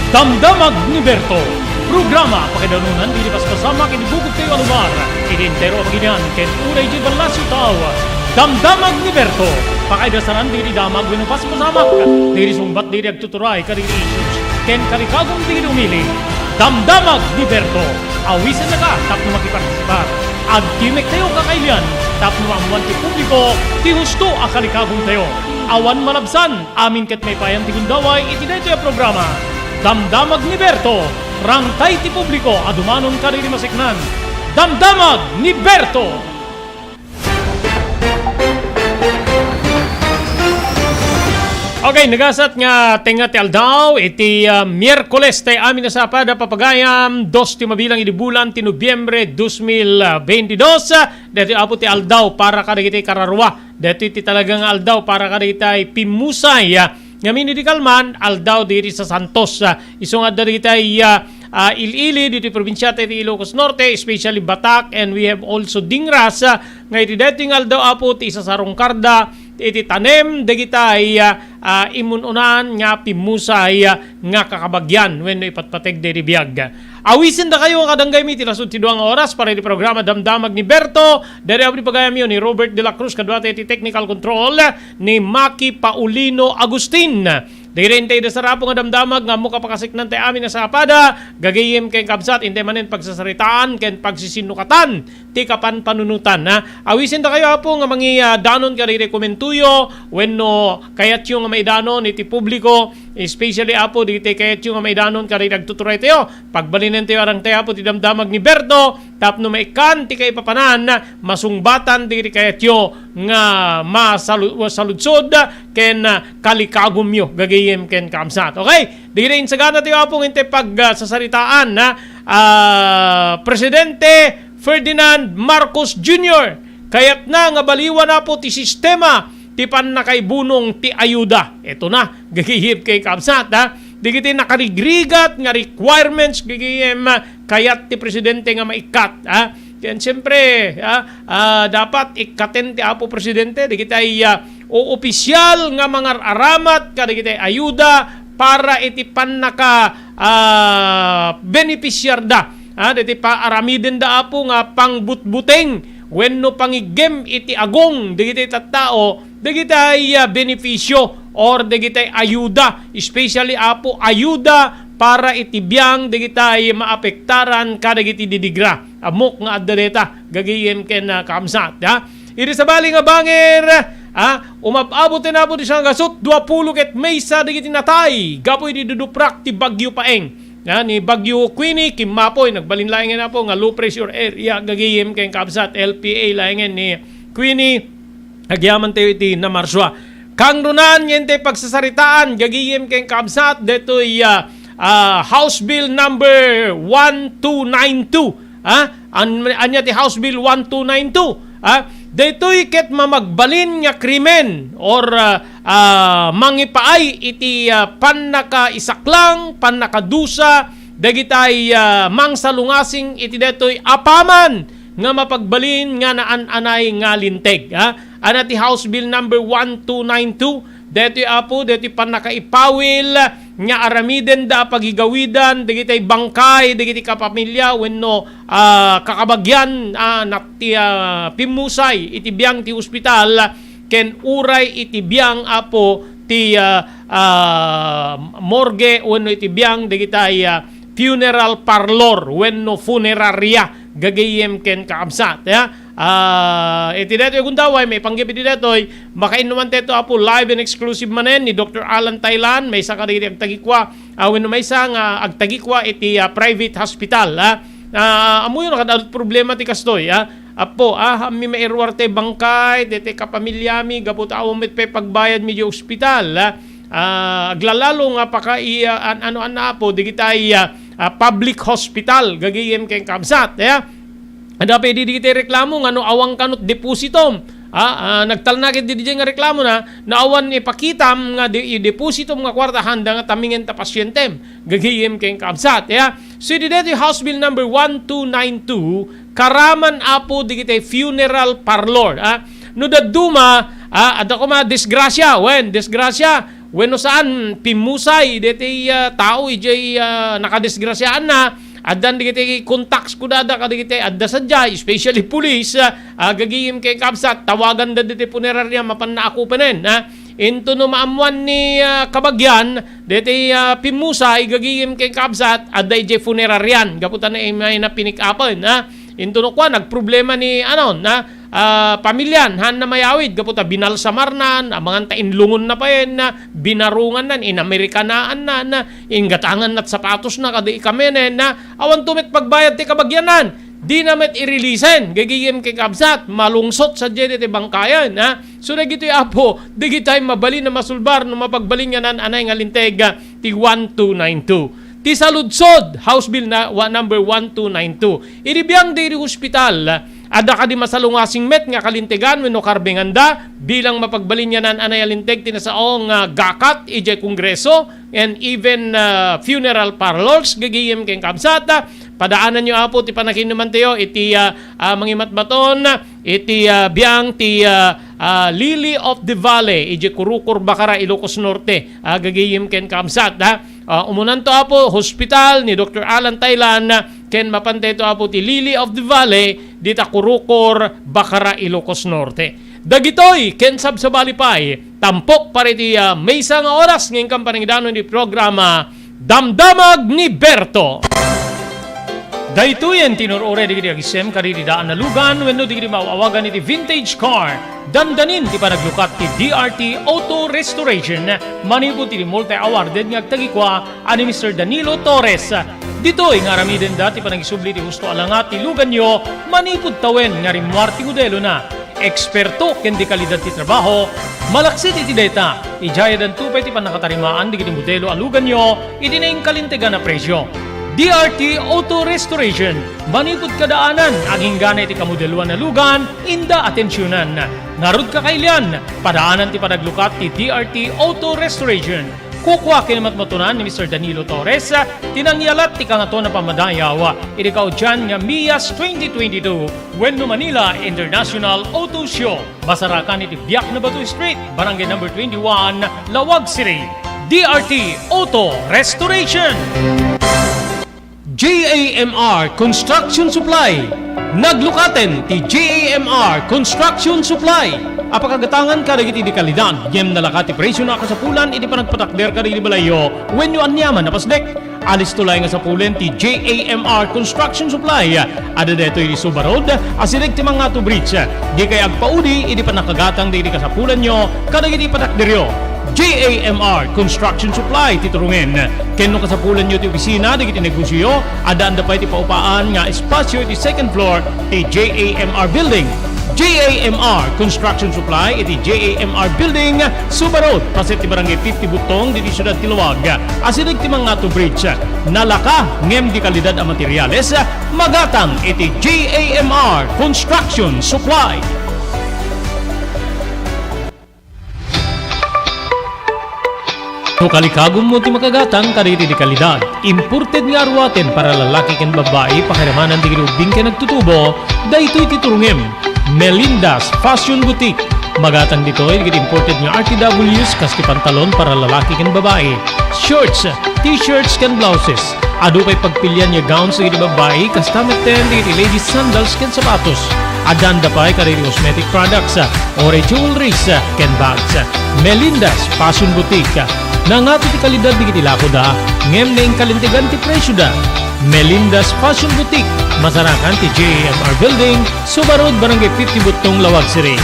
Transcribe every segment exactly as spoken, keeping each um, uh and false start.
Damdamag ni Berto, programa pakaidanunan dagiti paspasamak iti bukod tayo a lugar, iti entero a baginian, ken uray iti ballasiw tao. Damdamag ni Berto, pakaidasanan dagiti damag wenno paspasamak, dagiti sungbat dagiti agtuturay kadagiti issues, ken kalikagum dagiti umili. Damdamag ni Berto, awisennaka tapno makipartisipar. Agtimek tayo kakailian tapno maammuan ti publiko ti husto a kalikagum tayo. Awan malabsan, amin ket maipayan ti gundaway iti daytoy a programa. Damdamag ni Berto, rangtay ti publiko a dumanon kadagiti maseknan. Damdamag ni Berto! Okay, nagasat nga tengnga ti aldaw, iti, ah, Miyerkules, tay amin a sapada, papagayam, dos ti mabilang idi bulan ti Nobyembre, dos mil beintidos. Daytoy, Apo, ti aldaw para kadagiti kararua. Daytoy ti talaga nga aldaw para kadagiti pimmusay, ah, ngamin idi kalman, aldaw diri sa Santos. Ah, isu nga adda dagiti, ah, ah, il-ili diti probinsia ti Ilocos Norte, especially Batac, and we have also Dingras, ah, nga iti daytoy nga aldaw, Apo, ti isasarungkarda iti tanem dagiti, ah, ah, imun-unan nga pimmusay, ah, nga kakabagyan wenno ipatpateg daydi biag. Awisendakayo nga kadanggaymi ti lasud ti dua nga oras para iti programa Damdamag ni Berto. Daydi, Apo, ti pagayamyo ni Robert de la Cruz, kaduata iti technical control ni Maki Paulino Agustin. Daydi intay da sarapo nga damdamag nga ammo kapakaseknan tay amin a sapada, gagayem ken kabsat, intay manen pagsasaritaan ken pagsisinnukatan ti kapanpanunotan, ha? Awisendakayo, Apo, nga mangi-, ah, danon kadagiti komentoyo wenno kayatyo nga maidanon iti publiko, especially, Apo, dagiti kayatyo nga maidanon kadagiti agtuturaytayo. Pagbalinentayo arangtay, Apo, ti damdamag ni Berto tapno maikkan ti kaipapanan, masungbatan dagiti kayatyo nga masalu-, saludsod ken, ah, kalikagumyo, gagayem ken kaamsat. Okay? Dagiti insaganatayo, Apo, intay pagsasaritaan, ha? Ah, Presidente Ferdinand Marcos Junior, kayatna nga baliwan, Apo, ti sistema ti pannakaibunong ti ayuda. Eto na, gagayem ken kaamsat, ha? Dagiti nakarigrigat nga requirements, gagayem, kayat ti Presidente nga maikkat, ha? Ken siyempre, ha, ah, dapat ikkaten ti Apo Presidente dagiti, ah, o-, opisyal nga mangar-aramat kadagiti ayuda para iti pannaka, ah, benepisiarda, ah, dagiti paaramidenda, Apo, nga pangbutbuteng wenno pangiggem iti agong dagiti tattao, dagiti, ah, benepisio or dagiti ayuda, especially, Apo, ayuda para iti biang dagiti maapektaran kadagiti didigra. Ammok nga adda dayta, gagayem ken, ah, kaamsat, ha? Idi sabali nga bangir, ah, umab-abot ti napo ti sangasut, duapulo ket maysa dagiti natay gapu idi duduprak ti Bagyo Paeng. Ah, ni Bagyo Queenie, kimmapoy, nagbalin laengen, Apo, nga low pressure area, gagayem ken kaamsat, L P A laengen ni Queenie, agyaman tayo iti Namarsua. Kangrunan, yen ti pagsasaritaan, gagayem ken kaamsat, detoy, ah, ah, House Bill number one two nine two. Ha? An-, ania ti House Bill one two nine two? Ha? Daytoy ket mamagbalin nga krimen or, ah, ah, mangipaay iti, ah, pannakaisaklang, pannakadusa dagitay, ah, mangsalungasing iti daytoy apaman nga mapagbalin nga naan-anay nga linteg, ha? Ania ti House Bill number one two nine two, daytoy, Apo, daytoy pannakaipawil nga aramidenda a pagigawidan dagitay bangkay dagiti kapamilya wenno, ah, kakabagyan, ah, nat-, ti, ah, pimmusay iti biang ti ospital ken uray iti biang, Apo, ti, ah, ah, morgue wenno iti biang dagitay, ah, funeral parlor wenno funeraria, gagayem ken kaamsat, ya. Ah, iti daytoy gundaway, maipanggep iti daytoy, makainnuman tayo, Apo, live and exclusive manen ni Doctor Alan Thailand, maysa kadagiti agtagikua, ah, wenno maysa nga agtagikua iti, ah, private hospital, ah. Ah, ammoyo, nakadawat problema ti kastoy, ah. Apo, ah, ammi mairuar ti bangkay, deti kapamilyami, gapu ta awan met pay pagbayadmi di ospital, ah. Ah, aglalalo nga paka-, i-, ah, an-, ano, an-, Apo, digitay, ah, ah, public hospital, gagayem ken kaamsat, ya. Adda pay idi digiti reklamo nga no awan kano depositom, ah, ah, nagtalna ket didiay nga reklamo na, no awan ipakitam nga di-, i-depositom nga kuarta, haanda nga tamingen ta pasientem, gagayem ken kaamsat, ya. So, idi daytoy House Bill number one two nine two, karaman, Apo, digiti funeral parlor, ah. No dadduma, ah, adda koma disgrasya, wen, disgrasya, wenno saan, pimmusay daytoy, ah, tao idiay, ah, nakadisgrasiaanna. Addan dagiti contacts ko dada kadagiti adda sadiay, especially police, ah, ah, gagayem ken kabsat, tawaganda ditoy punerarya, mapanna a kupenen, ah. Into no maammoan ni, ah, kabagian, daytoy, ah, pimmusay, gagayem ken kabsat, adda idiay puneraryan, gapu ta naimay na pinik-upen, ah. Into no kuan, nagproblema ni, ano, na, ah, pamilian, haanna mayawid, gapu ta binalsamarnan, amangan ta inlungonna payen, na, binarungannan, inamerikanaannan, na, inggatanganna ti sapatosna, kada ikamenen, na, awanto met pagbayad ti kabagianan, dina met irilisen, gagayem ken kabsat, malungsot sadiay daytoy bangkayen, ha? So, dagitoy, Apo, dagitay mabalin a masulbar no mapagbalinganan anay nga linteg, ah, ti one two nine two. Ti saludsod, House Bill na, wa-, number one two nine two. Idi biang daydi hospital, adda kadi masalungasing met nga kalintegan wenno karbenganda bilang mapagbalinganan anay a linteg ti nasaong, ah, gakat idiay Kongreso and even, ah, funeral parlors, gagayem ken kabsat, ah, padaananyo, Apo, ti panakinumantayo iti, ah, ah, mangimatmaton, iti, ah, biang ti, ah, ah, Lily of the Valley, idiay Kurukor, Bacara, Ilocos Norte, ah, gagayem ken kabsat, ah. Ah, umunanto, Apo, hospital ni Doktor Alan Thailand, ken mapantayto, Apo, ti Lily of the Valley, dita Kurukor, Bacara, Ilocos Norte. Dagitoy, ken sabsabali pay, tampok para iti, ah, maysa nga oras nga inkam panangidanon ti programa, Damdamag ni Berto. Daytoyen ti nur-uray dagiti agisem kadagiti daan a lugan wenno dagiti maaw-awagan iti vintage car. Dandanin ti panaglukat ti D R T Auto Restoration manipud ti multi-awarded nga agtagikua a ni Mister Danilo Torres. Ditoy nga aramidenda ti panagisubli ti husto a langa ti luganyo manipud tawen nga rimmuar ti modelona. Eksperto ken de kalidad ti trabaho, malaksid iti dayta, idiayadanto pay ti pannakatarimaan dagiti modelo a luganyo iti nainkalintegan a presio. D R T Auto Restoration, manipud kadaanan, agingga iti kamodeloan a lugan, inda atensionan. Ngarud, kakailian, padaanan ti panaglukat ti D R T Auto Restoration. Kukua ken matmatunan ni Mister Danilo Torres ti nangyalat ti Kangatoan a Pammadayaw iti kaudian nga MIAS twenty twenty-two wenno Manila International Auto Show. Masarakan iti Biak na Bato Street, Barangay Number twenty-one, Laoag City. D R T Auto Restoration. J A M R Construction Supply. Naglukaten ti J A M R Construction Supply a pakagatangan kadagiti de kalidad ngem nalaka ti presio a kasapulan iti panagpatakder kadagiti balayyo wenno aniaman a pasdek. Alisto laeng a sapulen ti J A M R Construction Supply. Adda daytoy iti Suba Road, asideg ti Mangato Bridge. Dikay agpaudi iti pannakagatang dagiti kasapulanyo kadagiti patakderyo. J A M R Construction Supply ti turungen. Ken no kasapulanyo ti opisina dagiti negosioyo, addaanda pay ti paupaan nga espasio iti second floor ti J A M R Building. J A M R Construction Supply iti J A M R Building, Suba Road, paset ti Barangay fifty Butong, diti siudad ti Laoag. Asideg ti Mangato Bridge. Nalaka ngem de kalidad a materiales, magatang iti J A M R Construction Supply. No kalikagummo ti makagatang kadagiti de kalidad, imported nga aruaten para lalaki ken babbai, pakiramanan dagiti ubbing ken agtutubo, daytoy ti turungem. Melinda's Fashion Boutique. Magatang ditoy dagiti imported nga R T Ws kas ti pantalon para lalaki ken babbai, shorts, t-shirts ken blouses. Adu pay pagpilian nga gowns dagiti babbai, kasta metten dagiti ladies sandals ken sapatos. Addaanda pay kadagiti cosmetic products, uray jewelries, ken bags. Melinda's Fashion Boutique. Nangato ti kalidad dagiti lakoda, ngem nainkalintegan ti presioda. Melinda's Fashion Boutique, masarakan ti J A M R Building, Suba Road, Barangay fifty Butong, Laoag City.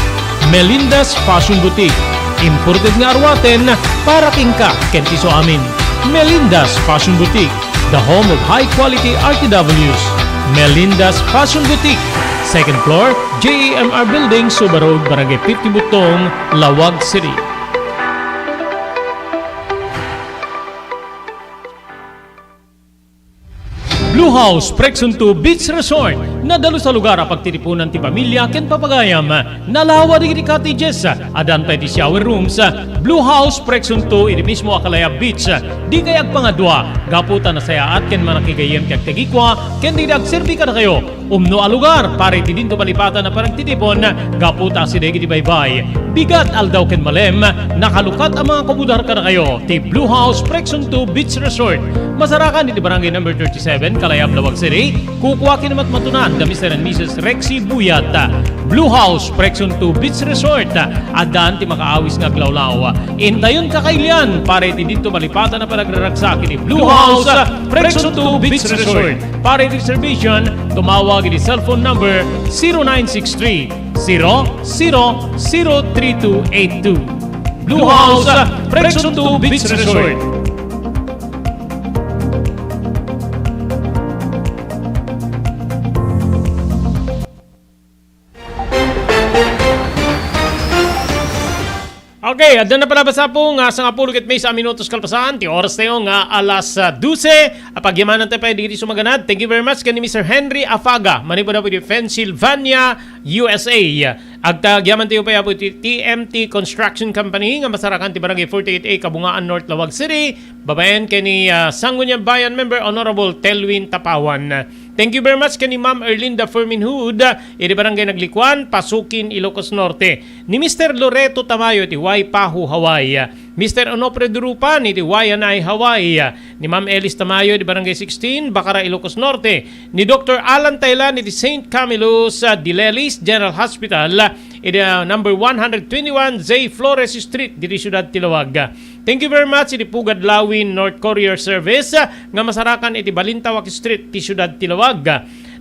Melinda's Fashion Boutique, imported nga aruaten para kenka ken ti suamin. Melinda's Fashion Boutique, the home of high-quality R T Ws. Melinda's Fashion Boutique, second floor, J A M R Building, Suba Road, Barangay fifty Butong, Laoag City. Blue House Prexon two Beach Resort. Nadalus a lugar a pagtitipunan ti pamilia ken papagayam. Nalawa dagiti cottages, addan pay ti shower rooms, Blue House Prection two idi mismo a Kalayab Beach. Dikay agpangadua, gapu ta nasayaat ken manakigayyem ti agtagikua ken dagiti agserbi kadakayo. Umno a lugar para iti dinto malipatan a panagtitipon gapu ta asideg iti baybay, bigat, aldaw ken malem, nakalukat a mga kumudar kadakayo ti Blue House Prection two Beach Resort. Masarakan iti Barangay Number thirty-seven, Kalayab, Laoag City. Kukua ken matmatunan da Mister and Missus Rexy Buyat. Blue House Prection two Beach Resort. Addaan ti makaawis nga aglawlaw. Intayon kakailian para iti dinto malipatan a panagraragsak iti Blue House Prection two Beach Resort. Para iti reservation, tumawag iti cellphone number zero nine six three, zero zero zero three two eight two. Blue House Prection two Beach Resort. Okay, adda na pala basta po nga sangapulo ket maysa a minutos kalpasan ti oras tayo nga alas, ah, dose. Apagyamanantayo pay dagiti sumaganad. Thank you very much ken ni Mister Henry Afaga, manipud-apo iti Pennsylvania, U S A. Agtagyamantayo pay, apo, iti T M T Construction Company nga masarakan ti Barangay forty-eight A, Kabungaan North, Laoag City, babaen ken ni, ah, Sangguniang Member Honorable Telwin Tapawan. Thank you very much ken ni Ma'am Erlinda Ferminhud, ah, iti Barangay Naglikuan, Pasukin, Ilocos Norte. Ni Mister Loreto Tamayo iti Waipahu, Hawaii. Mister Onofre Durupan iti Waianae, Hawaii. Ni Ma'am Elis Tamayo iti Barangay sixteen, Bacara, Ilocos Norte. Ni Doctor Alan Taylan iti Saint Camillus, ah, Dilelis General Hospital, iti, ah, number one hundred twenty-one J Flores Street, diti siudad ti Laoag. Thank you very much iti Pugad Lawin North Courier Service, ah, nga masarakan iti Balintawak Street ti siudad ti Laoag.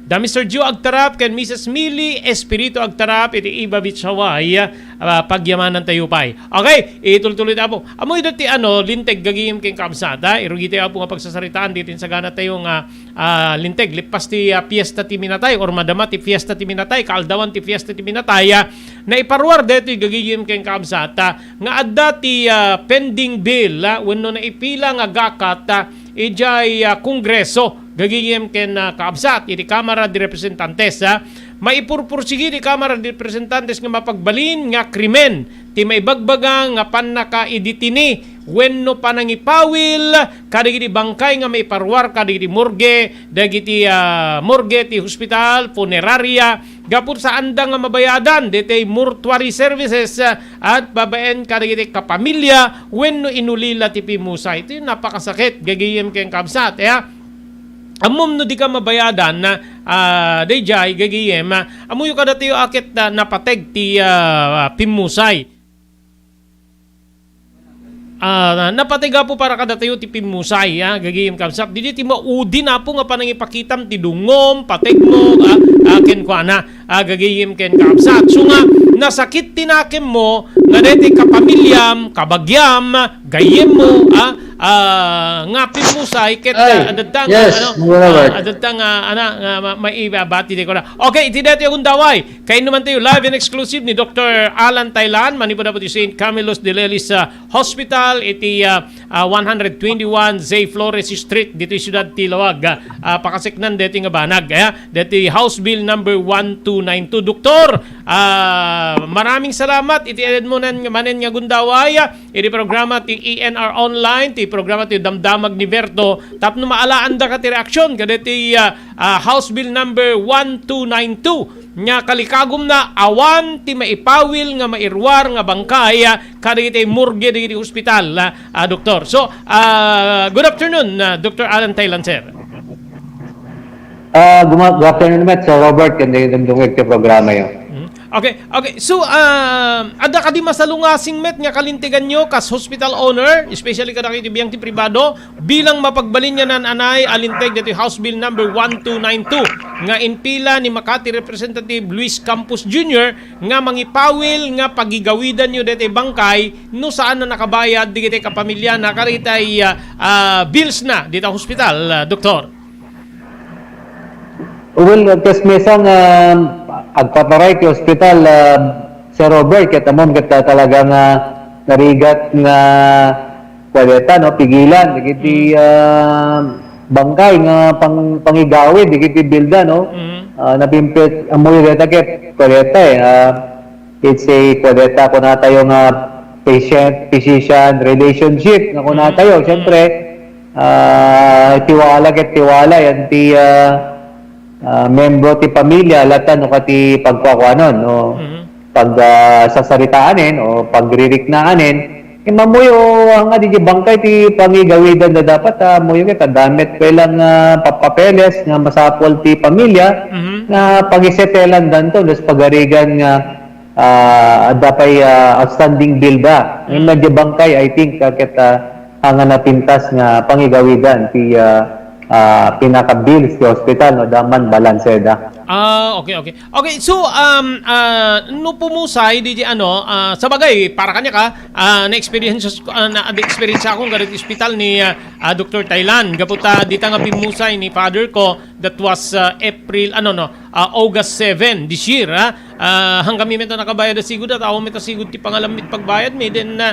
Da Mister Joe Agtarap ken Missus Millie Espiritu Agtarap iti Iba Beach, Hawaii, ah, pagyamanantayo pay. Okay, itultuloy ta, apo. Ammoyo dayta ti, ano, linteg gagayem ken kaabsat, ah. Irugitayo, apo, nga pagsasaritaan dayta ti sagana tayo nga, ah, linteg. Lepas ti, ah, fiesta ti minatay or madama ti fiesta ti minatay, kaaldawan ti fiesta ti minatay, ah, naiparuar daytoy gagayem ken kaabsat, ah, nga adda ti, ah, pending bill, ah, wenno naipila nga gakat, ah, idiay, ah, Kongreso, gagayem ken, ah, kaabsat iti Kamara de Representantes, ah. Maipurpursigi ti Kamara de Representantes nga mapagbalin nga krimen ti maibagbaga nga pannakaiditini wenno panangipawil kadagiti bangkay nga maiparuar kadagiti morgue, dagiti, ah, morgue ti hospital, funeraria, gapu ta saanda nga mabayadan daytoy mortuary services, ah, at babaen kadagiti kapamilya wenno inuli la ti pimmusay. Iti napakasakit, gagayem ken kaabsat, ya. Ammom no dika mabayadan, ah, daydiay, gagayem, ah, ammoyo kadatayo a ket, ah, napateg ti, ah, pimmusay. Ah, napateg, apo, para kadatayo ti pimmusay, ah, gagayem, kaabsat. Daydiay ti maudi, apo, nga panangipakitam ti dungom, pategmo, ah, ah, kenkuana, ah, gagayem ken kaabsat. So nga, nasakit ti nakemmo, nga daytoy kapamiliam, kabagiam, gayyemmo, ah, ah, nga pimmusay ket, Ay, ah, adatta nga, yes, ano, mura, ah, Bert. Adatta nga, ana, nga ma-, maibabati ti kuna. Okay, iti daytoy a gundaway. Kainnumantayo, live and exclusive ni Doctor Alan Taylan, manipud-apo ti Saint Camillus de Lelis, ah, Hospital, iti, ah, ah, one hundred twenty-one J Flores Street, ditoy siudad ti Laoag. Ah, pakaseknan daytoy nga banag, eh, daytoy House Bill number one two nine two. Doktor, ah, maraming salamat iti edmo nan-, manen nga gundaway, ah, iti programa ti E N R Online, ti programa ti Damdamag ni Berto, tapno maalaandaka ti reaksyon kadaytoy, ah, ah, House Bill number one two nine two nga kalikagumna awan ti maipawil nga mairuar nga bangkay, ah, kadagiti morgue dagiti hospital, ah, ah, Doktor. So, ah, good afternoon, ah, Doctor Alan Taylan, sir. Ah, guma-, good afternoon met, Sir Robert, ken dagiti dumdumngeg ti programayo. Mm. Okay, okay. So, ah, adda kadi masalungasing met nga kalinteganyo kas hospital owner, especially kadagiti biang ti pribado, bilang mapagbalin nga naan-anay a linteg daytoy House Bill number one two nine two nga inpila ni Makati Representative Luis Campos Junior nga mangipawil nga pagigawidanyo daytoy bangkay no saan a nakabayad dagiti kapamiliana kadagiti, ah, ah, bills na dita hospital, ah, Doktor. Well, kas maysa nga agpapaaray ti hospital, ah, Sir Robert, ket ammom ket ta-, talaga nga narigat nga kuan dayta, no, pigilan dagiti, Mm. ah, bangkay nga pang-, pangigawid dagiti bilda, no? Mm. Ah, napimpit, ammoyo dayta ket kuan dayta, eh, ah, it's a kuan dayta, kunatayo nga patient-physician relationship nga kunatayo. Siyempre, ah, tiwala ket tiwala yan ti, ah, ah, membro ti pamilya, latan no kati pagkuakuanon, no? Pag, ah, sasaritaanen o pagririknaanen, eh, mamuyo nga di bangkay ti pangigawidan da dapat, ah, muyo ket adda met pay lang, ah, papapeles nga masapol ti pamilya nga pagisetelan danto, das pagarigan nga ah, adda pay, ah, outstanding bill da. Ngem daydi bangkay, I think, ah, ket, ah, haan nga napintas nga pangigawidan ti, ah, ah, pinaka-bills ti hospital, no, da man balanse da. Ah, okay, okay. Okay, so, um, ah, no pumusay, di, di ano, ah, sabagay, para kaniak, ah, na-experience, ah, na, na-experience akon kadagiti ospital ni, ah, ah, Doktor Thailand. Gapu ta, dita nga pimmusay ni father ko, that was, ah, April, ano, no, ah, August seven this year, ha. Ah, haan kami met a nakabayad a sigud, a tao met a sigud ti pangalam met pagbayad mi. Then, ah,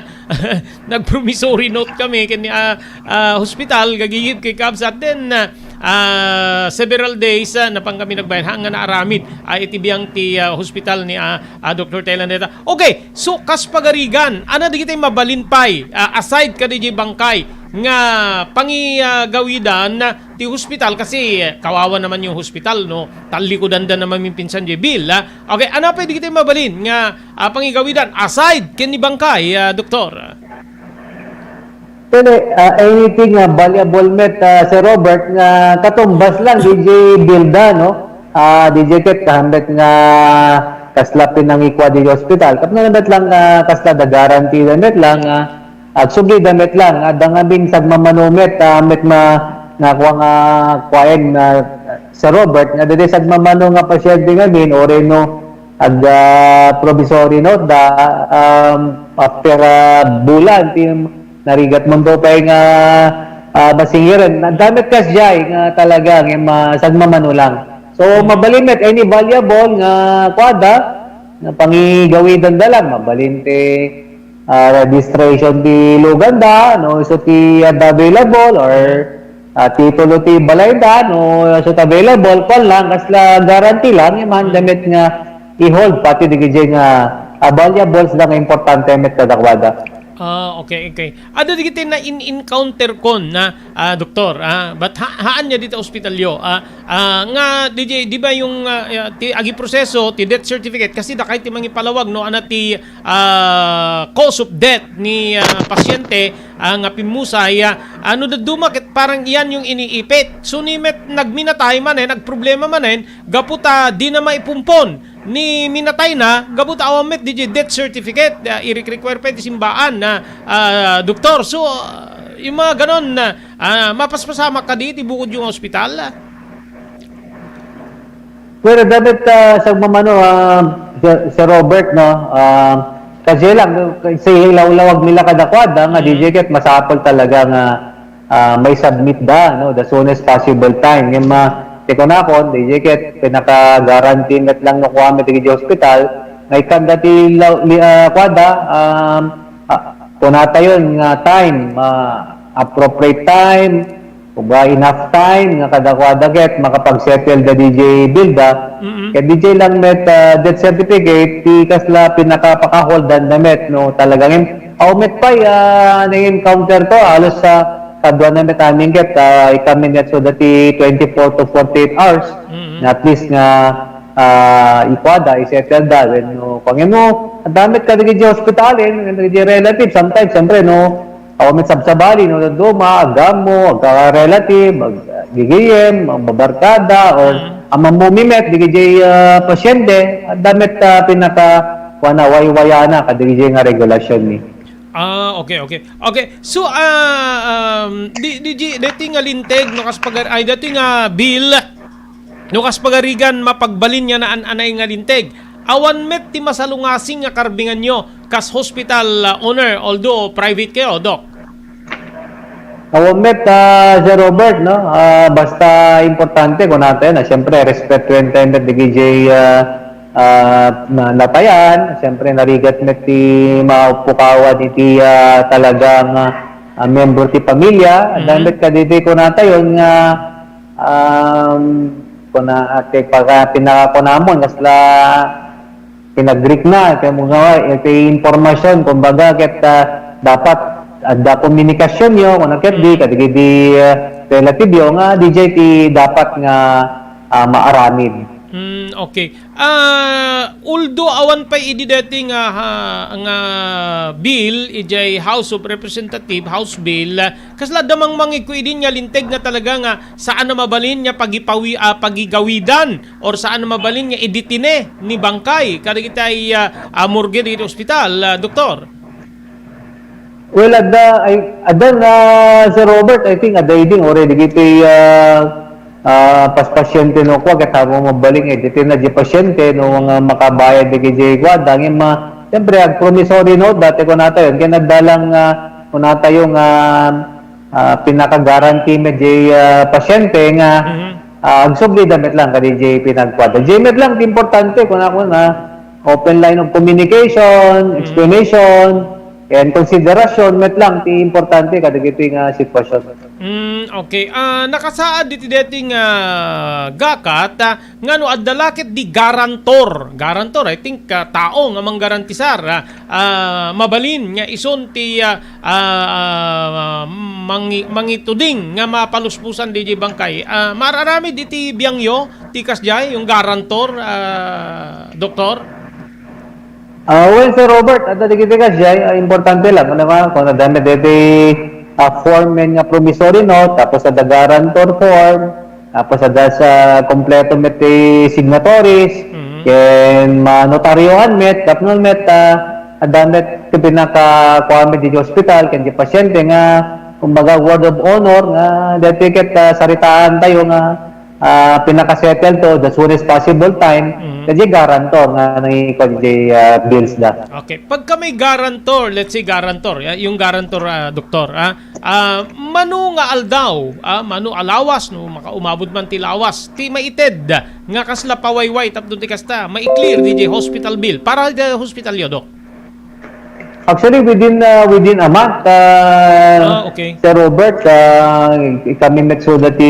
nag-promissory note kami ken ni, ah, ah, hospital, gagigib kay kabsat. Then, ah, ah, several days, ah, napan kami nagbayad. Haan nga naaramid, ah, iti biang ti, ah, hospital ni, ah, ah, Doktor Thailand dayta. Okay, so, kas pagarigan, ania dagiti mabalin pay, ah, aside kadi jay bangkay, nga pangigawidan ti hospital kasi, eh, kawawa naman yung hospital, no? Tallikudanda naman yung pinsan jay bill, ah. Okay, ania pay dagiti mabalin nga, ah, pangigawidan aside ken ni bangkay, ah, Doktor? Pwede, ah, anything nga valuable met, ah, Sir Robert, nga katumbas lang, di jay bill da, no? Ah, di jay ket kahamet nga kasla pinangikua di hospital. Tapno na met lang, ah, kasla da guarantee da met lang, ah, agsubli da met lang, adda ngamin sagmamano met, ah, met ma-, nga kua nga kuaen, ah, Sir Robert, nga daydi sagmamano nga pasyente ngamin, uray no, ag, ah, promissory note da, um, after, ah, bulan, ti narigat man to pay nga, ah, masingiren. Adda met kasdiay nga talaga nga ma-, sagmamano lang. So, mabalin met, any valuable nga kuada, nga pangigawidan da lang, mabalin ti, ah, registration ti lugan da, no? So, ti adda available or, ah, titulo ti balay da, no? So, ti available, kuan lang, kasla guarantee lang, yung man damit nga i-hold, pati di kaya nga, ah, valuables lang importante met kadakwada. Ah, okay, okay. Ada digiti na in encounter kon na, ah, doktor, ah, but ha haan niya dita ospitalyo, ah, ah, nga di, di ba yung, ah, ah, ti, agi proseso, ti death certificate, kasi dakay ti mangipalawag, no, ana ti, ah, cause of death ni, ah, pasyente, ah, nga pimmusay, ah, ano dadduma, ket parang iyan yung iniipit. So, ni met nagminatay manen, nagproblema manen, gapu ta di na maipumpon ni minatay na, gapu ta awan met di death certificate, ah, i-require pa ti simbaan na, ah, doktor. So, ah, yung mga ganon na, ah, mapaspasamak kadi ti bukod yung ospital. Well, damit, ah, sa mamano, ah, Sir, Sir Robert, no? Ah, kasi lang, kasi lawlawag nila kadakwada nga di ket masapol talaga nga ah, maisubmit da, no, the soonest possible time. Ngem, ah, ti kunakon, di ket pinaka-guarantee met lang no kua met dagiti hospital, nga ikkan da ti law-, li-, ah, kuada, um, ah, kunatayon nga time, ah, appropriate time, kumbaga enough time nga kadakuada ket makapag-settle da di jay bill da. Ket di jay lang met, ah, death certificate, ti kasla pinakapakaholdan da met, no, talaga ngem, aw met pay, ah, na-encounter ko, halos sa kadua na met amin ket, ah, ikami net so dati twenty-four to forty-eight hours, nga at least nga, ah, ikuada, isettle da, wenno, pangino, adda met kadagiti hospital, eh, kadagiti relative, sometimes, siyempre, no, awan met sabsabali, no, dadduma, aggammo, agka-relative, ag-, gigiyem, agbabarkada, or amammo mi met, dagiti, ah, pasyente, adda met, ah, pinaka, kuana, waywayana, kadagiti nga regulasyon ni. Ah, okay, okay. Okay. So, ah, um, di, di, di, deti nga linteg, no, kas pagar-, ay, deti nga bill, no, kas pagarigan, mapagbalin niya na an-, anay nga linteg. Awan met ti masalungasing nga karbinganyo kas hospital, ah, owner, although private kayo, Doc. Awan met, ah, Sir Robert, no? Ah, basta importante, kunatayo na, siyempre, respetuentayo met dagiti, ah, ah, na, natayan. Siyempre, narigat met ti mapukawan iti, ah, talagang, ah, ah, miyembro ti pamilya. Adda met kaditi, kunatayo nga, um, kuna, ate, pagka pinakakunamon, kasla, pinagrikna, iti mga, iti impormasyon, kumbaga, ket, ah, dapat adda komunikasyonyo, kuna ket di, kadagiti, ah, relative yo nga, D J ti dapat nga, ah, maaramid. Mm, okay. Ah, although awan pay idi daytoy nga, ha, nga bill, idiay House of Representative, House Bill, ah, kasla adda mangmangegko idi nga linteg nga talaga nga saan a mabalin nga pagipawi-, ah, pagigawidan or saan a mabalin nga idetene ni Bangkay kadagiti, ah, ah, morgue dagiti ospital, ah, Doktor? Well, adda, ay, adda nga, Sir Robert, I think, adda idi nga already dagiti, ah, ah, pas-, pasyente no kua, ket awan mabalin nga idetene diay pasyente no nga makabayad dagiti kua, dangin ma-, siyempre, ag promissory note, dayta kunatayo, ken adda lang, ah, kunatayo nga, ah, pinaka-guarantee met diay, ah, pasyente nga, Mhm. ah, agsubli da met lang kadi diay pinagkuada. Diay met lang ti importante, kuna, kuna, open line of communication, Mm. explanation, and consideration met lang ti importante kadagiti nga sitwasyon. Mm, okay. Ah, nakasaad iti daytoy nga gakat, ah, nga no adda la ket di guarantor. Guarantor, I think, ah, tao nga manggarantisar, ah, ah, mabalin nga isun ti, ah, ah, mangi-, mangituding nga mapaluspusan diay bangkay. Ah, maararamid iti biangyo ti kasdiay, yung guarantor, ah, Doktor? Ah, well, Sir Robert, adda dagiti kasdiay, ah, importante lang, kuna, kuna, kuna, adda met daytoy, ah, form met nga promissory note, tapos adda guarantor form, tapos adda sa kompleto met ti signatories, Mhm. ken manotaryoan met, tapno met, ah, adda met ti pinaka-, kuan met diay hospital, ken diay pasyente nga, kumbaga, word of honor nga daytoy ket, ah, saritaantayo nga, ah, pinaka-settle to the soonest possible time, Mhm. ket diay guarantor nga nangikuan diay, ah, bills da. Okay. Pagka may guarantor, let's say guarantor, ah, yung guarantor, ah, doktor, ah, ah, mano nga aldaw, ah, mano a lawas, no, maka-, umabot man ti lawas, ti maited nga kasla pawayway tapno ti kasta, mai-clear diay hospital bill. Para diay hospital yo, Dok? Actually, within, ah, within a month, ah, Ah, okay. Sir Robert, ah, kami met suda ti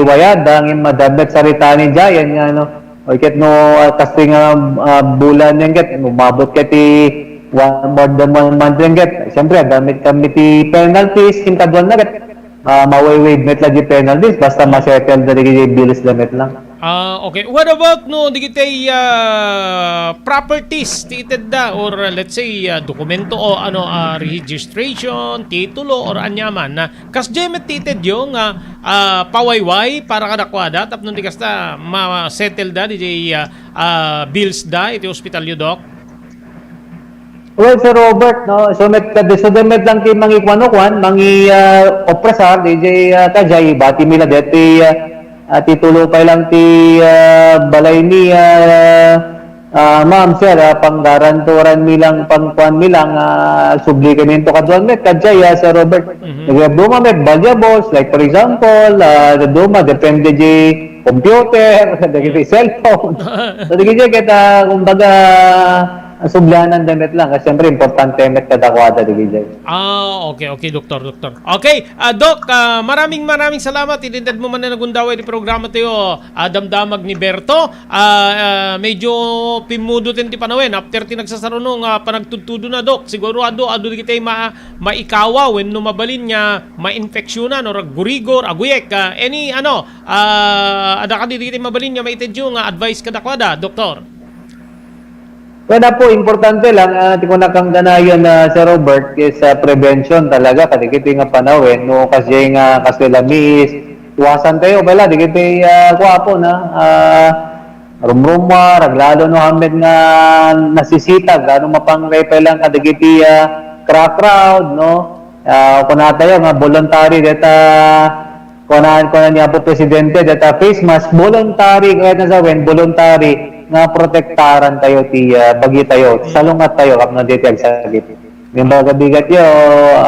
wayad, ah, ngem adda met saritaen diay nga, ano, o ket no, ah, kastoy nga, ah, bulan yan ket, umabot ket ti one, more than one month yan ket, siyempre, adda met kami ti penalties, ken kaduana ket, ah, ma-waive met la diay penalties, basta ma-settle da dagiti bills da met lang. Ah, okay. What about no dagiti, ah, properties ti itedda or, uh, let's say, ah, dokumento o ano, ah, registration, titulo or aniaman, ah, kasdiay met ti itedyo nga, ah, pawayway para kadakuada tapno di kasta ma-settle da diay, ah, ah, bills da iti hospital yo, Doc? Well, Sir Robert, no, so met, kadisudem met lang ti mangikuan-kuan, mangi, ah, opresar, diay, ah, kadiay, bati mi la deti, ah, ah, titulo pay lang ti, ah, balay mi, ah, ah, ma'am, sir, ah, panggaranturan mi lang, pangkuan mi lang, ah, subli kami into kaduan met, kadiay, ah, Sir Robert. Mhm. Nagduma met valuables, like, for example, ah, duma, depende di computer, dagiti cellphone. So, dagiti ket, ah, kumbaga, sublianan da met lang. Kasi, siyempre, importante met kadakuada, dagiti. Ah, okay, okay, doktor, doktor. Okay, ah, Doc, ah, maraming, maraming salamat. Itinded mo man na nagundaway di programa tayo, ah, Damdamag ni Berto. Ah, ah, medyo pimmudo ti panawen. After ti nagsasaruno nga panagtudtudo na, Doc. Siguro adu, adu dagiti ma-, maikawa wenno mabalin nga mainfeksyonan or aggurigor, aguyek. Ah, any, ano, ah, adda kadi dagiti mabalin nga maitedyo nga advice kadakuada, doktor? Kaya po, importante lang, ah, ti kunak kanggan, ah, Sir Robert, is, ah, prevention talaga, kadagiti nga panawen, no, kasi nga, kasi lamis, iwasan tayo, pala, dagiti, ah, kuwapo na, ah, rumrumwa, raglalo, no, hamed nga nasisitag, ano, mapangray pa lang, kadagiti, ah, cra-, crowd, no, ah, kunatayo nga voluntary, deta, Kunan, kunan ni Apo Presidente, deta face mask, voluntary, kahit na sa when, voluntary, nga protektaran tayo ti, ah, bagi tayo, salungat tayo, kapno di ti agsagit. Yung baga bigat yo,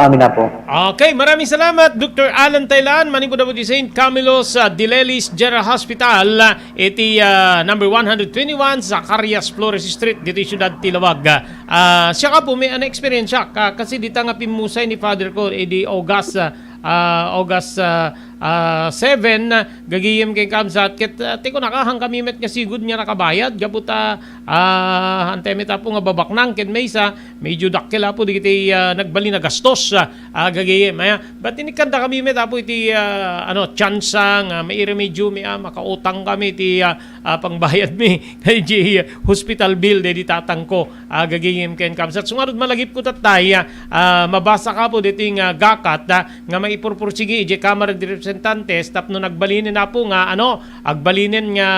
amin na po. Okay, maraming salamat, doktor Alan Taylan, manipud Apo ti Saint Camilo sa Dilelis General Hospital, iti, ah, number one hundred twenty-one, Zacarias Flores Street, dito yung syudad ti Lawag. Ah, siya ka po, may, ano, experience siya, ka-, kasi dita nga pimusay ni Father ko, edi August, ah, ah, August, ah, ah, seven, ah, gagayem ken kabsat, ket, ah, ti kunakahang kami met nga sigud nga nakabayad, gapu ta, ah, antay met, Apo, nga babaknang ken maysa, medyo dakkel, Apo, dagiti, ah, nagbalin a gastos, ah, ah, gagayem, aya. But inikkanda kami met, Apo, iti, ah, ano, tsansa nga mairemedyo mi, ah, makautang kami iti, ah, ah, pangbayad mi, iti hospital bill, daydi tatangko, ah, gagayem ken kabsat. So ngarud, malagipko tattay, ah, ah, mabasa ka, Apo, daytoy nga gakat, ah, nga maipurpursigi idiay Kamara de Representantes tapno nagbalinen, Apo, nga, ano, agbalinen nga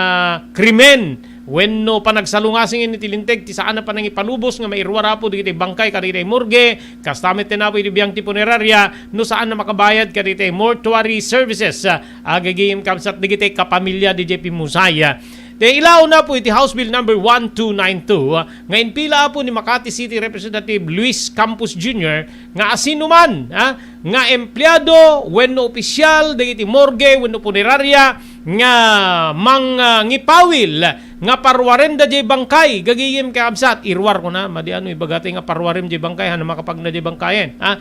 krimen wenno panagsalungasing iti Linteg ti saan a panangipalubos nga mairuar, Apo, dagiti bangkay kadagiti morgue, kasta met, Apo, iti biang ti punerarya no saan a makabayad kadagiti mortuary services, ah, gagayem kabsat, dagiti kapamilya didiay pimmusay. Ti ilawna, Apo, iti House Bill number one two nine two, ah, nga impila, Apo, ni Makati City Representative Luis Campos Junior nga asinoman, ah, nga empleado wenno opisyal dagiti morgue wenno punerarya nga mangipawil nga paruarenda diay bangkay, gagayem ken kabsat, iruar, kuna, madi ano, ibagata nga paruarem diay bangkay, haan a makapagna diay bangkayen, ha?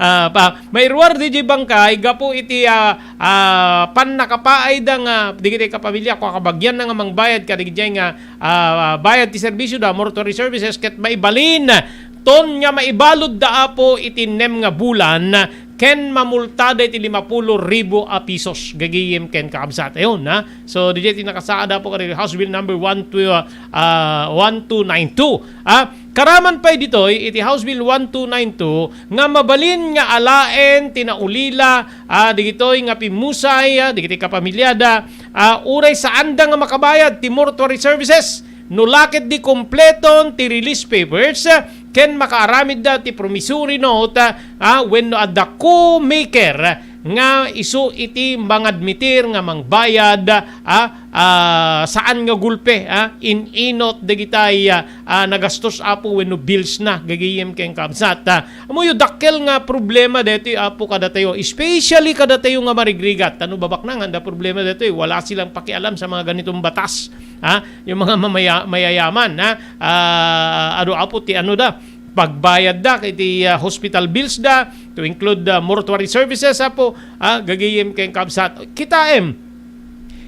Ah, pa, mairuar diay bangkay gapu iti, ah, ah, pannakapaayda nga dagiti kapamilya, kua, kabagianna nga mangbayad kadagiti nga, ah, bayad ti serbisioda, mortuary services, ket maibalinton nga maibaludda, Apo, iti nem nga bulan, ken mamultada iti lima pulo ribu a pisos, gagayem ken kakabsat. Ayun, ha? So, didiay ti nakasaad, Apo, kadagiti House Bill number one two, ah, one two nine two. Ah, karaman pay ditoy, iti House Bill one two nine two, nga mabalin nga alaen ti naulila, ah, digitoy nga pimmusay, ah, digitoy kapamilyada, ah, uray saanda nga makabayad ti mortuary services. No la ketdi kompleton ti release papers, ah, ken makaaramidda ti promissory note, ah, wenno adda co-maker nga isu iti mangadmitir nga mangbayad, ah, ah, saan nga gulpe, ah, in-inut dagitay, ah, ah, nagastos, Apo, wenno bills na, gagayem ken kabsat, ah. Ammoyo, dakkel nga problema daytoy, Apo, kadatayo, especially kadatayo nga marigrigat. Ano, babaknang, anda problema daytoy, wala silang pakialam sa mga ganitong batas. Ha? Yung mga mamaya-, mayayaman, ha? Ah, ano, Apo, ti ano da, pagbayad da iti, ah, hospital bills da, to include, ah, mortuary services, Apo, ah, gagayem ken kabsat. Kitaem,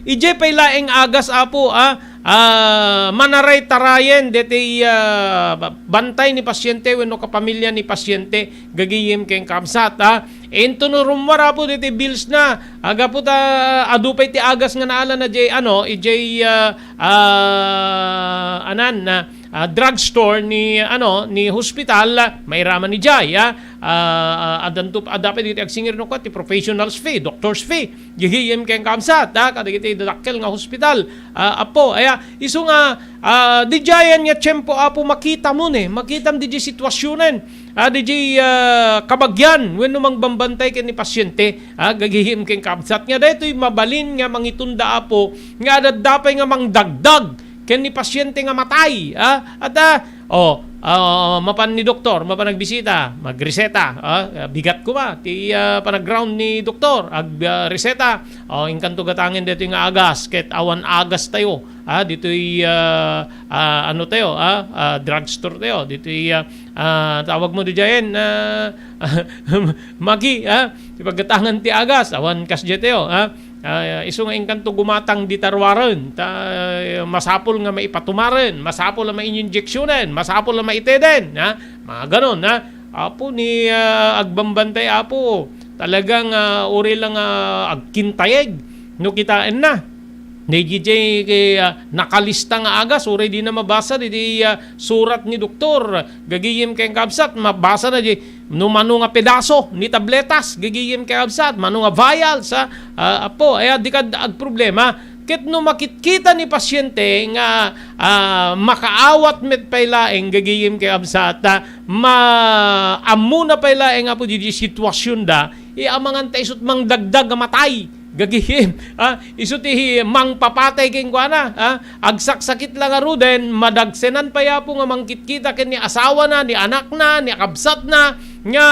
idiay pay laeng agas, Apo, ah, ah, manaray-tarayen deti, ah, ba-, bantay ni pasyente wenno kapamilya ni pasyente, gagayem ken kabsat, ah. Inton no rummuar, Apo, deti bills na, agapu ta adu pay ti agas nga naalana diay, ano, idiay, ah, ah, anan, ah, ah, drugstore ni, ano, ni hospital, ah, mairaman idiay, ah. Ah, ah, addanto, adda pay dagiti agsingir no kua, ti professionals fee, doctors fee, gagayem ken kabsat, ah, kadagiti dakkel nga hospital, ah, Apo, aya, isu nga, ah, didiayen nga tiempo, Apo, makitam ne, makitam didiay situasionen, ah, didiay, ah, kabagian, wenno mangbambantay ken ni pasyente, ah, gagayem ken kabsat, nga daytoy mabalin nga mangitunda, Apo, nga adda pay nga mangdagdag ken ni pasyente nga matay, ah, at, ah, oh, ah, mapan ni doktor, mapan agbisita, magreseta, ah, bigat koma ti, ah, panaground ni doktor, ag, ah, reseta, oh, inkanto gatangen daytoy nga agas, ket awan agastayo, ah, ditoy, ah, ah, ano tayo, ah, ah, drugstore tayo, ditoy, ah, ah, tawag mo didiayen, ah, Magi, ah, ti paggatangan ti agas, awan kasdiay tayo, ah. Ah, isu nga inkanto gumatang dita ruaren, ta, eh, masapul nga maipatumaren, masapul nga maininjeksionen, masapul nga maiteden, ha? Mga ganon, ha? Apo ni, ah, agbambantay, Apo, talagang, ah, uray lang, ah, agkintayeg no kitaenna. Daydiay, ah, nakalista nga agas, uray dina mabasa, daydiay, ah, surat ni doktor, gagayem ken kabsat, mabasa na di, no mano nga pedaso ni tabletas, gagayem ken kabsat, mano nga vials, ah, ah, Apo, aya, dika agproblema. Ket no makitkita ni pasyente nga, ah, makaawat met pay laeng, gagayem ken kabsat, ah, ma-, ammona pay laeng, Apo, didi situasionda, i amangan ta isut mangdagdag a matay. Gagayem, ah, isu ti mangpapatay kenkuana, ah, agsaksakit la ngaruden, madagsenan pay, Apo, nga mangkitkita ken ni asawana, ni anakna, ni kabsatna, nga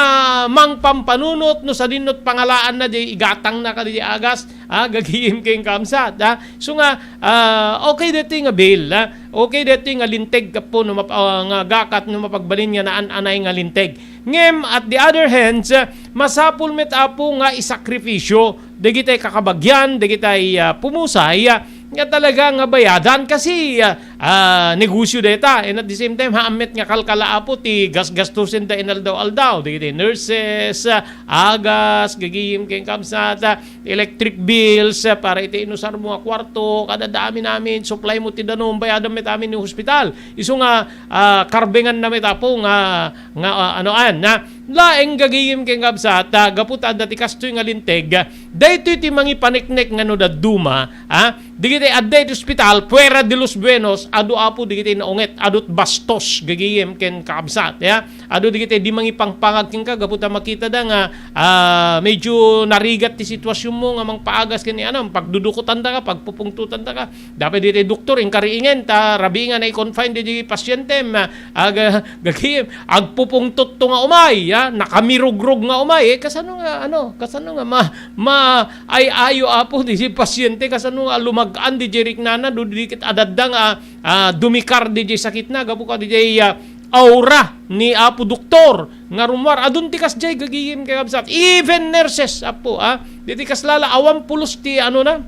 mangpampanunot no sadinno ti pangalaanna diay igatangna kadi diay agas, ah, gagayem ken kabsat, ah. So nga, ah, okay daytoy nga bill, ah. Okay daytoy nga linteg, Apo, no map-, ah, nga gakat no mapagbalin nga naan-anay nga linteg. Ngem, at the other hand, ah, masapul met, Apo, nga isakripisyo dagitay kakabagian, dagitay, ah, pumusay, ah, nga talaga nga bayadan kasi, ah, ah, negosyo dayta. And at the same time, haan met nga kalkala, Apo, ti gasgastusen da inaldaw-aldaw. Dagiti nurses, ah, agas, gagayem ken kabsat, ah, electric bills, ah, para iti inusar mo nga kwarto, kada daamin-amin, supply mo ti danum, bayadan met amin ni hospital. Isu nga, ah, karbengan na met, Apo, nga, nga, ah, ano, an, ah, laeng gagayem ken kabsat, ah, gapu ta adda ti kastoy nga linteg, ah, daytoy ti mangipaneknek nga no dadduma, ah, dagiti adda iti ospital, fuera de los buenos, adu, Apo, dagiti naunget, adut bastos, gagayem ken kabsat, ya. Adu dagiti di mangipangpangag kenka gapu ta makitada nga, ah, medyo narigat ti situasionmo nga mangpaagas ken ni ano, pagdudukotandaka, pagpupungtotandaka. Dapay ditoy doktor, inkariingen, ta rabii nga nai-confine di, di pasyente, ma-, aga-, gagim, agpupungtotto nga umay, ya, nakamirugrog nga umay, eh, kasano nga, ano, kasano nga ma-, ma-, ay-ayo, Apo, di, di pasyente, kasano nga lumag-an di, di riknana, do, di ket adadda nga, ah, dumikar di, di sakitna, gapu ka di, di, ah, aura ni Apo Doktor nga rummuar. Adun ti kasdiay gagayem ken kabsat. Even nurses, Apo, ah. Diti kaslala, awan pulos ti, ano na,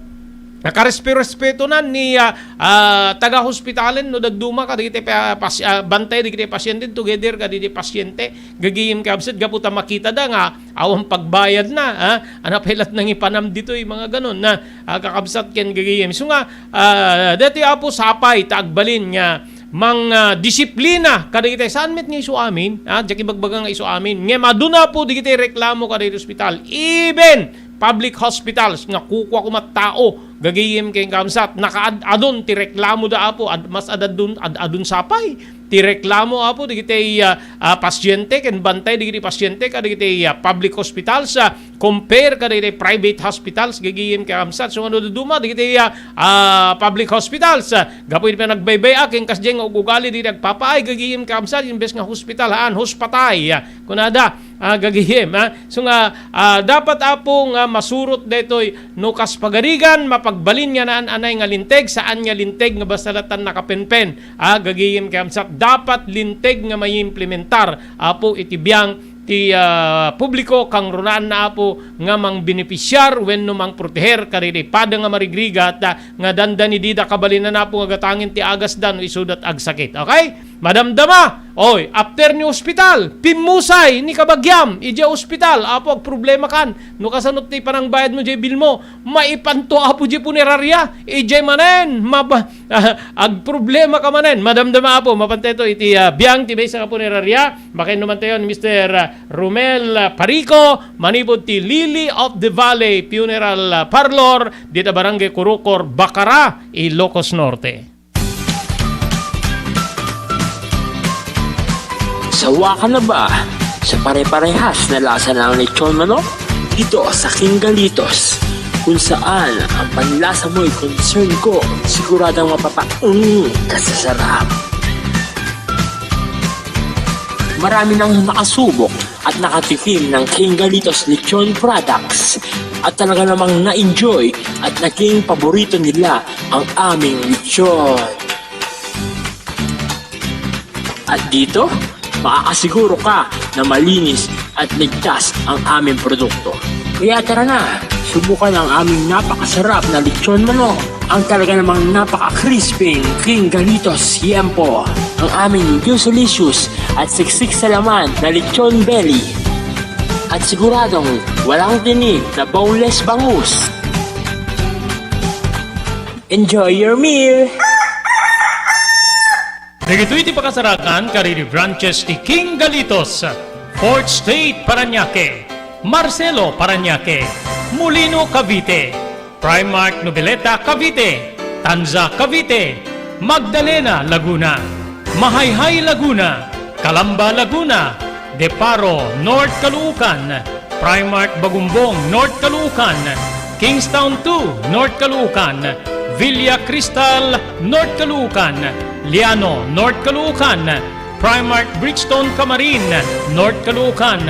nakarespe-respetonan ni, ah, ah, taga-hospitalen no dadduma kadagiti pa-, pas-, ah, bantay dagiti pasyente together kadagiti pasyente. Gagayem ken kabsat gapu ta makitada nga awan pagbayadna, ah. Ano pay lat nangipanam ditoy mga ganun na, ah, kakabsat ken gagayem. So nga, ah, dati, Apo, sapay ta agbalin nga mang, ah, disiplina kadagiti saan met nga isu amin, ah, diak ibagbaga nga isu amin. Ngem aduna, Apo, dagiti reklamo kadagiti ospital, even public hospitals nga kukua koma tao gagayem ken kabsat, nakaad-adun ti reklamo da, Apo, ad-, mas ad-adun, ad-adun sapay ti reklamo, Apo, dagiti, ah, ah, pasyente ken bantay dagiti pasyente kadagiti, ah, public hospitals, ah, compare kadagiti private hospitals gagayem ken kabsat. So, ano, duduma dagiti, ah, ah, public hospitals, ah, gapu iti panagbaybay-ak ken kasdiay nga ug-ugali dagiti agpapaay gagayem ken kabsat, imbes nga hospital, haan, hospatay, ah, kunada, ah, gagayem, ah. So nga, ah, dapat, Apo, nga masurot daytoy no kas pagarigan, mapagbalin nga naan-anay nga linteg, saan nga linteg nga basta latan nakapenpen, ah, gagayem ken kabsat, dapat linteg nga maimplementar, Apo, iti biang ti, ah, publiko, kangrunaanna, Apo, nga mangbenepisiar wenno mangproteher kadagiti pada nga marigrigat, ah, nga dandani dida kabalinan, Apo, nga gatangen ti agasda no isuda ti agsakit. Okay? Madamdama, oy, after ni ospital, pimmusay ni kabagiam idiay ospital, Apo, agproblemakan no kasano ti panangbayadmo diay bill mo, maipanto, Apo, diay punerarya, idiay manen, maba-, agproblema ka manen. Madamdama, Apo, mapan tayo iti, ah, biang ti maysa nga punerarya, makainnuman tayo ni Mister, ah, Romel, ah, Parico, manipud ti Lily of the Valley Funeral, ah, Parlor, dita Barangay Kurukor, Bacara, Ilocos Norte. Sawa ka na ba sa pare-parehas na lasa ng lechon manok? Dito sa King Galitos, kung saan ang panlasa mo'y concern ko, siguradong mapapaung ka sa sarap. Marami nang nakasubok at nakatikim ng King Galitos Lechon Products at talaga namang na-enjoy at naging paborito nila ang aming lechon. At dito, makakasiguro ka na malinis at ligtas ang aming produkto. Kaya tara na, subukan ang aming napakasarap na lechon manok, ang talaga namang napaka-crispy King Galitos Siempo, ang aming juicy-licious at siksik sa laman na lechon belly. At siguradong walang tinik na boneless bangus. Enjoy your meal! Dagitoy ti pakasarakan kadagiti branches ti King Galitos, Fourth Street, Parañaque, Marcelo, Parañaque, Molino, Cavite, Primark, Noveleta, Cavite, Tanza, Cavite, Magdalena, Laguna, Mahayhay, Laguna, Calamba, Laguna, Deparo, North Caloocan, Primark Bagumbong, North Caloocan, Kingstown two, North Caloocan, Villa Cristal, North Caloocan, Liano, North Caloocan, Primark Bridgestone Camarin, North Caloocan,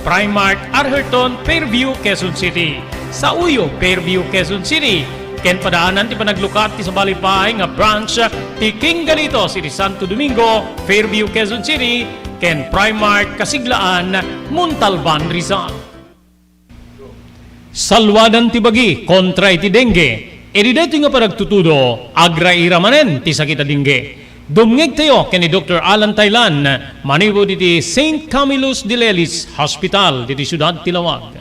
Primark Arherton Fairview, Quezon City, Sauyo, Fairview, Quezon City, ken padaanan ti panaglukat ti sabali pay nga branch ti King Galitos iti Santo Domingo, Fairview, Quezon City, ken Primark Kasiglaan, Montalban, Rizal. Salwadan ti bagi kontra iti dengue. Idi daytoy nga panagtutudo, agraira manen ti sakit a dengue. Dumngegtayo ken ni Doktor Alan Taylan manipud iti Saint Camillus de Lelis Hospital diti siudad ti Laoag.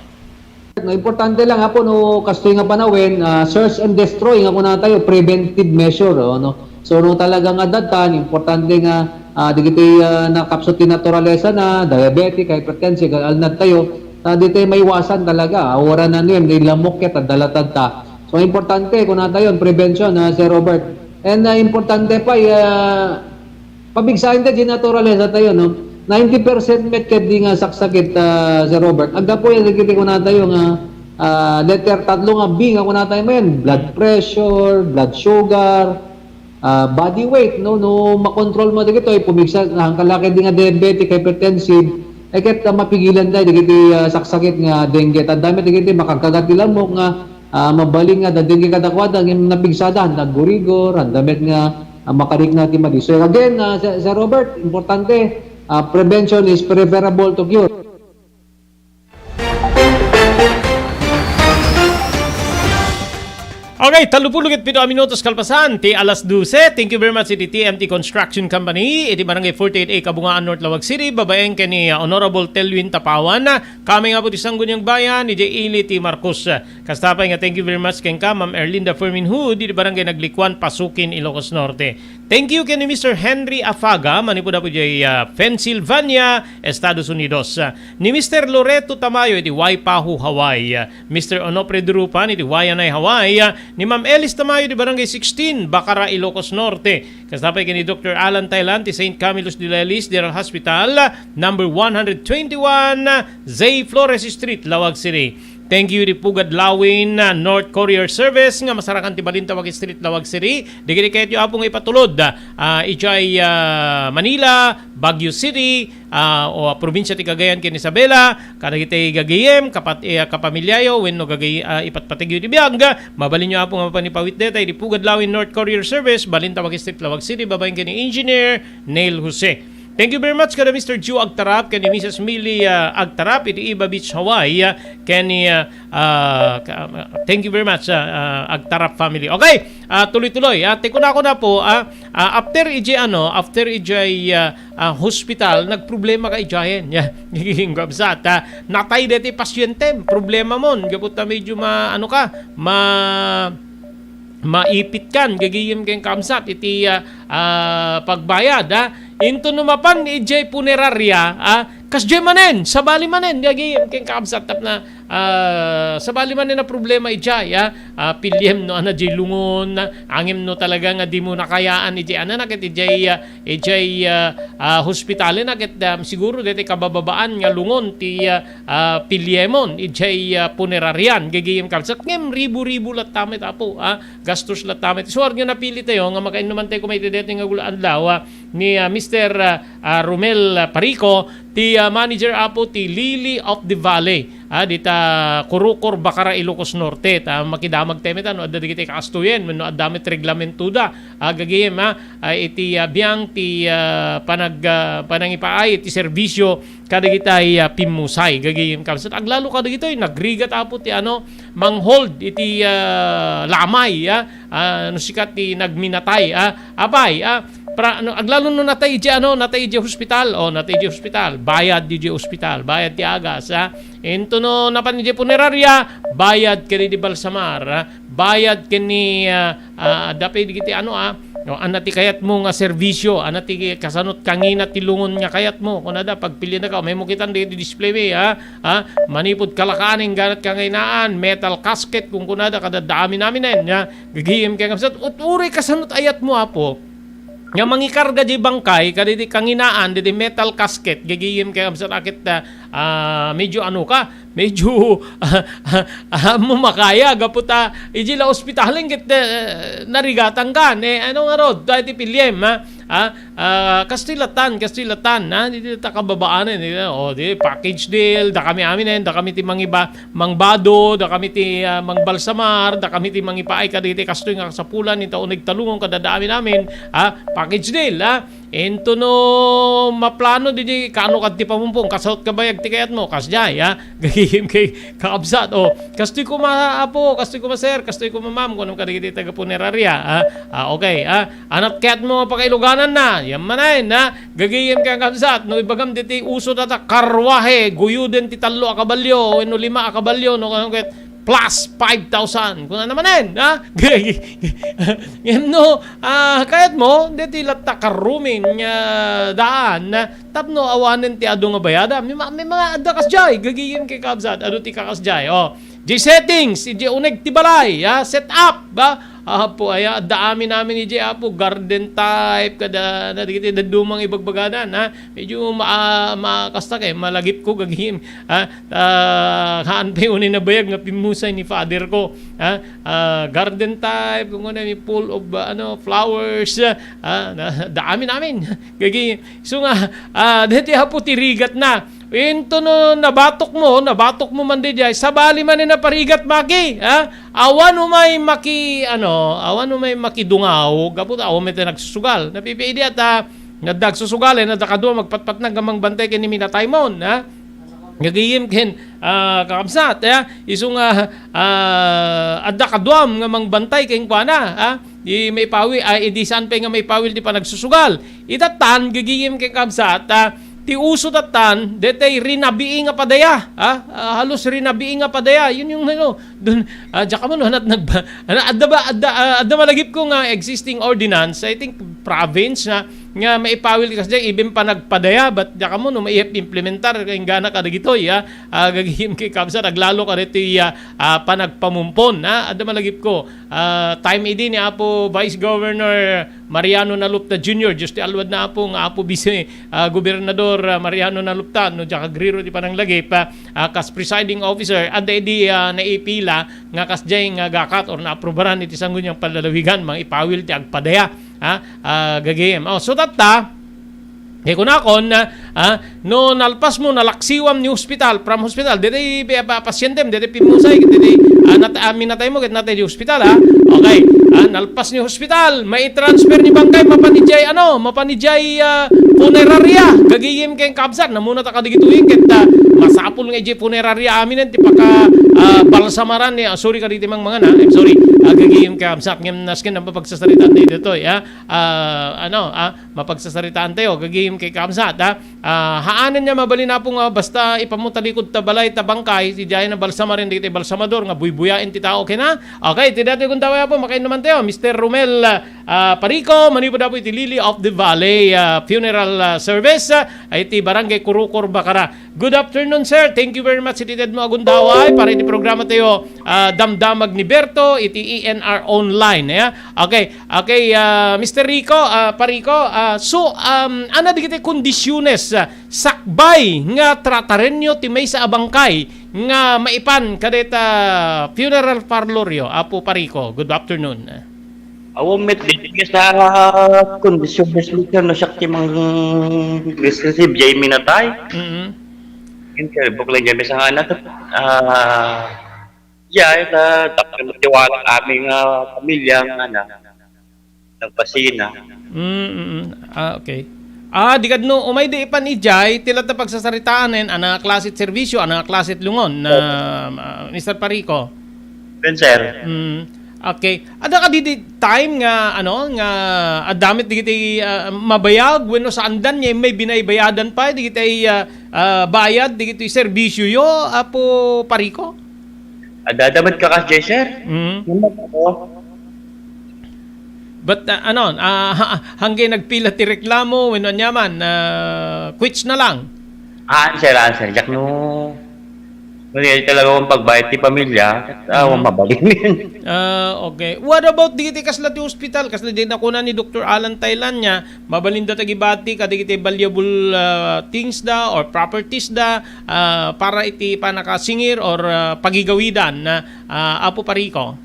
No, importante lang, Apo, no, kastoy nga panawen, ah, search and destroy nga kunatayo, preventive measure, oh, no? So, no, talaga nga datan, importante nga, ah, dagiti, ah, nakapsut ti naturalesa na, diabetic, hypertensive, alnad tayo, ta ditoy maiwasan talaga, ah, wala na niyan, di lamok ket, adda latad ta. So, importante, kunatayo, prevention, ah, Sir Robert. And, ah, importante pa, ah, pabigsaen ta di naturalesa tayo, no? Ninety percent met ket di nga saksakit, ah, Sir Robert. Aggapu yan, dagiti kunatayo nga, ah, letter tatlo nga B nga kunatayo manen, blood pressure, blood sugar, ah, body weight, no? No makontrol mo dagitoy, pumigsa, nakakalakid di nga diabetic, hypertensive, ay ket, ah, mapigilan tayo dagiti, ah, saksakit nga dengue. Tanda met dagiti makagkagat ti lamok nga, ah, mabalin nga adda dengue kadakuada, ngem napigsada, handa gurigor, handa met nga, ah, makarikna ti madi. So again, ah, Sir, Sir Robert, importante, ah, prevention is preferable to cure. Okay, tallopulo ket pito a minutos kalpasan ti alas dose. Thank you very much iti T M T Construction Company iti Barangay forty-eight A, Kabungaan, North Laoag City, babaen ken ni, uh, Honorable Telwin Tapawan. Kami nga po ti Sangguniang Bayan, ni J. Eli T. Marcos. Kasta pay nga thank you very much kenka, Ma'am Erlinda Fermin Hood, iti Barangay Naglikuan, Pasukin, Ilocos Norte. Thank you ken ni Mister Henry Afaga, manipud apo jay, uh, Pennsylvania, Estados Unidos. Uh, ni Mister Loreto Tamayo iti Waipahu, Hawaii. Mister Onofre Durupan iti Waianae, Hawaii, ni Ma'am Elis Tamayo iti Barangay sixteen, Bacara, Ilocos Norte. Kasta pay ken ni Doktor Alan Thailand ti Saint Camillus de Lelis General Hospital, number one hundred twenty-one, Zay Flores Street, Laoag City. Thank you iti Pugad Lawin, ah, North Courier Service nga masarakan ti Balintawak Street, Laoag City. Dagiti kayatyo, Apo, nga ipatulod, ah, idiay, ah, Manila, Baguio City, ah, o, ah, probinsia ti Cagayan ken Isabela, kadagiti gagayem, kapat-, eh, kapamilyayo, wenno gagay-, ah, ipatpategyo iti biag, mabalinyo, Apo, nga mapan ipawit dayta iti Pugad Lawin North Courier Service, Balintawak Street, Laoag City, babaen ken ni Engineer Neil Jose. Thank you very much kada Mister Joe Agtarap ken ni Missus Millie, ah, Agtarap iti Iba Beach, Hawaii, ah, ken ni, ah, ah, ka-, ah, thank you very much, ah, ah, Agtarap family. Okay, ah, tuloy-tuloy, ah, ti kunakuna po, ah, ah, after iti ano, after iti, ah, ah, hospital, nagproblema ka idiayen. Ya, giging kabsat, ah, natay deti pasyente, problema mon, gapu ta medyo ma-, ano ka, ma-, maipit kan, gagayem ken kabsat, iti, ah, ah, pagbayad, ah. Into no mapan idiay punerarya, ah, kasdiay manen, sabali manen, gagayem ken kabsat, tapna, ah, sabali manen a problema idiay, ah, ah, piliem no, ana, diay lungon, ah, ngem no talaga nga dimo nakayaan idiay, ana, ket idiay, ah, idiay, ah, ah, hospitalen, ket, ah, siguro deti kabababaan nga lungon ti, ah, ah, piliemon idiay, ah, puneraryan, gagayem kabsat, ngem ribu-ribu latta met, Apo, ah, gastos latta met. Isuar nga napili tayo nga makainnuman tayo koma iti daytoy nga gula adlaw, ah, ni, ah, Mister, ah, ah, Romel, ah, Parico, ti, ah, manager, Apo, ti Lily of the Valley, ah, dita Kurukor, Bacara, Ilocos Norte. Ta makidamag tayo met, no adda dagiti kaastuyen, wenno adda met reglamento da, ah, gagayem, ah, ah, iti, ah, biang ti, ah, panag-, ah, panangipaay ti serbisyo kadagitay, ah, pimmusay, gagayem kabsat. Aglalo kadagitoy, nagrigat, Apo, ti ano, manghold iti, ah, lamay, ah, ah, no sika ti nagminatay, ah, apay, ah, pra-, no, aglalo no natay iti ano, natay iti hospital, o, natay iti hospital, bayad iti hospital, bayad ti agas, ah. Into no napan iti punerarya, bayad ken iti balsamar, ah, bayad ken ni, ah, ah, adda pay dagiti ano, ah, no, ana ti kayatmo nga serbisyo, ana ti kasanot kangina ti lungon nga kayatmo, kunada, pagpilienaka, maymo kitan dagiti display, ah, ah, manipud kalakaning ganat kangaynaan, metal casket, kunkunada, kada amin-aminen, ah, gagayem ken kabsat, ut uray kasanot ayatmo, Apo, nga mangikarga di bangkay, kaditi kanginaan, diti metal casket, gagayem ken kabsat, a ket, ah, ah, medyo ano ka, Medyo, ah, ah, ah, mo makaya, gapu ta, iji la ospitalen ket, eh, narigatangkan. Eh, ano ngarud, dayta ti piliem, ha? Ah, ah, kastoy latan, kastoy latan, ha? Di, di ta kababaanen, di, o, di, package deal, dakami amin, eh, dakami ti mangiba-, mangbado, dakami ti, ah, mangbalsamar, dakami ti mangipaay kadagiti kastoy nga kasapulan, ita uneg talungon kadada amin amin, ha? Package deal, ha? Into no maplano, di, di, kaano kad ti pamumpong, kasaut kabayag ti kayatmo, kasdiay, ha? Gagayem kay kakabsat, o, kastoy koma, apo, kastoy koma, sir, kastoy koma, ma'am, kunam kadagiti taga punerarya, ha? Ah, okay, ha? Anat kayatmo pakailuganan na, yan manen, ha? Gagayem kay kakabsat, no ibagam diti uso data, karwahe, guyuden ti tallo a kabalyo, wenno lima a kabalyo, no, kunam ket, plus five thousand. Kuna naman, ha? Ngem no, ah, kayatmo, deti latta karrumin nga daan, tapno awanen ti adu nga bayada. May ma-, may mga adda kasdiay, gagayem kay kabsat, adu ti kakasdiay. O, di settings, iji uneg ti balay, ha? Set up, ba? Apo, aya, adda amin amin iji, apo, garden type, kada, na, dagiti daddumang ibagbagadan, ha? Medyo ma-, ma-, kasta kay, malagip ko, gagayem, ha? Ah, haan pay unay nabayag nga pimmusay ni father ko, ha? Ah, garden type, kung ano, full of, ah, ano, flowers, ah, na, da amin, amin. Gagi, so nga, ah, deti apo ti rigat na. Into no nabatok mo, nabatok mo man di jay, sabali man ni naparigat maki, ha? Awan umay maki, ano, awan umay makidungaw, gapu ta awan may nagsusugal. Napipiidi at, ah, nga dagsusugal, eh, nadakadua, magpatpatnag nga mangbantay ken ni minatay mon, ha? Gagayem ken, ah, kakabsat, eh, isu nga, ah, adda kaduam nga mangbantay kenkuana, ah, di maipawi-, ah, idi saan pay nga maipawil ti panagsusugal. Itattan, gagayem ken kakabsat, ah, ti uso tattan, detay rinabii nga padaya, ah, ah, halos rinabii nga padaya. Yun yung, ano, dun, ah, diak ammo, no, hanat nagba-, ana, adda ba, adda, ah, adda malagip ko nga existing ordinance, I think, province na, nga maipawil kasdiay, even panagpadaya, but diak ammo, no, maihap implementar, kay inggana kadagitoy, ah, ah, gagayem kay kabsat, aglalo kadagitoy, ah, ah, panagpamumpon, ah, adda malagip ko. Ah, time idi ni Apo Vice Governor Mariano Nalupta Junior, Diyos ti alwad na Apo, nga Apo Vice, ah, Gobernador, ah, Mariano Nalupta, no, diak agriro ti pananglagip, ah, ah, kas presiding officer, adda idi, ah, naipila nga kasdiay nga gakat or naaprubaran iti sangguniang panlalawigan, mangipawil ti agpadaya. Ha? Ah, gagayem. Oh, so tatta, kay kunakon, ah, no nalpas mo, nalaksiwam ni hospital, from hospital, deti pi-, pa-, pasientem, deti pimmusay, deti, ah, nat-, ah, minatay mo, ket natay di hospital, ha? Okay. Ah, nalpas ni hospital, maitransfer ni bangkay, mapan idiay, ano, mapan idiay, ah, punerarya. Gagayem ken kabsat, namuna ta kadigitoyen, ket, ah, masapul nga idiay punerarya aminen ti paka, ah, balsamaran ni, ah, sorry kaditi mangmangan, ha? I'm sorry. Ah, gagayem ken kabsat, ngem nasken ang papagsasaritaan ditoy, ha? Ah, ano, ah, mapagsasaritaan tayo, gagayem kay kabsat, ha? Ah, haanen nga mabalin, Apo, nga basta ipammo talikod ta balay ta bangkay, ti diay nabalsamarin dagiti balsamador nga buybuyaen ti tao, okay na? Okay, ti datoy gundaway, Apo, makain naman tayo. Mister Romel, ah, Parico, manipud, Apo, iti Lily of the Valley, ah, Funeral, ah, Service, ah, iti Barangay Kurukor, Bacara. Good afternoon, sir. Thank you very much iti tedmo a gundaway para iti programa tayo, ah, Damdamag ni Berto, iti E N R Online, ya. Okay, okay, ah, Mister Rico, ah, Parico, ah, so, um, ana dagiti kondisyones, ah, sakbay nga tratarenyo ti maysa a bangkay nga maipan kadeta funeral parloryo, Apo Parico? Good afternoon. Awan met di sa kondisyon, Mister, no siak ti mang-receive jay minatay. Mm. Yun, sir, buklan jay may sangana. Ah, jay, ta, dakkel ti walak amin nga pamilya nga na, nagpasina. Mm, mm. Ah, okay. Ah, di kadno, umay di ipan ijay, ti latta pagsasaritanen, ana klase ti serbisyo, ana klase ti lungon, na, ah, Mister Parico? Yun, sir. Mm. Okay. Adda kadi di time nga, ano, nga adda met digiti, ah, mabayag, wenno saandan, nga may binaybayadan pa, digiti, ah, ah, bayad, digiti serbisyo yo, Apo Parico? Adda, adda met kakas jay, sir. Mm. Naman ako. But, ah, ano, ah, ha-, hanggang nagpila ti reklamo, wenno anyaman, ah, quits na lang. Ah, sir, ah, sir. Diak no, Kasi talaga ang pagbayad ti pamilya, ah, Mhm. mabalin. Ah, okay. What about dagiti kasla ti hospital? Kasla di nakuna ni Doktor Alan Thailand nga, mabalin da tagibati kadagiti valuable, ah, things da or properties da, ah, para iti panakasingir or, ah, pagigawidan na, ah, Apo Parico?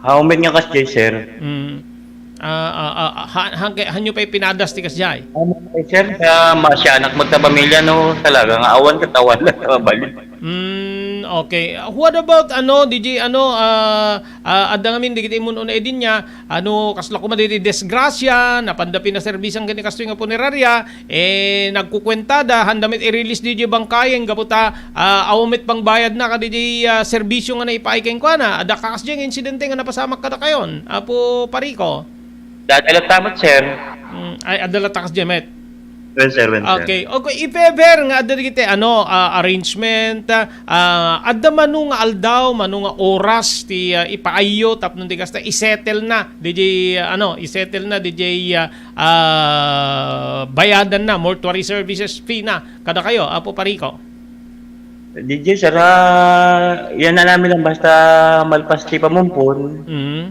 Awan met nga kasdiay, sir. Mm. Ah, ah, ah, ah, ha-, hangke-, hanyo pay pinadas ti kasdiay? Awan met, sir, sa masianak met ta pamilya, no, talaga nga awan ket awan lang ta mabalin. Mm, okay. What about, ano, D J, ano, ah, ah, adda ngamin dagiti immun-una idin nga, ano, kasla koma dagiti disgrasya, napanda pinaserbisan ken ni kastoy nga punerarya, eh, nagkukuentada, handa met i-release diay bangkayen gapu ta, ah, awan met pangbayadna kadaydiay, ah, serbisio nga naipaay kenkuana. Adda kakasdiay nga insidente nga napasamak kadakayon, Apo Parico? Dati latta met, sir. Mm, ay, adda latta kasdiay met. Wen, sir, wen, sir. Okay. Okay, if ever nga adda dagiti, ano, ah, arrangement, ah, adda mano nga aldaw, mano nga oras ti, ah, ipaayyo tapno di kasta isettle na, diay, ah, ano, isettle na, diay, ah, ah, bayadan na, mortuary services fee na kadakayo, Apo Parico? D J, sir, ah, yan na namin lang basta malpas ti pamumpon. Mm.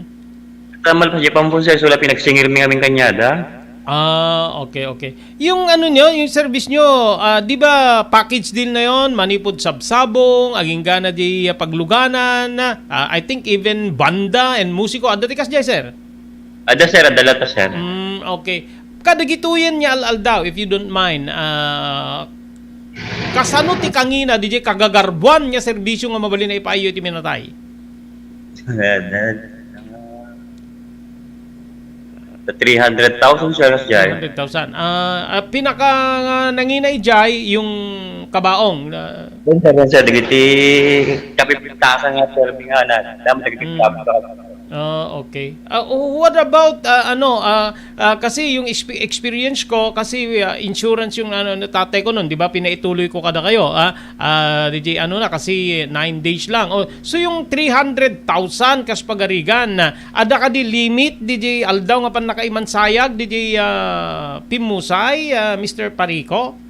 Basta malpas ti pamumpon, sir, so la pinagsingir mi ngamin kaniada. Ah, okay, okay. Yung ano nyo, yung service nyo, ah, di ba package deal na yon? Manipud sabsabong, agingga na di pagluganan, ah, I think even banda and musiko, adda ti kasdiay, sir? Adda, sir, adda latta, sir. Mm, okay. Kadagitoyen nga al-aldaw, if you don't mind, ah, kasano ti kangina, diay kagagarbuan nga serbisyo nga mabalin a ipaayyo iti minatay? Ayan, ayan. Sa three hundred thousand, sir, kasdiay. Three hundred thousand. Ah, ah, pinaka, ah, nangina idiay yung kabaong na Wen, sir, wen, sir, dagiti kapipintasan nga, sir, nga na, damo dagiti Mm. Ah, okay. Ah, what about, ah, ano, ah, ah, kasi yung expe-, experience ko, kasi, ah, insurance yung, ano, ano, tatay ko nun, di ba, pinaituloy ko kada kayo, ah, ah, D J, ano na, kasi nine days lang. Oh, so yung three hundred thousand kas pagarigan, ah, ada ka di limit, D J, aldaw nga pan nakaimansayag, D J, ah, Pimusay, ah, Mister Parico?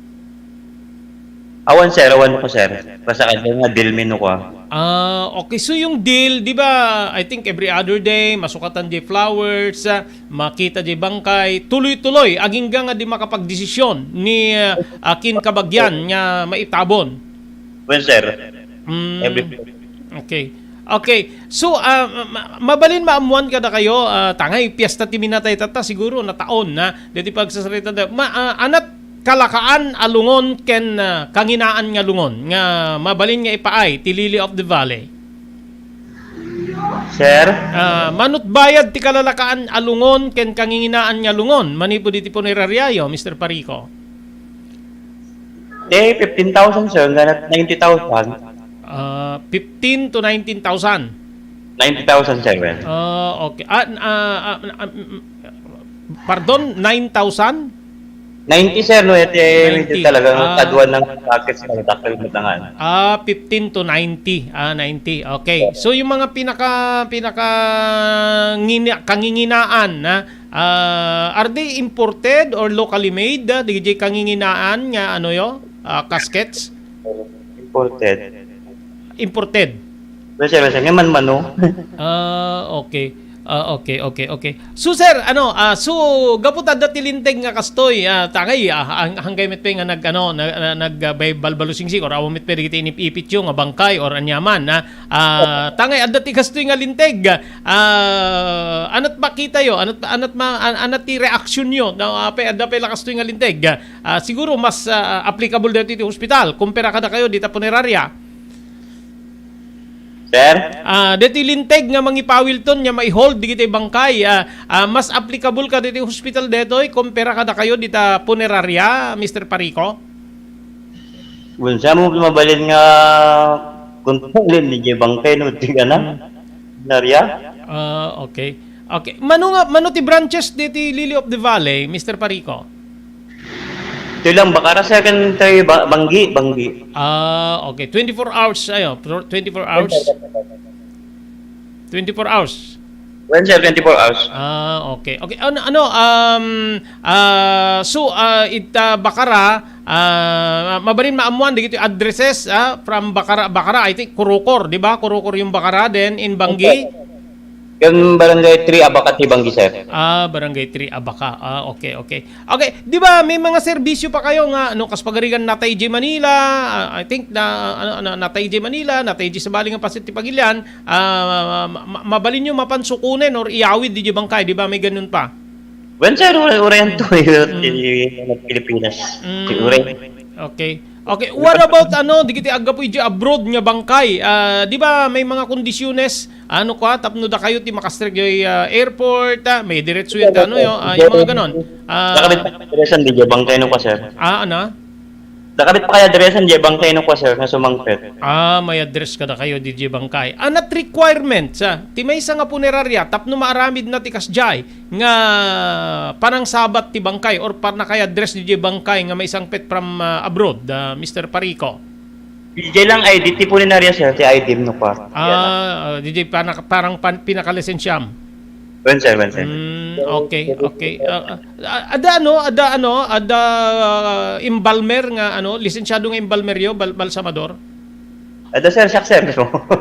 Awan, sir. Awan ko, sir. Basta kanya nga deal mi no kwa. Ah, okay. So, yung deal, di ba, I think every other day, masukatan di flowers, ah, makita di bangkay, tuloy-tuloy, agingga nga di makapagdesisyon ni, ah, akin kabagyan nga maitabon. Well, sir. Mm. Every Okay. Okay. So, ah, ma-, ma-, mabalin maammuan kada kayo, ah, tangay, piyesta ti minatay tatta, siguro, nataon na, deti pagsasarita da, ma-, ah, anat kalakaan a lungon ken, ah, kanginaan nga lungon nga mabalin nga ipaay ti Lily of the Valley? Sir? Ah, manut bayad ti kalalakaan a lungon ken kanginginaan nga lungon manipud iti puneraryayo, Mister Parico? Eh, fifteen thousand, sir, hanggang ninety thousand. Ah, fifteen to nineteen thousand? Ninety thousand, sir, well. Ah, okay. Ah, n-, ah, ah, ah, mm, pardon, nine thousand? Ninety, sir, no? Ito, eh, medyo Ninety. Talagang Ah. Kaduan ng package ng dakil mo tangan. Ah, fifteen to ninety. Ah, ninety. Okay. Yeah. So, yung mga pinaka, pinaka ngina-, kanginginaan na, ah, are they imported or locally made? Ah, D J kanginginaan nga, ano yo? Ah, caskets? Imported. Imported. Wala siya, wala siya. Ngayon man, mano? Ah, okay. Ah, okay, okay, okay. So, sir, ano, ah, so, gapu ta adda ti linteg nga kastoy, ah, tangay, ah, ang, hanggay met pay nga nag, ano, na, na, nag, ah, bay-, balbalusingsik, or awan met pay dagiti inip-ipityo nga bangkay or anyaman, ah, ah, tangay adda ti kastoy nga linteg, ah, anat makita yo, anat, anat ma-, an-, anat ti reaksyon yo, na, ah, pay, adda pay la kastoy nga linteg, ah, siguro mas, ah, applicable dito iti hospital, kumpara kada kayo dita punerarya. Sir? Ah, deti linteg nga mangipawilton nga mai-hold digiti bangkay, ah, ah, mas applicable ka deti hospital detoy kumpara kada kayo dita punerarya, Mister Parico? Unsa mo mabalin nga kung paulin ni bangkay no ti kana? Hmm. Punerarya? Ah, okay. Okay. Mano nga, mano ti branches deti Lily of the Valley, Mister Parico? Ito lang, Bacara, second tayo, ba-, Banggi, Banggi. Ah, okay. Twenty-four hours, ayo, twenty-four hours. Twenty-four hours. Well, sir, twenty-four hours. Ah, okay. Okay, ano, ano, um, ah, so, ah, it, ah, Bacara, Ah, mabalin maammuan dagiti addresses, ah, from Bacara, Bacara, I think Kurukor, di ba? Kurukor yung Bacara, then in Banggi? Yung Barangay three Abaca ti Banggi, sir. Ah, Barangay three Abaca. Ah, okay, okay. Okay, di ba may mga serbisyo pa kayo nga, ano, kas pagarigan natay di Manila, ah, I think na, ano, na, natay di Manila, natay di sa bali nga pasit ti Pagilian, ah, ma-, ma-, mabalin nyo mapansukunen or iyawid di Bangkay, di ba may ganun pa? Well, sir, uray, uray anto, Mm. ti Pilipinas. Mm. Uray. Okay. Okay, what about, ano, digiti aggapu iti abroad nga Bangkay? Ah, di ba may mga kondisyones, ano, kwa, tapno da kayo ti makastrek joy, ah, airport, ah, may diretso yan, ano, yo, ah, yung mga ganon. Ah, Nakabit pa kaya addressan di Bangkay no kwa, sir? Ah, ano? Nakabit pa kaya addressan di Bangkay no kwa, sir, nga sumangpet? Ah, may address kada kayo di Bangkay. Anat requirement sa ti maysa nga punerarya tapno maaramid na ti kasjay nga panangsabat ti bangkay or panakay address di Bangkay nga maisangpet from, ah, abroad, ah, Mister Parico? Diay lang I D ti punerarya, sir, ti I D no kwa. Ah, ah, di, di, panak-, parang pan-, pinakalisensyam. Wen, sir, wen, sir. Mm, okay, okay. Ah, ah, ada ano, ada ano, ada, ah, embalmer nga ano, lisensyado nga embalmeryo, bal-, balsamador? Ada, sir, siak, sir.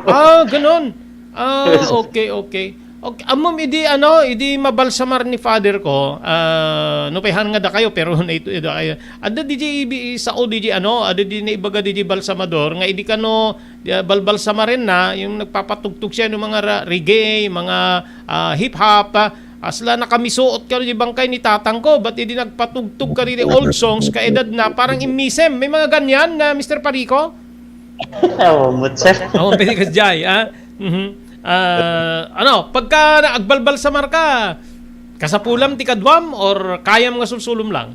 Ah, ganun. Ah, Yes. Okay, okay. Okay, ammom idi ano, idi mabalsamar ni father ko, ah, no pay han nga da kayo, pero na ito, ito kayo. Adda D J ibi-, sao D J ano, adda di naibaga D J balsamador, nga idi kano, di, ah, balbalsamaren na, yung nagpapatugtog siya ng mga ra-, reggae, mga, ah, hip-hop, ah, asla nakamisuot ka di bangkay ni tatang ko, but idi nagpatugtog ka di old songs, kaedad na, parang immisem. May mga ganyan na, Mister Parico? Oo, mut, sir. Oo, pwede ka jay, ah. Mhm. Ah, ano, pagka na-, agbalbalsamar ka, kasapulam ti kaduam or kayam nga sulsulom lang?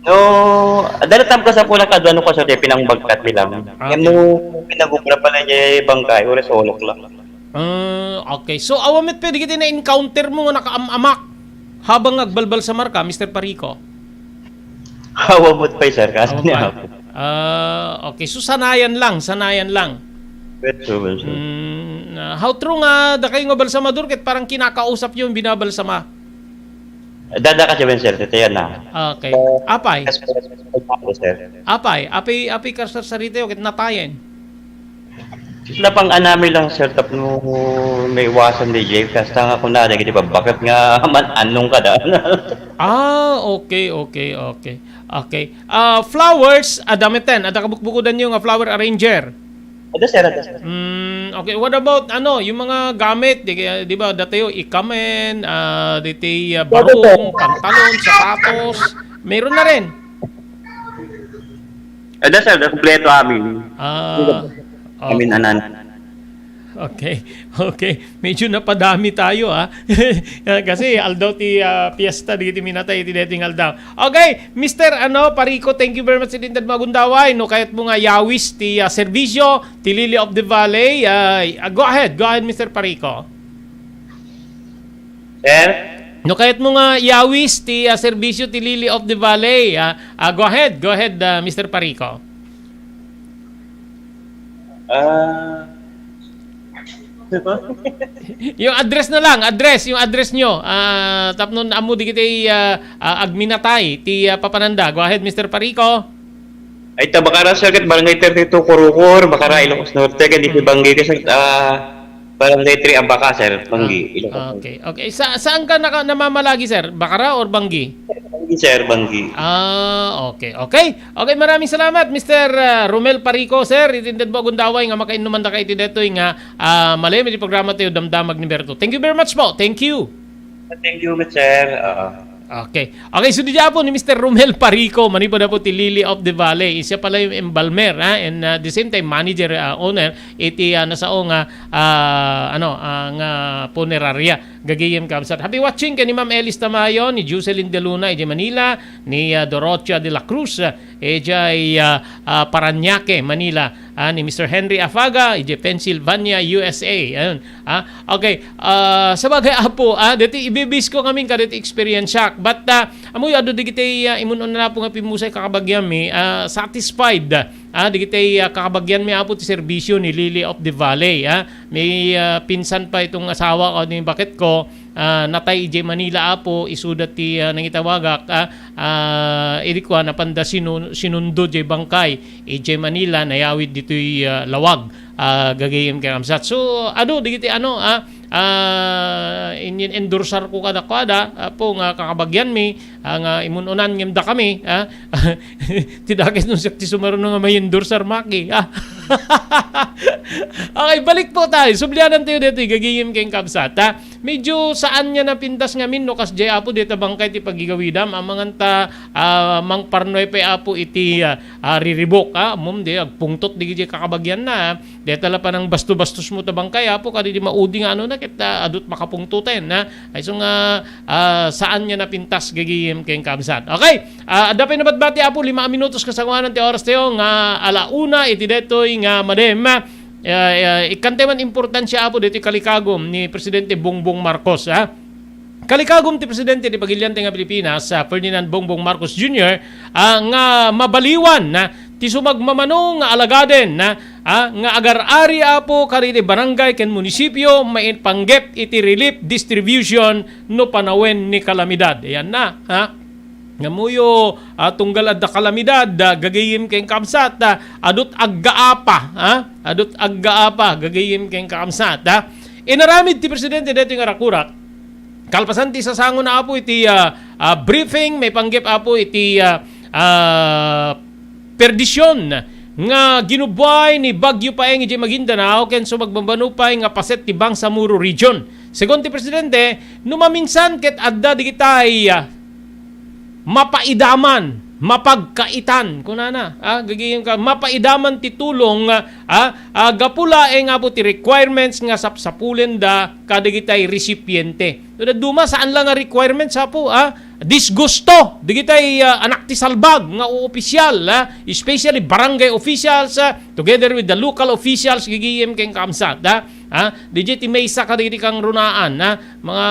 No, dala tam kasapulam kadua no, kasi pinangbagkat mi lang. Ah, Yan okay. Mo pinagubra pala niya bangkay, oras olok lang. Ah, okay. So, awan met pwede kita na-encounter mo nga nakaam-amak habang agbalbalsamar ka, Mister Parico? Awan met pay, sir, kasi Awan niya pay. Ako. Ah, okay. So, sanayan lang, sanayan lang. Well, sir, well, sir. Mm, ah, how true nga, da kayo nga balsamador, ket parang kinakausap yung binabalsama? Dada kasi, well, sir, tete yan na. Okay. Apay? Yes, sir. Apay, apay, apay karsarita yo, ket natayen. Lapang anami lang, sir, tapno maiwasan di jay, kasta nga kuna, dagiti babbaket nga man annong kada. Ah, okay, okay, okay. Okay. Ah, flowers, adda meten, adda kabukbukodan yo nga flower arranger. Ada, sir, ada, sir. Mm, okay, what about, ano, yung mga gamit, di, di ba, datayo, ikamen, ah, diti, ah, Ada, sir. Barong, pantalon, sapatos, meron na rin. Ada, sir, ada, kompleto amin. Ah, Amin, okay. Anan. Okay, okay. Medyo napadami tayo, ah. Kasi aldaw ti, ah, piyesta, di ti minatay, ti dating aldaw. Okay, Mister, ano, Parico, thank you very much, itintad mo agundaway. No, kayat mo nga yawis ti, ah, serbisyo, ti Lily of the Valley. Ah, ah, go ahead, go ahead, Mister Parico. Sir? No, kayat mo nga yawis ti, ah, serbisyo ti Lily of the Valley. Ah, ah, go ahead, go ahead, ah, Mister Parico. Ah. Yung address na lang, address, yung address nyo. Ah, tapno ammo di kita, ah, ah, agminatay ti, ah, papananda. Go ahead, Mister Parico. Ay, ta Bacara, sir, ket Barangay thirty-two, Kurukor, Bacara, Ilocos Norte, ket iti Banggi, ket, ah, Barangay three Abaca, sir, Banggi, Ah, Ilocos Norte. Okay, okay. Sa-, saan ka naka-, namamalagi, sir? Bacara or Banggi? Banggi, sir, Banggi. Ah, okay, okay. Okay, maraming salamat, Mister, ah, Romel Parico, sir. Itinded mo agundaway nga makainnuman da ka iti detoy nga, ah, malem iti programa tayo, Damdamag ni Berto. Thank you very much po. Thank you. Thank you, sir. Ah. Okay. Okay, so di dyan po ni Mister Romel Parico, manipod po ti Lily of the Valley. Siya pala yung embalmer, ha? And, ah, the same time, manager, ah, owner, iti, ah, nasao nga, ah, ano, ah, nga punerarya. Gagayem kabsat. Happy watching kay ni Ma'am Elis Tamayo, ni Jocelyn De Luna, iti Manila, ni, ah, Dorothea de la Cruz, ah, iti, ah, ah, Parañaque, Manila, ah, ni Mister Henry Afaga, iti Pennsylvania, U S A. Ayun. Ah, okay. Ah, sabagay, apo, ah, dati ibibis ko ngamin kadati experience shock. But, ah, amoy adu digiti, ah, imun-un na po nga pimusay kakabagyan mi, ah, satisfied. Ah, digiti, ah, kakabagyan mi, apo, ti serbisyo ni Lily of the Valley, ah. May, ah, pinsan pa itong asawa ko, ni bakit ko, ah, natay idiay Manila, Apo, isuda ti, ah, nangitawagak, ah, ah, idi kua, napanda sinu-, sinundo diay bangkay idiay Manila, nayawid ditoy, ah, lawag, ah, gagayem ken kabsat. So, adu, dagiti ano, ah, ah, in-, in-endorsar ko kadakuada, Apo, nga kakabagianmi, ah, nga imun-unan ngem dakami, ah, ti dakes no siak ti sumaruno nga may-endorsar, Maki, ah. Okay, balik po tayo. Sublianan tayo dito, gagayem ken kabsat, ha? Medyo saan nga napintas ngamin, no, kasdiay, Apo, dita bangkay ti pagigawidam, amangan ta, ah, mangparnoy pay, Apo, iti, ah, ah, riribok, ah, mum, di, agpungtot, di, di, kakabagian na, ah. Deta la panang basto-bastos mo ta bangkay, Apo, kadi di maudi nga ano na, ket, ah, adut makapungtoten, ha? Ay, so nga, ah, saan nga napintas, gagayem ken kabsat. Okay, ah, adda pay nabatbati, Apo, lima a minutos kasangoanan ti oras tayo, nga ala una, iti detoy nga madem, ah, ah, ikkante man importansia, Apo, detoy kalikagum ni Presidente Bongbong Marcos, ha? Kalikagum ti Presidente ti Pagiliante nga Pilipinas, ah, Ferdinand Bongbong Marcos Junior, ah, nga mabaliwan, ah, ti sumagmamano nga alagaden, ah, ah, nga agar-ari, Apo, kadagiti barangay ken munisipio maipanggep iti relief distribution no panawen ni kalamidad. Ayan na, ha? Ngamuyo, ah, tunggal adda kalamidad, ah, gagayem ken kabsat, ah, adut aggaapa, ha? Adut aggaapa, gagayem ken kabsat, ha? Inaramid ti Presidente daytoy nga rakurak, kalpasan ti sasango na, Apo, iti, ah, ah, briefing, maipanggep, Apo, iti, ah, ah, perdisyon nga ginubbuay ni Bagyo Paeng idiay Maguindanao ken sumagmamano pay nga paset ti Bangsamoro Region. Segun ti Presidente, no maminsan ket adda digitay, ah, mapaidaman, mapagkaitan, kunana, ah, gagayem ka, mapaidaman ti tulong, ah, ah, gapu laeng, Apo, ti requirements nga sapsapulenda kadagitay resipiente. No dadduma, saan la nga requirements, Apo, ah, disgusto digitay, ah, anak ti salbag nga opisyal, ah, especially barangay officials, ah, together with the local officials, gagayem ken kabsat, ah, ah, didiay ti maysa kadagiti kangrunaan, ah, mga,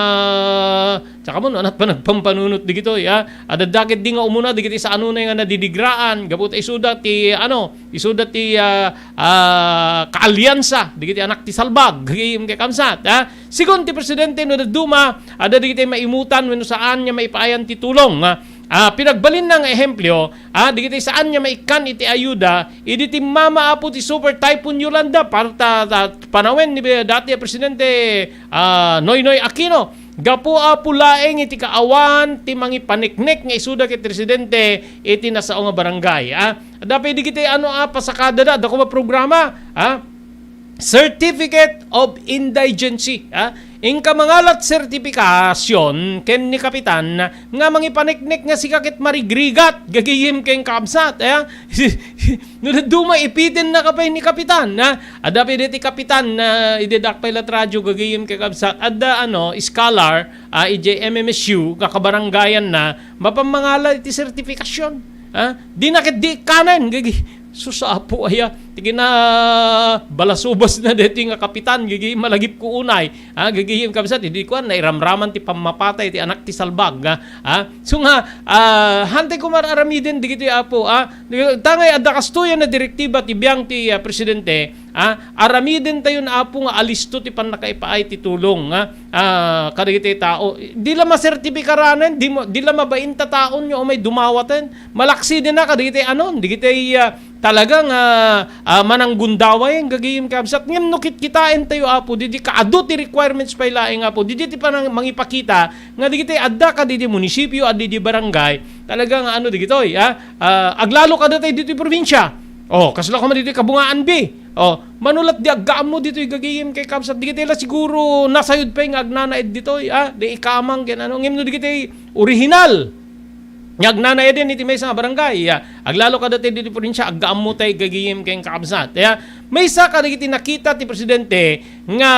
saka mo, no, anat pa nagpampanunot digitoy, ah, adda ket di nga umuna digiti saanunay nga nadidigraan, gapu ta isuda ti, ano, isuda ti, ah, ah, kaalyansa digiti anak ti salbag, gagayem ken kabsat, ah. Segun ti Presidente, no dadduma, adda digiti maimutan wenno saan nga maipaayan ti tulong, ah. Ah, pinagbalinna nga ehemplo, ah, digiti saan nga maikkan iti ayuda, idi timmama, Apo, ti Super Typhoon Yolanda, para ta, ta, panawen ni dati a Presidente, ah, Noynoy Aquino. Gapu, Apo, laeng iti kaawan ti mangipaniknik nga isuda ket residente iti nasao nga barangay, ah. Adda pay digiti ano, ah, pasakada da, adda koma programa, ah, Certificate of Indigency, ah. Inka mangalat sertifikasyon ken ni kapitan nga mangipaniknik nga sika ket marigrigat, gagayem ken kabsat, ah. No dadduma, ipitennaka pay ni kapitan, ah. Adda pay deti kapitan, ah, idi addak pay lat radyo, gagayem ken kabsat. Adda, ano, scholar, ah, idiay M M S U, nga kabarangayanna, mapan mangalat iti sertifikasyon. Ha? Di na ket di kanen, gagi. Sus, Apo, aya. Ti kinabalasubas na deti nga kapitan, gagi, malagip ko unay. Ha? Gagi, yung kabsat, di kuan, nairamraman ti pammapatay ti anak ti salbag, ha? Ha? So nga, ah, hantay ko mar-aramiden, digiti, Apo, ha? Tangay adda kastoy a direktiba ti biang ti, ah, presidente, ha? Aramiden tayon, Apo, nga alisto ti pannakaipaay ti tulong, ha? Ah, kadagiti tao. Di la masertipikaranen, di mo, di la mabain ta taon nga umay dumawaten. Malaksi dina kadagiti anon, digiti, ah, talagang, ah, ah, mananggundawayen, gagayem kabsat. Ngem no kitkitaentayo, Apo, didi kaadu ti requirements pay laeng, Apo, didi ti panang mangipakita nga digiti adda kadidi munisipio, addi di barangay, talagang ano digitoy, ah, ah, aglalo kadatay ditoy probinsya. Oh, kasla koma ditoy Kabungaan B. Oh, manulat di aggaammo ditoy gagayem ken kabsat. Digiti la siguro nasayod pay nga agnanaed ditoy, ah, di ikamang ken ano. Ngem no digiti original nga agnanaeden iti maysa nga barangay, ah, aglalo kadatay ditoy probinsya, aggaammo tay gagayem ken kabsat. Kaya maysa kadagiti nakita ti presidente nga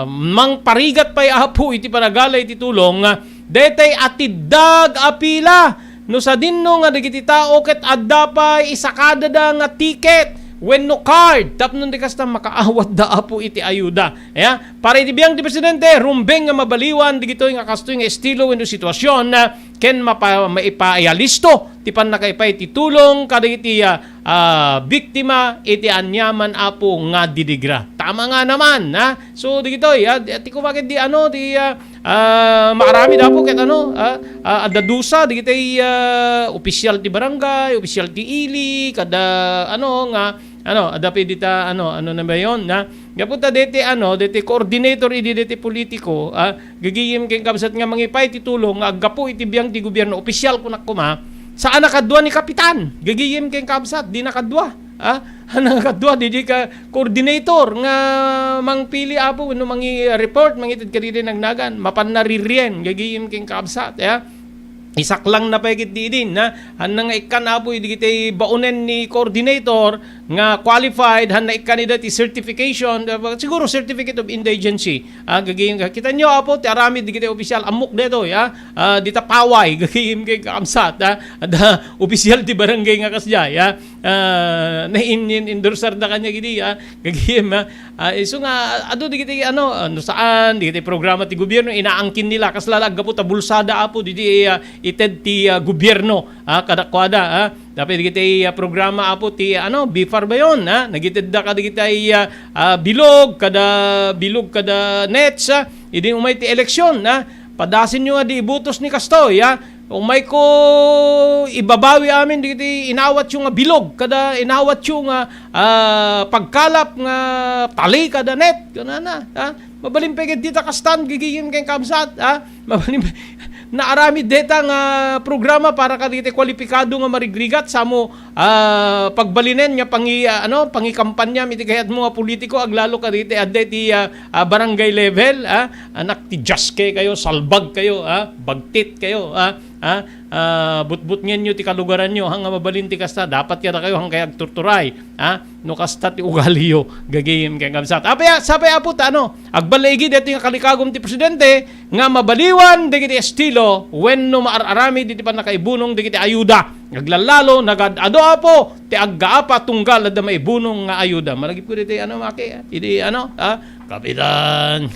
mangparigat pay, Apo, iti panagalay ti tulong, ah, daytay a tiddag a pila. No sadinno nga dagiti tao ket adda pay isakadada nga ticket wenno card, tapno di kasta makaawatda, Apo, iti ayuda. Ya, para iti biang ti presidente, rumbeng nga mabaliwan digitoy nga kastoy nga estilo wenno sitwasyon, ah, ken mapa-, maipaayalisto ti pannakaipay ti tulong kadagiti, ah, ah, biktima iti aniaman, Apo, nga didigra. Tama nga naman, ha? So, digitoy, ah, di, ti kumaket di ano, di, ah, Ah, maaramid, Apo, ket ano, ah, ah, adda dusa dagiti, ah, opisyal ti barangay, opisyal ti ili, kada, ano, nga, ano, adda pay dita, ano, ano na ba yon, na? Gapu ta deti, ano, deti coordinator idi deti politiko, ah, gagayem ken kabsat nga mangipay ti tulong nga aggapu iti biang ti gobierno, opisyal kunak koma, saan a kadua ni kapitan, gagayem ken kabsat, di na kadua. Ah, haan a kadua, diay ka coordinator nga mangpili, Apo, wenno mangi-report, mangited kadagiti nagnagan, mapan naririen, gagayem ken kabsat, ya. Isaklang na pay ket di idin, ha? Haan nga ikkan, Apo, dagiti baonen ni coordinator nga qualified, haan nga ikkan ida ti certification, ah, siguro certificate of indigency. Ah, gagayem ka. Kita nyo, Apo, ti aramid dagiti opisyal, ammok detoy, ha? Ah, dita paway, gagayem ken kabsat, ha? Adda opisyal ti barangay nga kasdiay, ha? Ah, nain-, in-, endorsar da kaniak idi, ah, gagayem, ah. Ah, isu nga, adu dagiti, ano, ah, no saan, dagiti programa ti gobierno, inaangkin nila, kasla la aggapu ta bulsada, Apo, didi, ah, ited ti, ah, gobierno, ah, kadakuada, ah. Tapno dagiti, ah, programa, Apo, ti, ano, BFAR ba yon, ah? Nagitedda kadagiti, ah, ah, bilog, kada bilog, kada nets, ah. Idi umay ti eleksyon, ah. Padasenyo nga di ibutos ni kastoy, ah. Umayko ibabawi amin dagiti inawatyo nga bilog, kada inawatyo nga, ah, pagkalap nga tali kada net, kunana, ha? Mabalin pay ket dita kastan, gagayem ken kabsat, ha? Mabalin pay, naaramid deta nga programa para kadagiti kwalipikado nga marigrigat, samo, ah, pagbalinen nga pangi-, ah, ano, pangikampanyam iti kayatmo nga politiko, aglalo kadagiti adda iti, ah, ah, barangay level, ah? Anak ti Dios kayo, salbag kayo, ah? Bagtit kayo, ah? Ah, ah, butbutngenyo ti kalugaranyo, haan nga mabalin ti kasta, dapat kadakayo, haan kayo agturturay, ha? No kasta ti ugaliyo, gagayem ken kabsat. Apay, sapay, Apo, ta, ano, agballaigi daytoy nga kalikagum ti presidente nga mabaliwan dagiti estilo wenno maar-aramid iti pannakaibunong dagiti ayuda. Aglallalo, nagad-adu, Apo, ti aggaapa tunggal adda maibunong nga ayuda. Malagipko daytoy, ano, Maki, idi, ano, ah, Kapitan,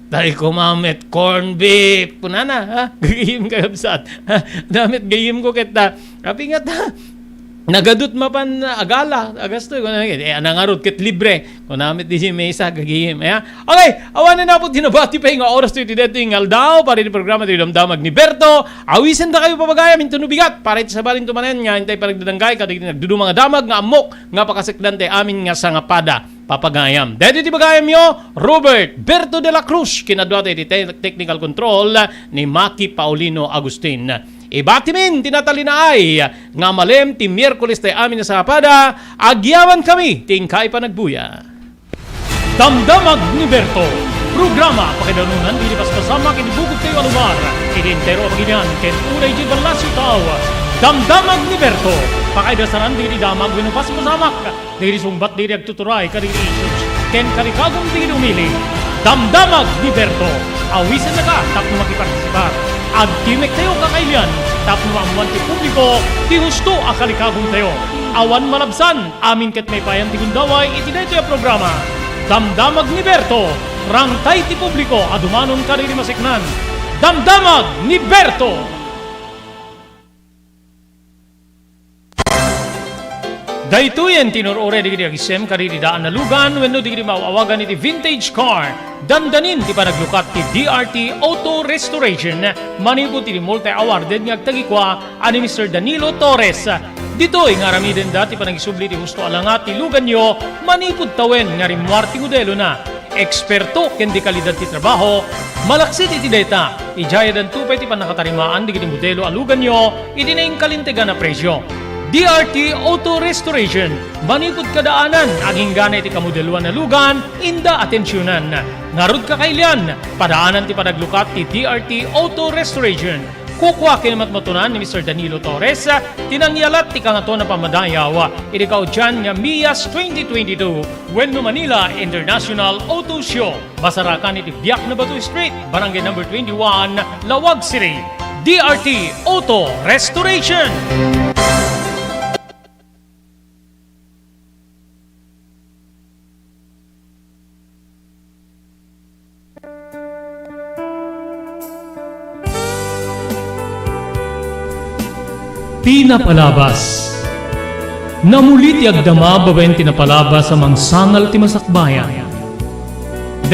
tay koma met corn beef. Kunana, ha? Gayem, kabsat. Ha? Adda met gayemko ket, ah, apay nga ta, nagadu ti mapan agala, agasto, kunana, eh, ania ngarud ket libre. Kuna met diay maysa, gagayem, ya. Okay, awanen, Apo, ti nabati pay nga oras ti daytoy nga aldaw, para iti programa ti Damdamag ni Berto. Awisen dakayo, pagayam, inton no bigat, para iti sabali manen nga intay panagdadangay, kadagiti nagduduma nga damag nga ammok, nga pakasekdan ti amin nga sangapada. Papagayam. Daytoy ti bagayamyo, Robert Berto de la Cruz, kinadua ti te-, technical control ni Maki Paulino Agustin. Ibatimin ti natalinaay nga malem ti Miyerkules ti amin nga sangapada, agyamankami ti inkay panagbuya. Damdamag ni Berto, programa pakaidarunan dagiti paspasamak iti bukod tayo a lugar, iti entero a pagilian, ken uray diay ballasiw tao. Damdamag ni Berto, pakaidasaran dagiti damag wenno paspasamak. Dagiti sungbat dagiti agtuturay kadagiti issues ken kalikagum dagiti umili. Damdamag ni Berto. Awisennaka tapno makipartisipar. Agtimektayo kakailian tapno maammoan ti publiko ti husto a kalikagumtayo. Awan malabsan, amin ket maipayan ti gundaway iti daytoy a programa. Damdamag ni Berto. Rangtay ti publiko a dumanon kadagiti maseknan. Damdamag ni Berto. Daytoyen ti inur-uray dagiti agisem kadagiti daan a lugan wenno dagiti maaw-awagan iti vintage car. Dandanin ti panaglukat ti D R T Auto Restoration manipud iti multi-awarded nga agtagikua a ni Mister Danilo Torres. Ditoy nga aramidenda ti panagisubli ti husto a langa ti luganyo manipud tawen nga rimmuar ti modelona. Eksperto ken de kalidad ti trabaho, malaksid iti dayta, idiay addanto pay ti pannakatarimaan dagiti modelo a luganyo iti nainkalintegan a presio. D R T Auto Restoration, manipud kadaanan, aginggana iti kamodeloan a lugan, inda atensionan. Ngarud kakailian, padaanan ti panaglukat ti D R T Auto Restoration. Kukua ken matmatunan ni Mister Danilo Torres ti nangyalat ti Kangatoan a Pammadayaw iti kaudian nga MIAS twenty twenty-two wenno Manila International Auto Show. Masarakan iti Biak na Bato Street, Barangay Number twenty-one, Laoag City. D R T Auto Restoration. Ti napalabas. Namuli ti agdama babaen ti napalabas a mangsangal ti masakbayan.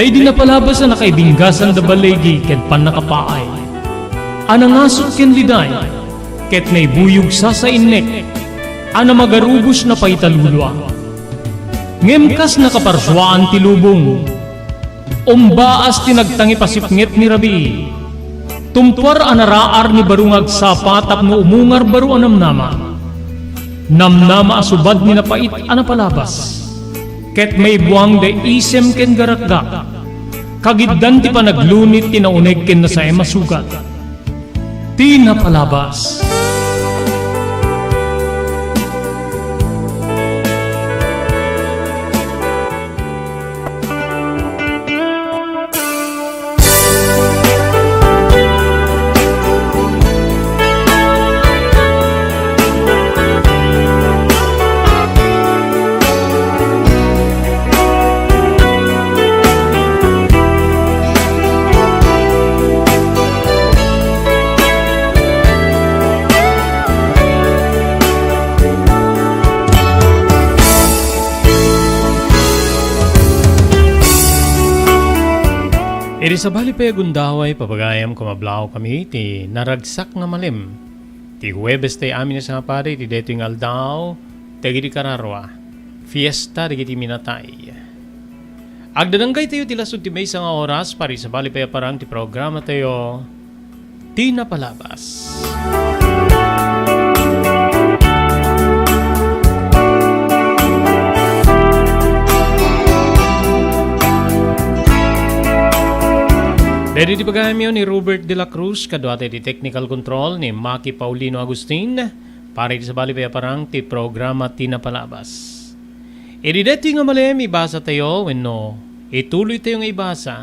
Daydi napalabas a nakaibinggasan da baligi ken pannakapaay, a nangasut ken liday, ket naibuyog sasainnek, a namagarubos na paitalulua. Ngem kas nakaparsuaan ti lubong, umbaas ti nagtangipasipnget ni rabii. Tumpuar a naraar ni baro nga agsapa tapno umungar baro a namnama. Namnama a subad ni napait a napalabas. Ket maibuang da isem ken garakgak. Kagiddan ti panaglunit ti nauneg ken nasaem a sugat. Ti napalabas. Idi sabali pay a gundaway, papagayam, kumablaaw kami ti naragsak nga malem. Ti Huwebes tay amin a sangapadi ti daytoy nga aldaw, dagiti kararua, fiesta dagiti minatay. Agdadangkaytayo ti lasud ti maysa nga oras para isabali pay a parang ti programatayo, Ti Napalabas. Daydi ti pagayamyo ni Robert de la Cruz, kaduata iti technical control ni Maki Paulino Agustin, para iti sabali pay a parang ti programa Ti Napalabas. Idi daytoy nga malem, ibasatayo wenno ituloytayo nga ibasa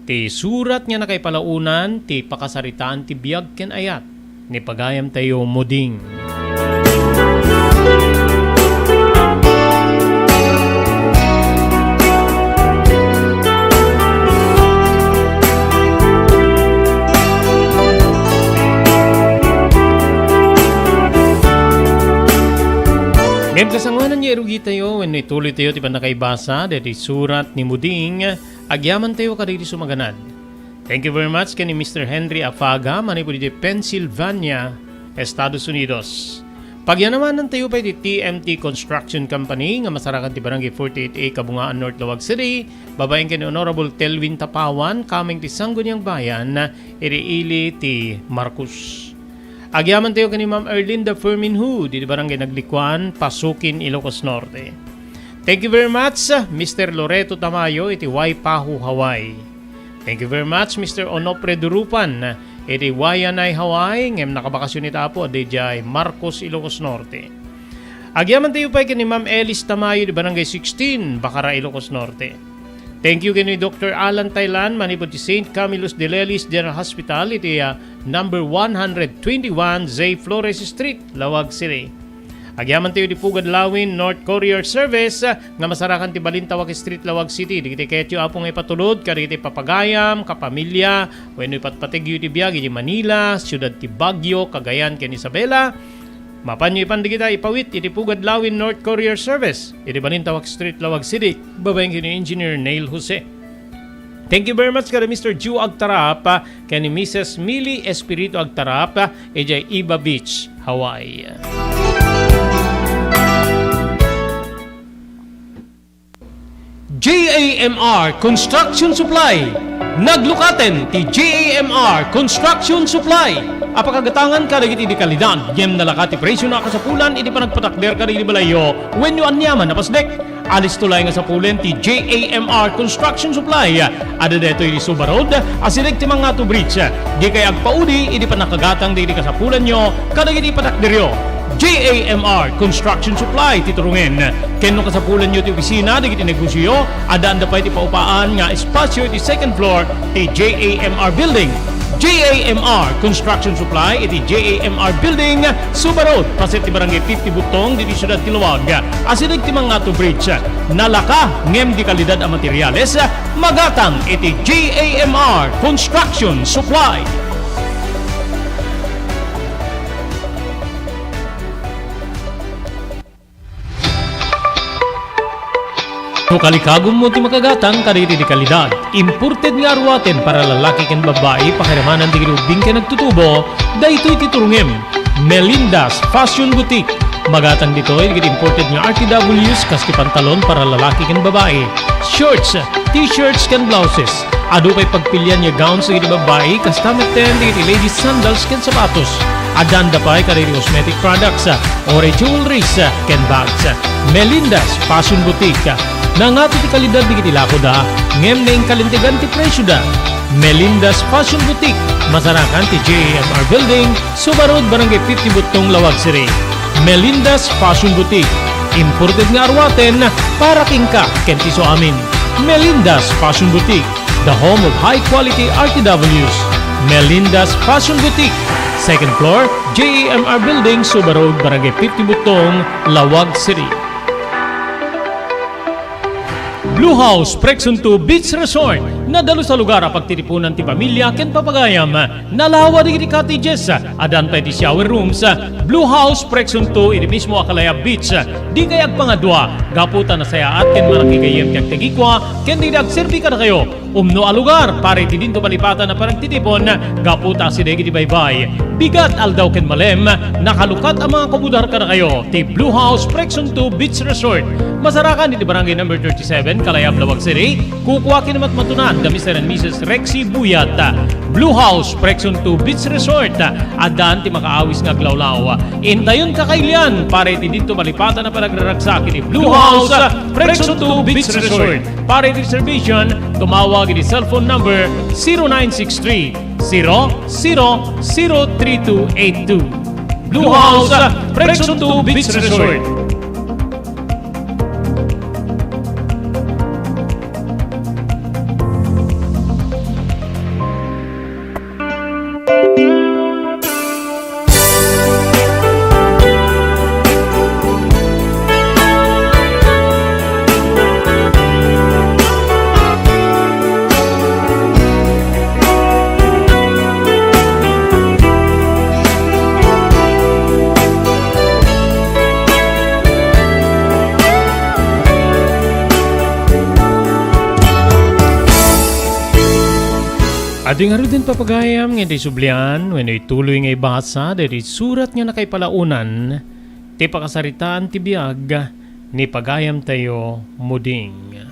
ti surat nga nakaipalaonan ti pakasaritaan ti biag ken ayat ni pagayamtayo Muding. Ngem kasangoanan nga irugitayo wenno ituloytayo ti pannakaibasa daytoy surat ni Muding, agyamantayo kadagiti sumaganad. Thank you very much ken ni Mister Henry Afaga, manipud iti Pennsylvania, Estados Unidos. Pagyanamanantayo pay ti T M T Construction Company nga masarakan ti Barangay forty-eight A, Kabungaan, North Laoag City, babaen ken ni Honorable Telvin Tapawan, kameng ti Sangguniang Bayan, iti ili ti Marcos. Agyamantayo ken ni Ma'am Erlinda Ferminhud, iti Barangay Naglikuan, Pasukin, Ilocos Norte. Thank you very much, Mister Loreto Tamayo, iti Waipahu, Hawaii. Thank you very much, Mister Onofre Durupan, iti Waianae, Hawaii, ngem nakabakasyon ita, Apo, adda idiay Marcos, Ilocos Norte. Agyamantayo pay ken ni Ma'am Elis Tamayo, iti Barangay sixteen, Bacara, Ilocos Norte. Thank you ken ni Doctor Alan Thailand, manipud ti Saint Camillus de Lelis General Hospital, iti, ah, number one hundred twenty-one J Flores Street, Laoag City. Agyamantayo iti Pugad Lawin North Courier Service, ah, nga masarakan ti Balintawak Street, Laoag City. Dagiti kayatyo, Apo, nga ipatulod kadagiti papagayam, kapamilya, wenno ipatpategyo iti biag iti Manila, siudad ti Baguio, Cagayan, ken Isabela, mapanyo ipan dagita ipawit iti Pugad Lawin North Courier Service, iti Balintawak Street, Laoag City, babaen ken ni Engineer Neil Jose. Thank you very much kada Mister Joe Agtarap, ah, ken ni Missus Millie Espiritu Agtarap, ah, idiay Iba Beach, Hawaii. J A M R Construction Supply. Naglukaten ti J A M R Construction Supply a pakagatangan kadagiti di kalidad ngem nalaka ti presiona a kasapulan iti panagpatakder kadagiti balayyo wenno aniaman a pasdek. Alisto laeng a sapulen ti J A M R Construction Supply. Adda daytoy iti Suba Road, asideg ti Mangato Bridge. Dikay agpaudi iti pannakagatang dagiti kasapulanyo kadagiti patakderyo. J A M R Construction Supply ti turongen. Ken no kasapulanyo ti opisina dagiti negosioyo, addaanda pay ti paupaan nga espasio iti second floor ti J A M R Building. J A M R Construction Supply iti J A M R Building, Suba Road, paset ti Barangay fifty Butong, ditoy siudad ti Laoag. Asideg ti Mangato Bridge. Nalaka ngem di kalidad a materiales, magatang iti J A M R Construction Supply. Kalikagummo ti makagatang kadagiti kalidad. Imported nga aruaten para lalaki ken babbai, pakiramanan dagiti ubbing ken agtutubo, daytoy ti turongem. Melinda's Fashion Boutique. Magatang ditoy dagiti imported nga R T Ws kas ti pantalon para lalaki ken babbai, shorts, t-shirts ken blouses. Adu pay pagpilian nga gowns dagiti babbai, kasta metten dagiti ladies sandals ken sapatos. Addaan da pay kadagiti cosmetic products, uray jewelries, ken bags. Melinda's Fashion Boutique. Nangato ti kalidad dagiti lakoda, ngem naingkalintegan ti presioda. Melinda's Fashion Boutique, masarakan ti J A M R Building, Suba Road, Barangay fifty Buttong, Laoag City. Melinda's Fashion Boutique. Imported nga aruaten para kenka ken ti isuamin. Melinda's Fashion Boutique, the home of high quality R T Ws. Melinda's Fashion Boutique, second floor, J A M R Building, Suba Road, Barangay fifty Buttong, Laoag City. Blue House Preksunto Beach Resort. Nadalus a lugar a pagtitipunan ti pamilia ken papagayam. Nalawa dagiti cottages. Addaan pay ti shower rooms. Blue House Preksunto iti mismo a Kalayab Beach. Dikay agpangadua gapu ta nasayaat ken manakigayyem ti agtagikua ken dagiti agserbi kadakayo. Umno a lugar para iti dinto malipatan a panagtitipon gapu ta asideg iti baybay. Bigat, aldaw ken malem, nakalukat a mga komodar kadakayo ti Blue House Preksunto Beach Resort. Masarakan iti Barangay Number thirty-seven, Kalayab, Laoag City. Kukua ken matmatunan da Mister and Missus Rexy Buyat. Blue House Preksunto Beach Resort. Addaan ti makaawis nga aglawlaw. Intayon kakailian para iti dinto malipatan a panagraragsak iti Blue House Preksunto Beach Resort. Para iti reservation, tumawag iti cellphone number zero nine six three, zero zero zero three two eight two. Blue House Preksunto Beach Resort. Adu ngaruden, papagayam, nga iti sublian wenno ituloy nga ibasa daytoy surat nga nakaipalaonan ti pakasaritaan ti biag ni pagayamtayo Muding.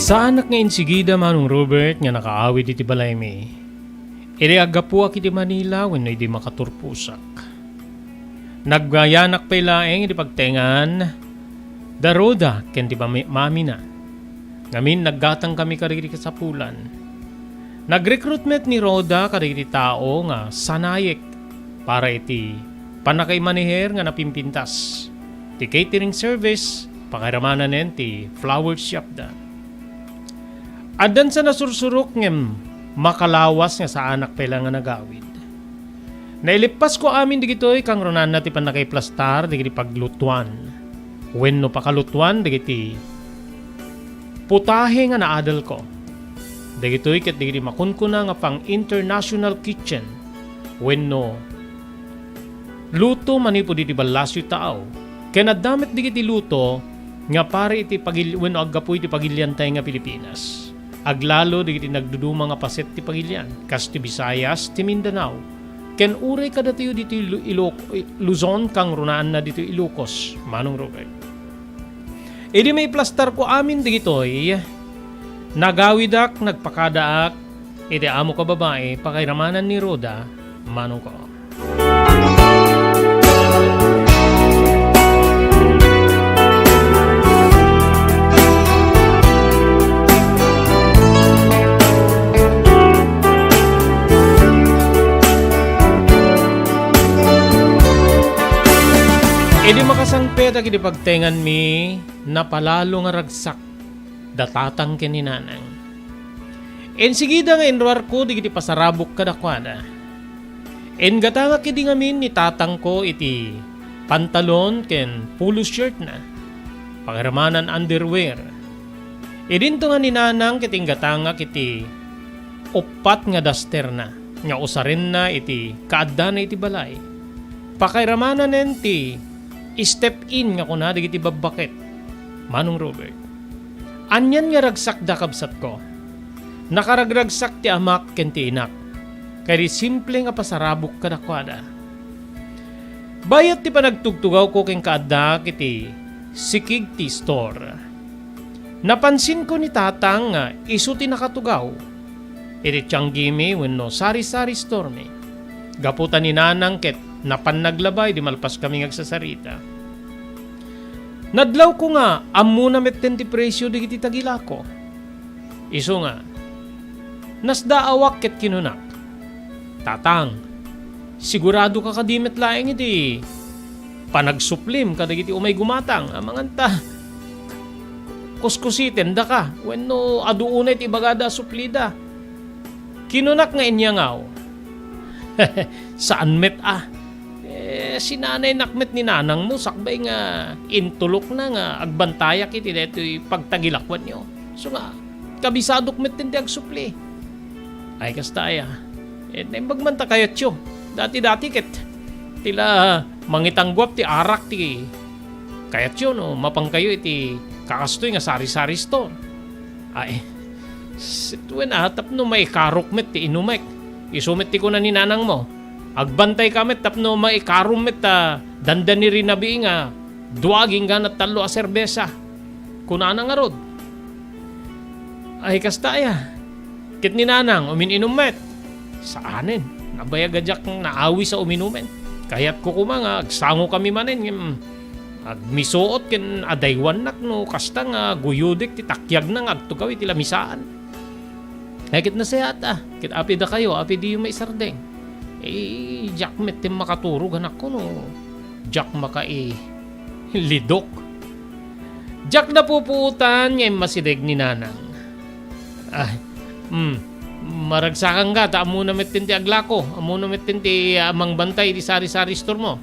Saanak nga insigida, Manong Robert, nga nakaawid iti balaymi. Idi aggapuak iti Manila wenno idi makaturposak. Nagbayanak pay laeng iti pagtaengan da Rhoda ken ti mami-, mamina. Ngamin, naggatangkami kadagiti kasapulan. Nag-recruit met ni Rhoda kadagiti tao nga sanayek para iti pannakaimaneher nga napimpintas, ti catering service, pakaramananen ti flower shop da. Addan sa nasursurok ngem makalawas nga saanak pay la nga nagawid. Nailippasko amin dagitoy kangrunaanna ti pannakaiplastar dagiti paglutuan wenno pakalutuan dagiti putahe nga naadalko. Dagitoy ket dagiti makunkuna nga pang-international kitchen wenno luto manipud iti ballasiw tao, ken adda met dagiti luto nga para iti pagil-, wenno aggapu iti pagiliantay nga Pilipinas. Aglalo dagiti nagduduma nga paset ti pagilian, kas ti Visayas, ti Mindanao, ken uray kadatayo ditoy Lu-, Iloc-, Luzon, kangrunaanna ditoy Ilocos, Manong Robert. Idi maiplastarko amin dagitoy, nagawidak, nagpakadaak iti amok a babai, pakairamanan ni Rhoda, manongko. Idi makasangpet dagiti pagtenganmi, napalalo nga ragsak da tatang ken ni nanang. Insigida nga inruarko dagiti pasarabok kadakuada. Inggatangak idi ngamin ni tatangko iti pantalon ken polo shirtna, pagiramanan underwear. Idinto nga ni nanang ket inggatangak iti uppat nga dusterna nga usarenna iti kaaddana iti balay. Pakairamanan ti step-in nga kuna dagiti babbaket, Manong Robert. Anian nga ragsakda, kabsatko? Nakaragragsak ti amak ken ti inak. Kadi simple nga pasarabok kadakuada. Bayat ti panagtugtugawko ken kaaddaak iti sikig ti store, napansinko ni tatang nga isu ti nakatugaw iti tianggimi wenno sari-sari storemi. Gapu ta ni nanang ket napannag labi idi malpaskami nga agsasarita. Nadlawko nga ammona metten ti presio dagiti tagilako. Isu nga, nasdaawak ket kinunak, "Tatang, siguradoka kadi met laeng iti panagsuplim kadagiti umay gumatang, amangan ta kuskusitendaka wenno adu unay ti ibagada a suplida?" Kinunak nga inyangaw, "Saan met a. Eh, sinanaynak met ni nanangmo sakbay nga intulokna nga agbantayak iti daytoy pagtagilakuanyo. So nga, kabisadok met ti agsupli." Ay, kasta aya. Eh, naimbag man ta kayatyo. Dati-dati ket ti la mangitangguap ti arak ti kayatyo no mapankayo iti kakastoy nga sari-sari store. Ay, situen a, tapno maikarok met ti inumek. Isu met ti kuna ni nanangmo, "Agbantayka met tapno maikarom met ta dandani rinabii nga dua agingga tallo a serbesa." Kunana ngarud, "Ay, kasta aya. Ket ni nanang, umin-inum met?" "Saanen. Nabayag a diak naawis a uminumen. Kayatko koma nga agsangokami manen ngem agmisuot ken adaywannak no kasta nga guyodek ti takiagna nga agtugaw iti lamisaan." Ay, ket nasayaat a. Ket apay dakayo, apay diyo maisardeng? Eh, diak met ti makaturog, anakko, no diak makailidok. Diak napupuotan nga immasideg ni nanang. Ay, hmm, maragsakanka ta ammona met ti aglako, ammona met ti, ah, mangbantay iti sari-sari store mo.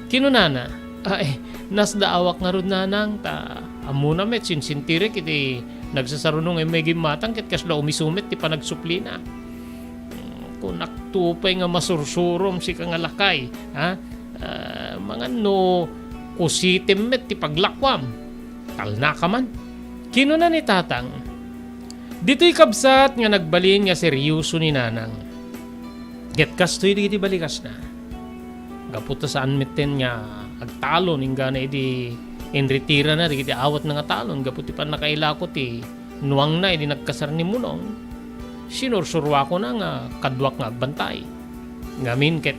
Kinunana, "Ay, nasdaawak ngarud, nanang, ta ammona met sinsintirek iti nagsasaruno nga immay gimmatang ket kasla umisu met ti panagsuplina." Hmm, kunak to pay nga masursurom sika nga lakay, ha? Ah, mangan no kusitem met ti paglakuam. Talnaka man. Kinuna ni tatang, "Ditoy kabsat nga nagbalin nga serioso ni nanang. Ket kastoy dagiti balikasna. Gapu ta saan metten nga agtalon inggana idi inritirana dagiti awatna nga talon gapu ti pannakailako ti nuangna idi nagkasar ni Munong, sinursuruakona nga kaduak nga agbantay. Ngamin ket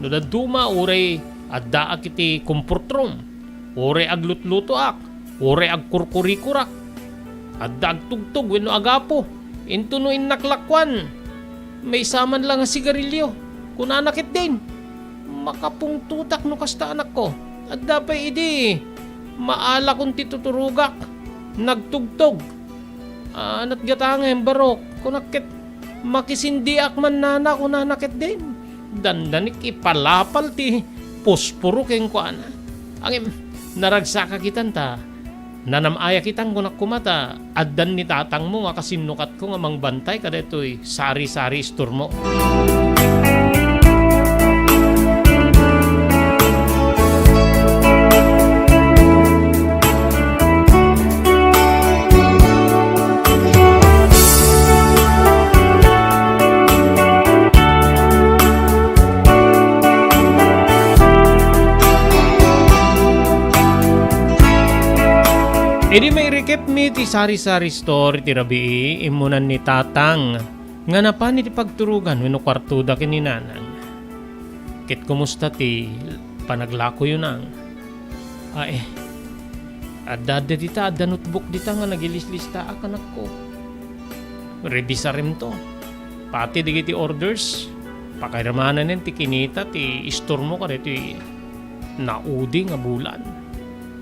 no dadduma uray addaak iti comfort room, uray aglutlutoak, uray agkurkurikorak, adda agtugtog wenno agapu, intono innak lakuan, maysa man la nga sigarilio." Kunana ketdin, "Makapungtotak no kasta, anakko. Adda pay idi maalakon ti tuturogak, nagtugtog. Ah, natgatangem, barok," kunak ket, "Makisindiak man, nana," kunana ketdin. Dandanik ipalapal ti posporo kenkuana. Ngem, naragsaka kitan ta nanam-ayak itan, kunak koma ta addan ni tatangmo nga kasinnukatko nga mangbantay kadaytoy sari-sari istormo. Idi mairikepmi ti sari-sari store iti rabii, immunan ni tatang nga napan iti pagturogan wenno kuartoda ken ni nanang. Ket kumusta ti panaglakoyo, nang? Ay, adda, adda dita, adda notebook dita nga nagilislistaak, anakko. Revisaremto. Pati dagiti orders, pakairamanen ti kinita ti istormo kadaytoy Naudi nga bulan.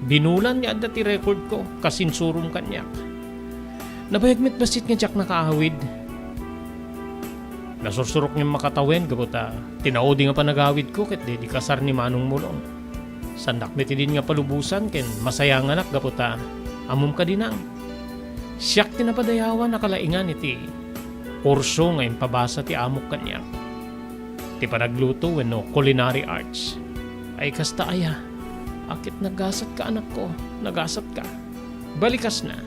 Binulan nga adda ti record ko, kas insurom kaniak. Nabayag met bassit nga diak nakaawid. Nasursurok nga makatawen gapu ta ti naudi nga panagawid ko ket di, di kasar ni Manong Mulong. Sannak met idin nga palubosan ken masayanganak gapu ta ammom kadi nang, siak ti napadayawan a kalaingan iti kurso nga impabasa ti amok kaniak. Ti panagluto wenno culinary arts. Ay, kasta aya. A ket nagasatka, anakko, nagasatka. Balikasna.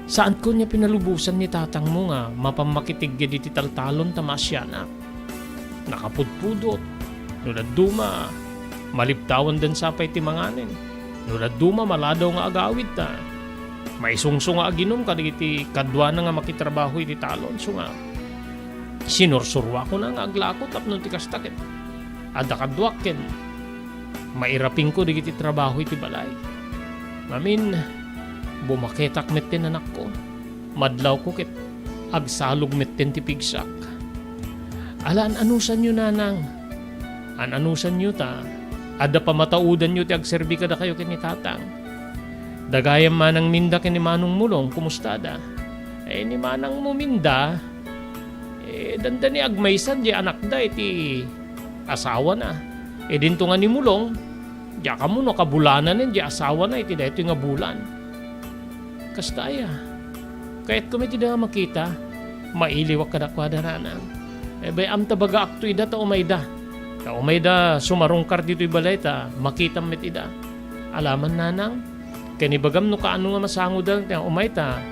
Saanko nga pinalubosan ni tatangmo nga mapan makitigid iti taltalon ta maasianak. Nakapudpudot. No dadduma, malibtawandan sapay ti manganen. No dadduma, maladaw nga agawid ta maisungso nga aginum kadagiti kaduana nga makitrabaho iti talon. Isu nga sinursuruakona nga aglako tapno ti kasta ket adda kaduak ken mairapingko dagiti trabaho iti balay. Ngamin, bumaketak metten, anakko. Madlawko ket agsalog metten ti pigsak. Ala, an-anusanyo, nanang. An-anusanyo ta adda pamataudanyo ti agserbi kadakayo ken ni tatang. Dagayam manang Minda ken ni Manong Mulong, kumustada? Eh, ni manangmo Minda, eh, dandani agmaysa diay anakda iti asawana. Idinto nga ni Mulong, diak ammo no kabulananen diay asawana iti daytoy nga bulan. Kasta aya. Kayatko met ida a makita. Mailiwak kadakuada, nanang. Eh, bay-am ta bagaakto ida ta umayda. Ta umayda sumarungkar ditoy balay ta makitam met ida. Alaman, nanang, ken ibagam no kaano nga masangoda nga umay ta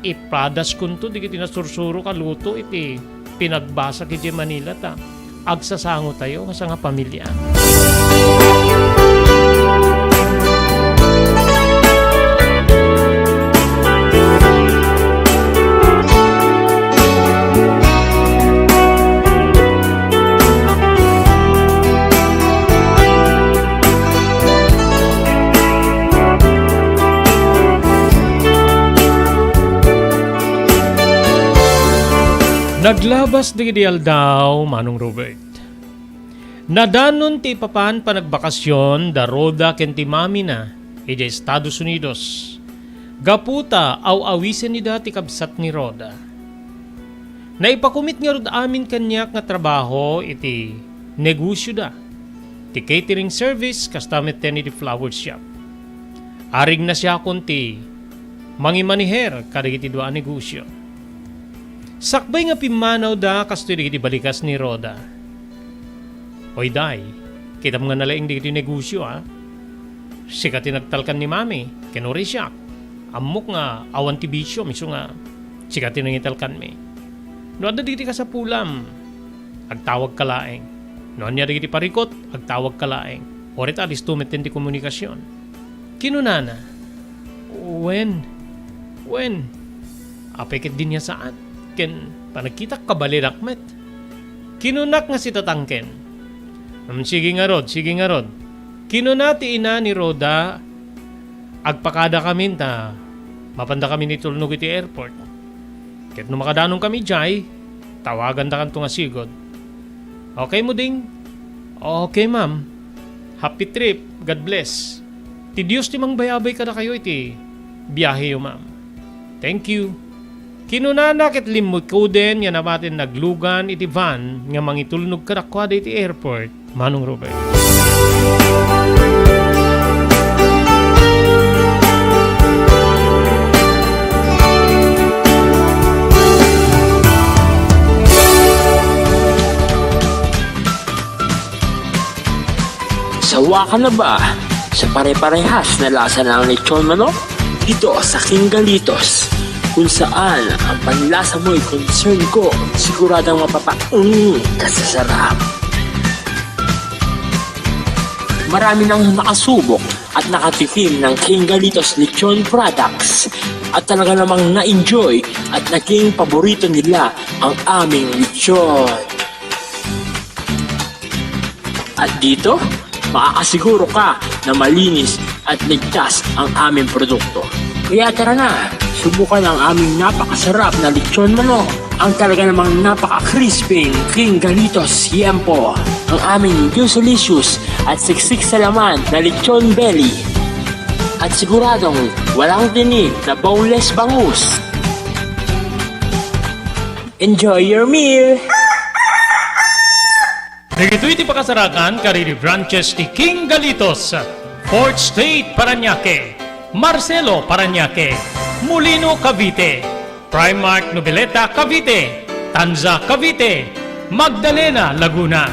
ipadaskonto dagiti nasursurok a luto iti pinagbasak idiay Manila ta agsasangotayo nga sangapamilia. Naglabas dagiti aldaw, Manong Robert. Nadanon ti ipapan panagbakasyon da Rhoda ken ti mamina idiay Estados Unidos. Gapu ta aw-awisen ida ti kabsat ni Rhoda. Naipakumit ngarud amin kaniak nga trabaho iti negosioda, ti catering service kasta metten iti flower shop. Arig nasiakon ti mangimaniher kadagiti dua a negosio. Sakbay nga pimmanawda kastoy dagiti balikas ni Rhoda. Oy, day, kitam nga nalaing dagiti negosio, a? Sika ti nagtalkan ni Mami, ken uray siak. Ammok nga awan ti bisio, isu nga sika ti nangitalkanmi. No adda dagiti kasapulam, agtawagka laeng. No ania dagiti parikut, agtawagka laeng. Uray ta alisto metten ti komunikasion. Kinunana, "Wen, wen, apay ket diak saan? Ken panagkitak, kabaledak met." Kinunak nga sitatangken, "Hmm, sige ngarud, sige ngarud." Kinuna ti ina ni Rhoda, "Agpakadakamin ta mapandakamin itulnog iti airport. Ket no makadanonkami idiay, tawagandakanto nga sigud." "Okay mo, Ding?" "Okay, ma'am. Happy trip. God bless. Ti Dios ti mangbayabay kadakayo iti biaheyo, ma'am." "Thank you." Kinunana ket limmukoden nga namaten naglugan iti van nga mangitulnog kadakuada iti airport, Manong Robert. Sawa ka na ba sa pare-parehas na lasa ng lechon manok? Dito sa King Galitos, kung saan ang panlasa mo'y concern ko, siguradong mapapaung ka sa sarap. Marami nang nakasubok at nakatikim ng King Galitos Lechon Products at talaga namang na-enjoy at naging paborito nila ang aming lechon. At dito, makakasiguro ka na malinis at ligtas ang aming produkto. Kaya tara na, subukan ang aming napakasarap na lechon manok, ang talaga namang napaka-crispy King Galitos Yempo, ang aming juicy-licious at siksik sa laman na lechon belly, at siguradong walang tinik na boneless bangus. Enjoy your meal! Dagitoy ti pakasarakan kadagiti branches ti King Galitos, Fourth Street, Parañaque, Marcelo, Parañaque, Molino, Cavite, Primark Noveleta, Cavite, Tanza, Cavite, Magdalena, Laguna,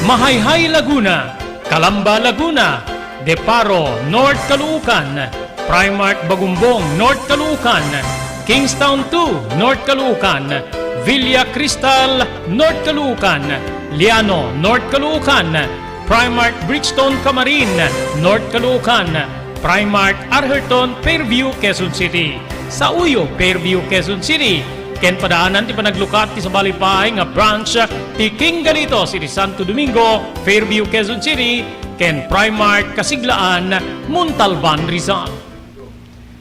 Mahayhay, Laguna, Calamba, Laguna, De Paro, North Caloocan, Primark Bagumbong, North Caloocan, Kingstown two, North Caloocan, Villa Cristal, North Caloocan, Liano, North Caloocan, Primark Bridgestone Camarin, North Caloocan, Primark Arherton, Fairview, Quezon City. Sauyo, Fairview, Quezon City. Ken padaanan ti panaglukat ti sabali pay nga branch ti King Galitos iti Santo Domingo, Fairview, Quezon City, ken Primark Kasiglaan, Montalban, Rizal.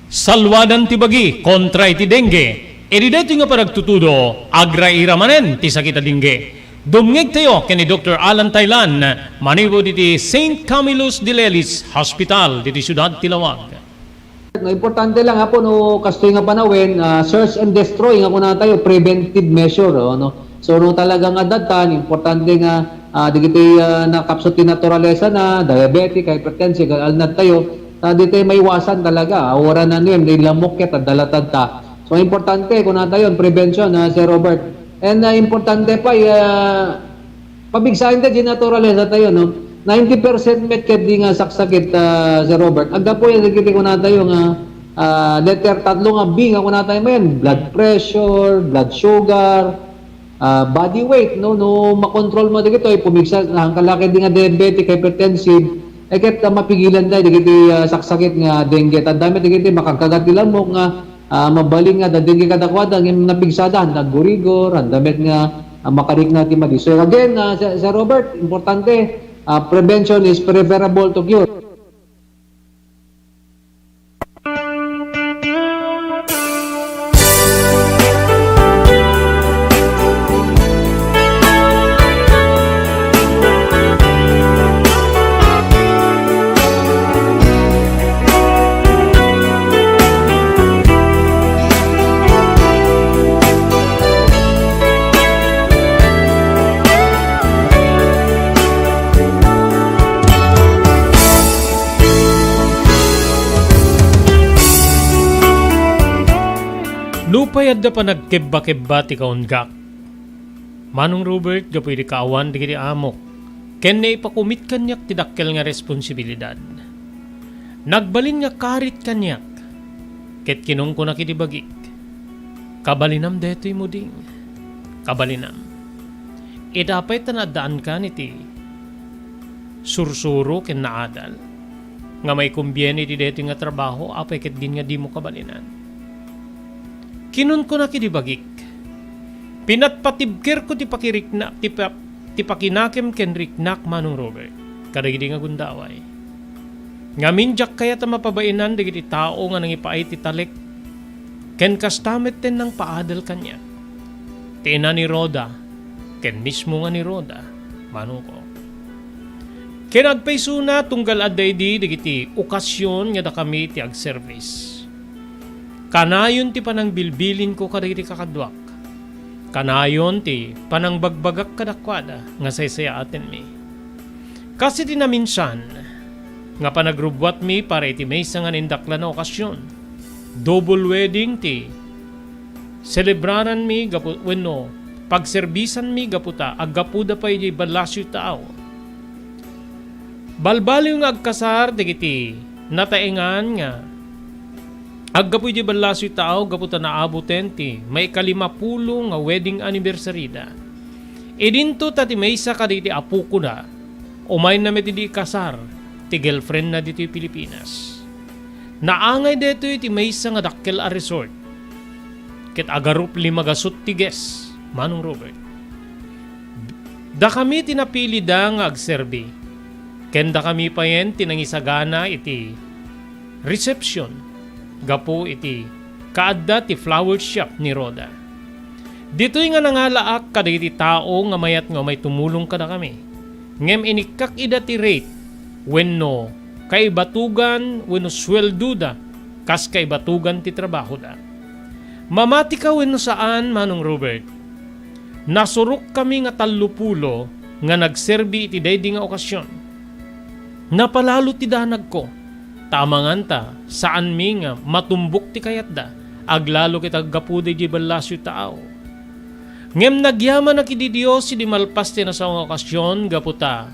Saluadan ti bagi kontra iti dengue. Iti daytoy nga panagtutudo, agraira manen ti sakit a dengue. Dumngegtayo ken ni Doktor Alan Taylan, manipud iti Saint Camillus de Lelis Hospital, diti siudad ti Laoag. No, importante lang, Apo, no, kastoy nga panawen, ah, search and destroy nga kunatayo, preventive measure, oh, no? So, no, talaga nga datan, importante nga, ah, dagiti, ah, nakapsut ti naturalesa na, diabetic, hypertensive, alnad tayo, ah, ditoy maiwasan talaga, ah, wala na nuem, di lamok ket, ah, dalatad ta. So, importante, kunatayo, prevention, ah, Sir Robert. And, ah, importante pa, ah, pabigsaen ta di naturalesa tayo, no? Ninety percent met ket di nga saksakit, ah, Sir Robert. Aggapu yan, dagiti kunatayo nga, ah, letter tatlo nga B nga kunatayo mayen, blood pressure, blood sugar, ah, body weight, no? No makontrol mo dagitoy, pumigsa, ang kalaki di nga diabetic, hypertensive, eh, ket, ah, mapigilan tayo dagiti, ah, saksakit nga dengue. Tanda met dagiti makagkagat ti lamok nga, ah, mabalin nga adda dengue kadakuada, ngem napigsada, handa aggurigor, handa met nga, ah, makarikna ti madi. So again, ah, Sir, Sir Robert, importante, ah, prevention is preferable to cure. Nupay adda panagkebba-kebba ti kaunggak, Manong Robert, gapu idi kaawan dagiti amok, ken naipakumit kaniak ti dakkel nga responsibilidad. Nagbalin nga karit kaniak, ket kinunkunak iti bagik, "Kabalinam daytoy, Muding. Kabalinam. Ita pay ta naaddaankan iti sursuro ken naadal nga maikombieni iti daytoy nga trabaho, apay ket din nga dimo kabalinan?" Kinunkunak idi bagik, "Pinatpatibkerko ti pakirikna, ti pa-, ti pakinakem ken riknak, Manong Robert, kadagidi nga gundaway. Ngamin, diak kayat a mapabaenan dagiti tao nga nangipaay ti talek, ken kasta met ti nangpaadal kaniak. Ti ina ni Rhoda, ken mismo nga ni Rhoda, manongko." Ken agpaysona, tunggal adda idi dagiti okasion nga dakami ti agserbis. Kanayon ti panangbilbilinko kadagiti kakaduak. Kanayon ti panangbagbagak kadakuada nga saysayaatenmi. Kas iti naminsan nga panagrubbuatmi para iti maysa nga nindaklan a okasion, double wedding ti selebraranmi gapu-, wenno pagserbisanmi gapu ta aggapuda pay idiay ballasio taaw. Balbaliw nga agkasar dagiti nataengan nga aggapu idiay ballasio taaw gapu ta naaboten ti maikalimapulo nga wedding anniversary da. Idinto ta ti maysa kadagiti apokona, umayna met idi ikasar ti girlfriendna ditoy Pilipinas. Naangay daytoy iti maysa nga dakkel a resort, ket agarup lima gasut ti guest, Manong Robert. Dakami ti napilida nga agserbi, ken dakami payen ti nangisagana iti reception. gapu iti kaadda ti flower shop ni Rhoda. Ditoy nga nangalaak kadagiti tao nga mayat nga umay tumulong kadakami. Ngem inikkak ida ti rate wenno kaibatugan wenno sueldoda kas kaibatugan ti trabahoda. Mamatika wenno saan, Manong Robert, nasurokkami nga tallopulo nga nagserbi iti daydi nga okasion. Napalalo ti danagko, ta amanganta, saanmi nga matumbok ti kayatda, aglalo ket aggapu daydi ballasyo taaw. Ngem nagyamanak idi Dios idi malpas ti nasaw nga okasion gapu ta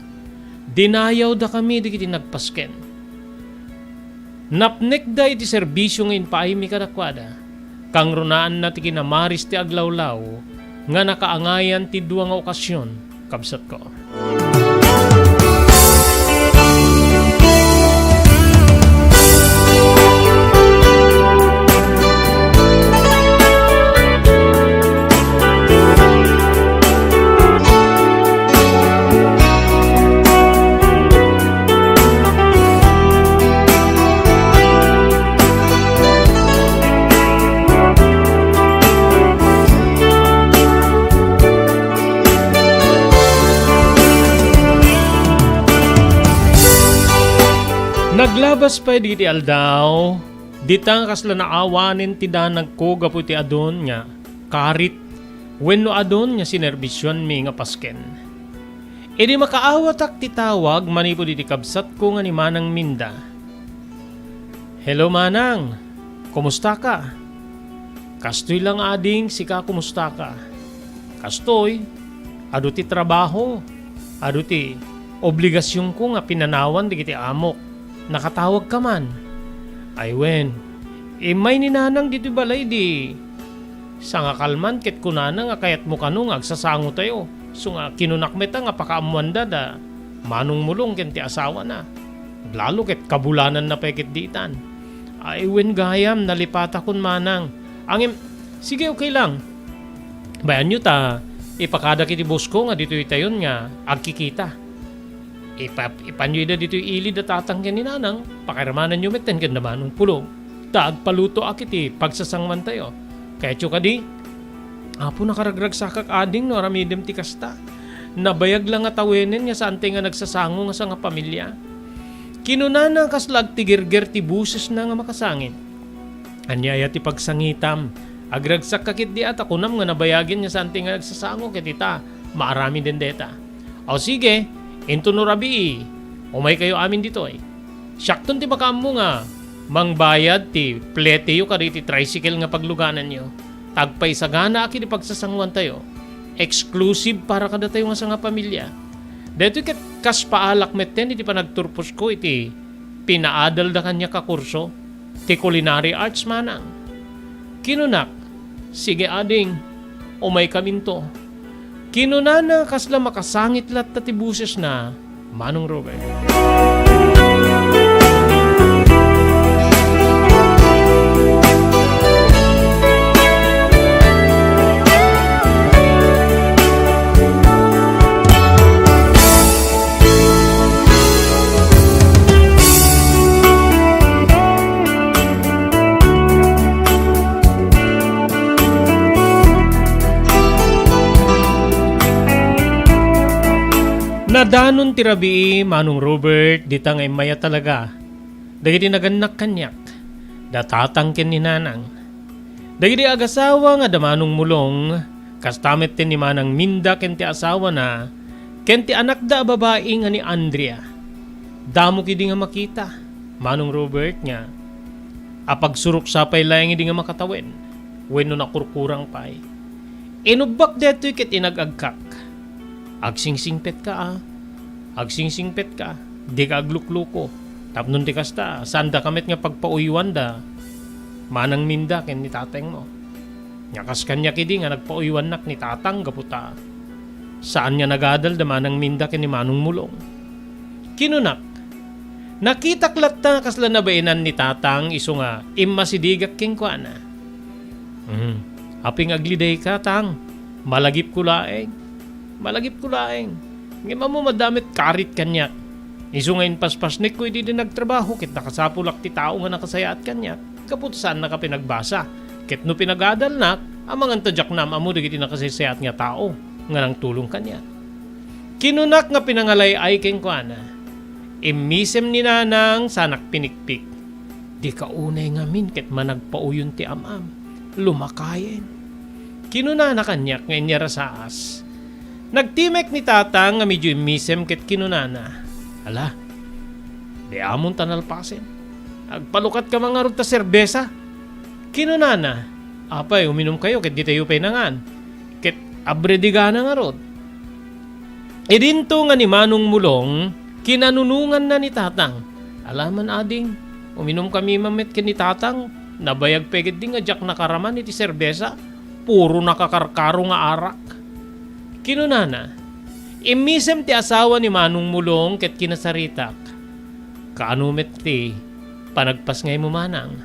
dinayawdakami dagiti nagpasken. Napnekda iti serbisio nga impaaymi kadakuada. Kangrunaanna ti kinamaris ti aglawlaw nga nakaangayan ti dua nga okasion, kabsatko. Naglabas pay dagiti aldaw, dita nga kasla naawanen ti danagko gapu iti adun nga karit wenno adun nga sinerbisioanmi nga pasken. Idi makaawatak ti tawag manipud iti kabsatko nga ni Manang Minda. "Hello, Manang. Kumustaka?" "Kastoy lang, ading, sika kumustaka?" "Kastoy, adu ti trabaho, adu ti obligasionko nga pinanawan dagiti amok. Nakatawagka man?" "Ay wen, immay ni Nanang ditoy balay di sangakalman ket kunana nga kayatmo kano nga agsasangotayo. Isu nga kinunak met nga pakaammoanda da Manong Mulong ken ti asawana. Lalo ket kabulananna pay ket ditan." "Ay wen gayam, nalipatakon, Manang. Ngem, sige, okay lang. Bayanyo ta ipakadak iti bosko nga ditoy tayon nga agkikita. Ipa-, ipanyo ida ditoy ili da Tatang ken ni Nanang, pakairammananyo metten ken da Manong Pulong. Ta agpalutoak iti pagsasangoantayo. Kayatyo kadi?" "Apo, nakaragragsakak, ading, no aramidem ti kasta. Nabayag la nga tawenen nga saantay nga nagsasango nga sangapamilia." Kinunana kasla agtigirger ti bosesna nga makasangit. "Ania aya ti pagsangitam? Agragsak ka ketdi a ta kunam nga nabayagen nga saantay nga nagsasango ket ita, maaramiden dayta. Aw sige, inton no rabii, umaykayo amin ditoy. Siakton ti makaammo nga mangbayad ti pleteyo kadagiti tricycle nga paglugananyo. Ta agpaisaganaak iti pagsasangoantayo. Exclusive para kadatayo nga sangapamilia. Daytoy ket kas paalak metten iti panagturposko iti pinaadalda kaniak a kurso ti culinary arts, Manang." Kinunak, "Sige, ading, umaykaminto." Kinunana kasla makasangit latta ti bosesna, Manong Robert. Nadanon ti rabii, Manong Robert, dita nga immay a talaga. Dagiti nagannak kaniak, da Tatang ken ni Nanang. Dagiti agasawa nga da Manong Mulong, kasta met ti ni Manang Minda ken ti asawana, ken ti anakda a babai nga ni Andrea. Damok idi nga makita, Manong Robert, nga apagsurok sa pay laeng idi nga makatawen, wenno nakurkurang pay. Inubbak daytoy ket inag-agkak. Agsingsingpetka a. Agsingsingpetka. Dika aglukluko. Tapno ti kasta, saandaka met nga pagpauywan da Manang Minda ken ni tatengmo. Nga kas kaniak idi nga nagpauywannak ni Tatang gapu ta saan nga nagadal da Manang Minda ken ni Manong Mulong. Kinunak, nakitak latta kasla nabaenan ni Tatang isu nga immasidigak kenkuana. Hmm. Aping aglidayka, Tang. Malagipko laeng. Malagipko laeng. Ngem ammom a adda met karit kaniak. Isu nga inpaspasnekko idi nagtrabaho ket nakasapulak ti tao nga nakasayaat kaniak. gapu ta saannak a pinagbasa. Ket no pinagadalnak, amangan ta diak naam-ammo dagiti nakasaysayaat nga tao nga nangtulong kaniak. Kinunak nga pinangalay-ay kenkuana, "Immisem ni Nanang sanak pinikpik. Dika unay ngamin ket managpauyon ti am-am. Lumakayen." Kinunana kaniak nga inyarasaas. Nagtimek ni Tatang nga medio immisem ket kinunana, "Ala, di amon ta nalpasen. Agpalukatka man ngarud ta serbesa." Kinunana, "Apay, uminumkayo ket ditayo pay nangan. Ket abridigana ngarud." Idinto nga ni Manong Mulong, kinanunonganna ni Tatang. "Ala man, ading, uminumkami man met ken ni Tatang. Nabayag pay ketdi nga diak nakaraman iti serbesa. Puro nakakarkaro nga arak." Kinunana, "Immisem ti asawa ni Manong Mulong ket kinasaritak. Kaano met ti panagpasngaymo, Manang?"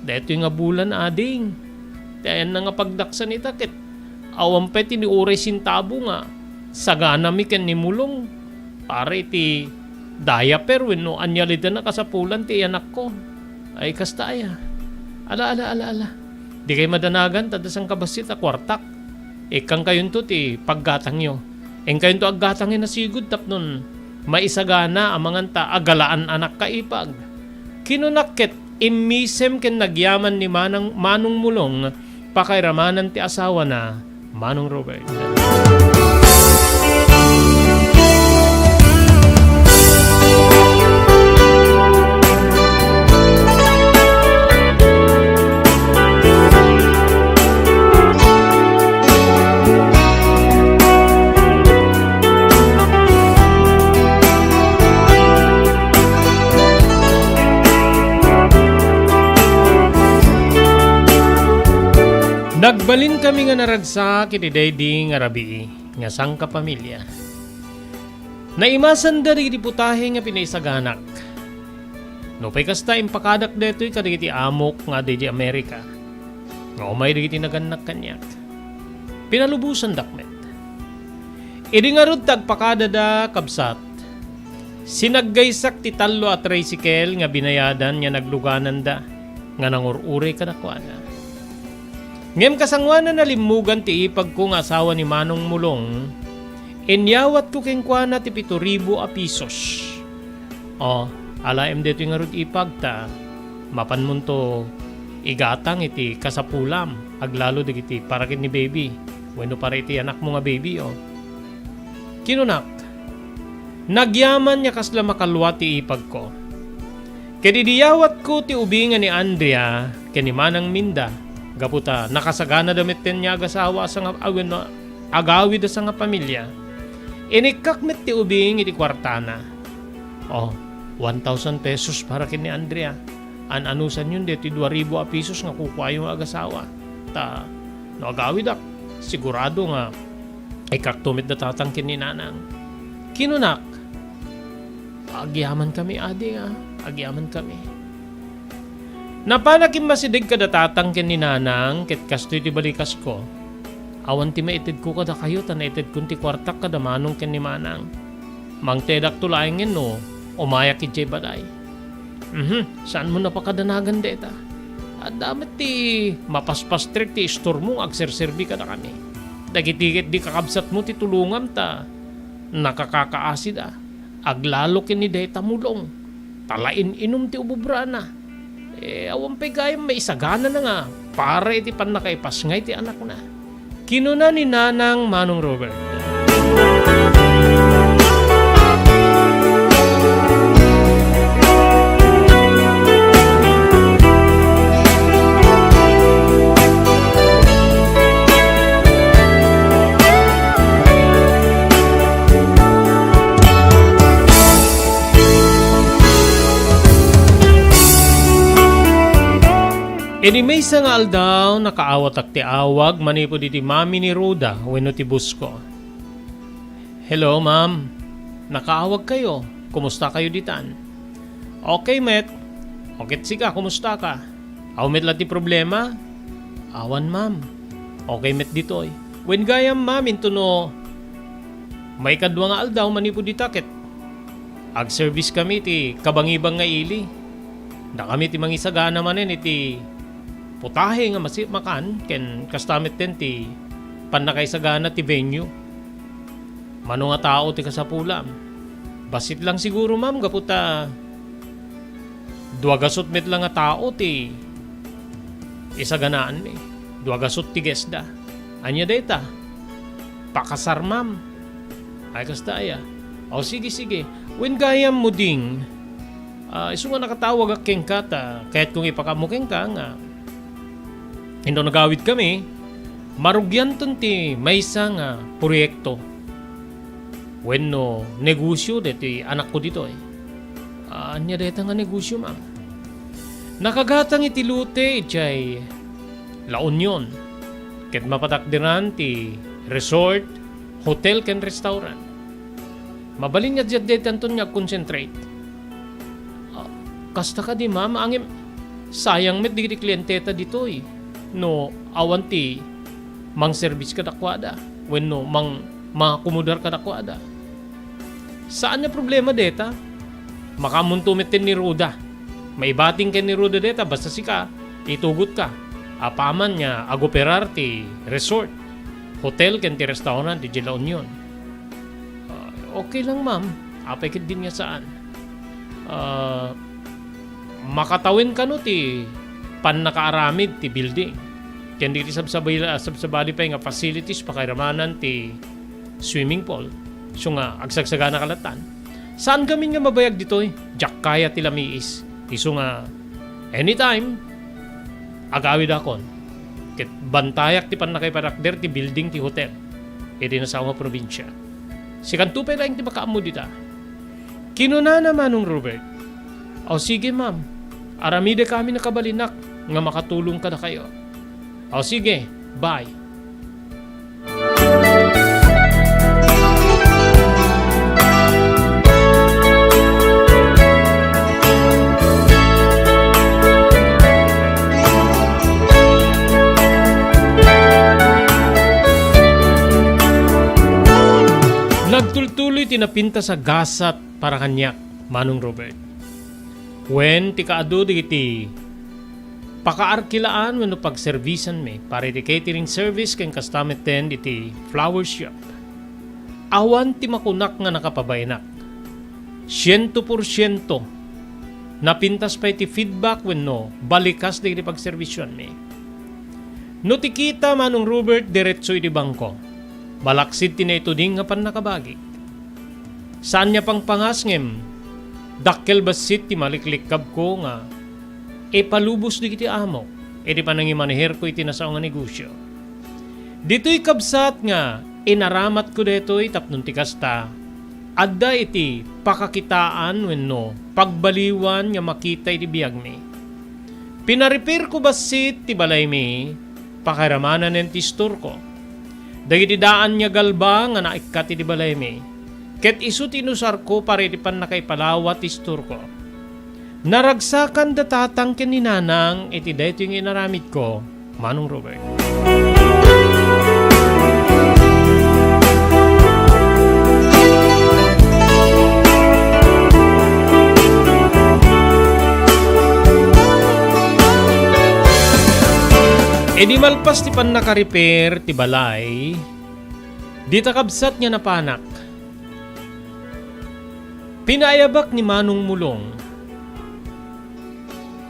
"Daytoy nga bulan, ading, ti ayanna nga pagdaksan ita ket awan pay ti ni uray sintabo nga saganami ken ni Mulong para iti diaper wenno ania la dayta a kasapulan ti iyanakko." "Ay, kasta aya? Ala, ala, ala, ala. Dikay madanagan ta adda sangkabassit a kuartak. Ikkankayonto ti paggatangyo. Inkayonto aggatang a nasigud tapnon maisagana amangan ta agalaan-anak kaipag." Kinunak ket immisem ken nagyaman ni Manang, Manong Mulong, pakairamanan ti asawana, Manong Robert. Nagbalinkami nga naragsak iti daydi nga rabii nga sangkapamilia. Naimasanda dagiti putahe nga pinaisaganak. Nupay kasta, impakadak daytoy kadagiti amok nga adda idiay Amerika, nga umay dagiti nagannak kaniak. Pinalubosandak met. Idi ngarud ti agpakadada, kabsat, sinaggaysak ti tallo a tricycle nga binayadan nga naglugananda nga nangur-uray kadakuada. Ngem kasangoanan a limmugan ti ipagko nga asawa ni Manong Mulong, inyawatko kenkuana ti pito ribu a pisos. O, alaem daytoy ngarud, ipag, ta mapanmonto igatang iti kasapulam, aglalo dagiti para ken ni baby, wenno para iti anakmo nga baby, o. Kinunak, nagyaman nga kasla makalua ti ipagko. Ket idi yawatko ti ubing a ni Andrea ken ni Manang Minda, gapu ta nakasaganada metten nga agasawa a sanga-, a wenno agawid a sangapamilia, inikkak met ti ubing iti kuartana. O, one thousand pesos para ken ni Andrea. An-anusanyon daytoy dua ribu a pisos nga kukuayo nga agasawa. Ta no agawidak, sigurado nga ikkakto met da tatang ken ni nanang. Kinunak, "Agyamankami, adi, a. Agyamankami." Napanak immasideg kada tatang ken ni nanang, ket kastoy ti balikasko. Awan ti maitedko kadakayo ta naitedkon ti kuartak kada manong ken ni manang. Mangtedakto laengen no umayak idiay balay. Mhm, saanmo napakadanagan dayta. Adda met ti mapaspastrek ti istormo nga agserserbi kadakami. Dagiti ket di kakabsatmo ti tulongam ta nakakakaasida. Aglalo ken ni dayta Mulong, ta lain-inum ti ububrana. Eh, awan pay gayam maisaganana nga para iti pannakaipasngay ti anakna. Kinuna ni Nanang Manong Robert. Idi maysa nga aldaw, nakaawatak ti awag manipud iti mami ni Rhoda wenno ti boss ko. "Hello, ma'am. Nakaawag kayo. Kumusta kayo ditan?" "Okay met. O ket sika, kumusta ka? Aw met la ti problema?" "Awan, ma'am. Okay met ditoy." "Wen gayam, ma'am, intono maikadua nga aldaw manipud ita ket agservice kami iti kabangibang nga ili. Dakami ti mangisagana manen iti putahe nga masimakan ken kasta metten ti pannakaisagana ti venue. Mano nga tao ti kasapulam? Bassit lang siguro, ma'am, gapu ta dua gasut met lang nga tao ti isaganaanmi. Dua gasut ti guestda. Ania dayta? Pakasar, ma'am. Ay, kasta aya. O, sige, sige. Wen gayam mo, Ding. Ah, isu nga nakatawagak kenka ta kayatko nga ipakaammo kenka nga inton agawidkami, marugianton ti maysa nga proyekto wenno negosio daytoy anakko ditoy. Ah, ania dayta nga negosio, ma'am? Nakagatang iti lote idiay La Union ket mapatakderan ti resort, hotel ken restaurant. Mabalin nga diak daytanton nga agconcentrate. Ah, kasta kadi, ma'am, ngem sayang met dagiti klienteta ditoy no awan ti mangservis kadakuada wenno mang-, mangakomodar kadakuada. Saan nga problema deta. Makaammonto metten ni Ruda. Maibating ken ni Ruda deta basta sika, itugotka. Apaman nga agoperar ti resort, hotel ken ti restaurant idiay La Union. Ah, okay lang, ma'am. Apay ketdin nga saan? Ah, makatawen kano ti pannakaaramid ti building ken dagiti sabsabila-, sabsabali pay nga facilities pakairamanan ti swimming pool. Isu nga agsagsaganaka lattan. Saan gamin nga mabayag ditoy? Diak kaya ti lamiis. Isu nga anytime, agawidakon. Ket bantayak ti pannakaipatakder ti building ti hotel iti nasao nga probinsia. Sikanto pay laeng ti makaammo dita. Kinunana, Manong Robert, "O sige, ma'am. Aramidek amin a kabalinak nga makatulong kadakayo." "O sige, bye." Nagtultuloy ti napintas a gasat para kaniak, Manong Robert. Wen ti kaadu dagiti pakaarkilaan wenno pagserbisanmi para iti catering service ken kasta metten iti flower shop. Awan ti makunak nga nakapabaenak. Siento por siento, napintas pay ti feedback wenno balikas dagiti pagserbisioanmi. No ti kita, Manong Robert, diretso iti bangko. Malaksid ti naituding nga pannakabagi. Saan nga pangpangas ngem dakkel bassit ti maliklikkabko nga ipalubos dagiti amok iti panangimaneherko iti nasao nga negosio. Ditoy kabsat nga inaramatko daytoy tapno ti kasta, adda iti pakakitaan wenno pagbaliwan nga makita iti biagmi. Pinaripirko bassit ti balaymi, pakairamanan ti istorko. Dagiti daan nga galba nga naikkat iti balaymi, ket isu ti inusarko para iti pannakaipalawa ti istorko. Naragsakan da tatang ken ni nanang iti daytoy nga inaramidko, Manong Robert. Idi malpas ti pannaka-repair ti balay, dita kabsat nga napanak, pinaayabak ni Manong Mulong.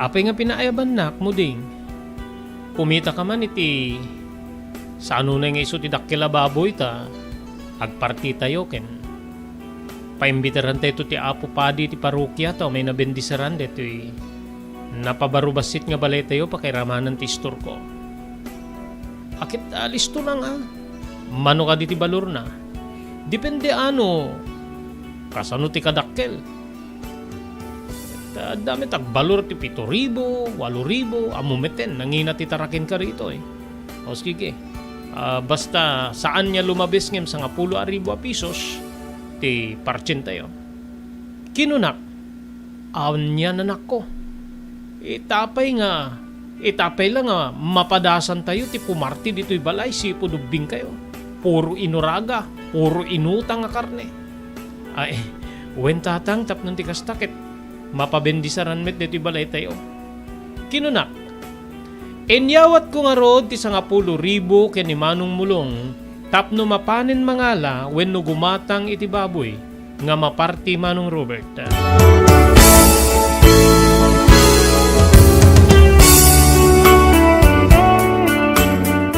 Apay nga pinaayabannak, Muding? Kumitaka man iti saan unay nga isu ti dakkel a baboy ta agpartitayo ken paimbitaran tayo ti Apo Padi ti parokia ta umay nabendisaran daytoy napabaro bassit nga balaytayo pakairamanan ti istorko. Aket, ah, listo lang, ah. Mano kadi ti balorna? Depende, ano, kasano ti kadakkel. Ta adda met agbalor ti pito ribu, walo ribu, ammo metten, nangina ti taraken kaditoy. O sige, ah, basta saan nga lumabes ngem sangapulo a ribu a pisos ti partsentayo. Kinunak, "Anian, anakko? Ita pay nga, ita pay la nga mapadasantayo ti pumarti ditoy balay, sipud ubbingkayo. Puro inuraga, puro inutang a karne." "Ay, wen, tatang, tapno ti kasta ket mapabendisaran met ditoy balaytayo. Kinunak, "Inyawatko ngarud ti sangapulo ribu ken ni Manong Mulong tapno mapanen mangala wenno gumatang iti baboy nga maparti, Manong Robert."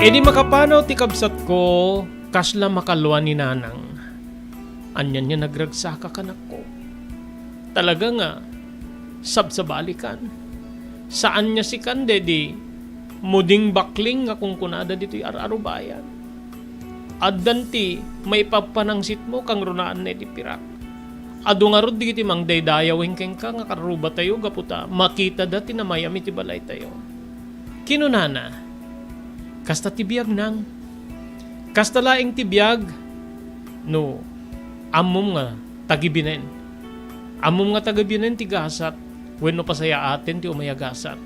Idi makapanaw ti kabsatko, kasla makalua ni Nanang. Anian nga nagragsaka, kanakko. Talaga nga, sabsabalikan. Saan nga sikan, dedi, muding bakling nga kunkunada ditoy ar-arubayan. Addan ti maipagpanangsitmo, kangrunaan na iti pirak. Adu ngarud dagiti mangdaydayawen kenka nga karrubatayo gapu ta makitada ti namayam iti balaytayo. Kinunana, "Kasta ti biag, Nang. Kasta laeng ti biag no ammom nga tagibinen. Ammom nga tagibinen ti gasat wenno pasayaaten ti umay a gasat.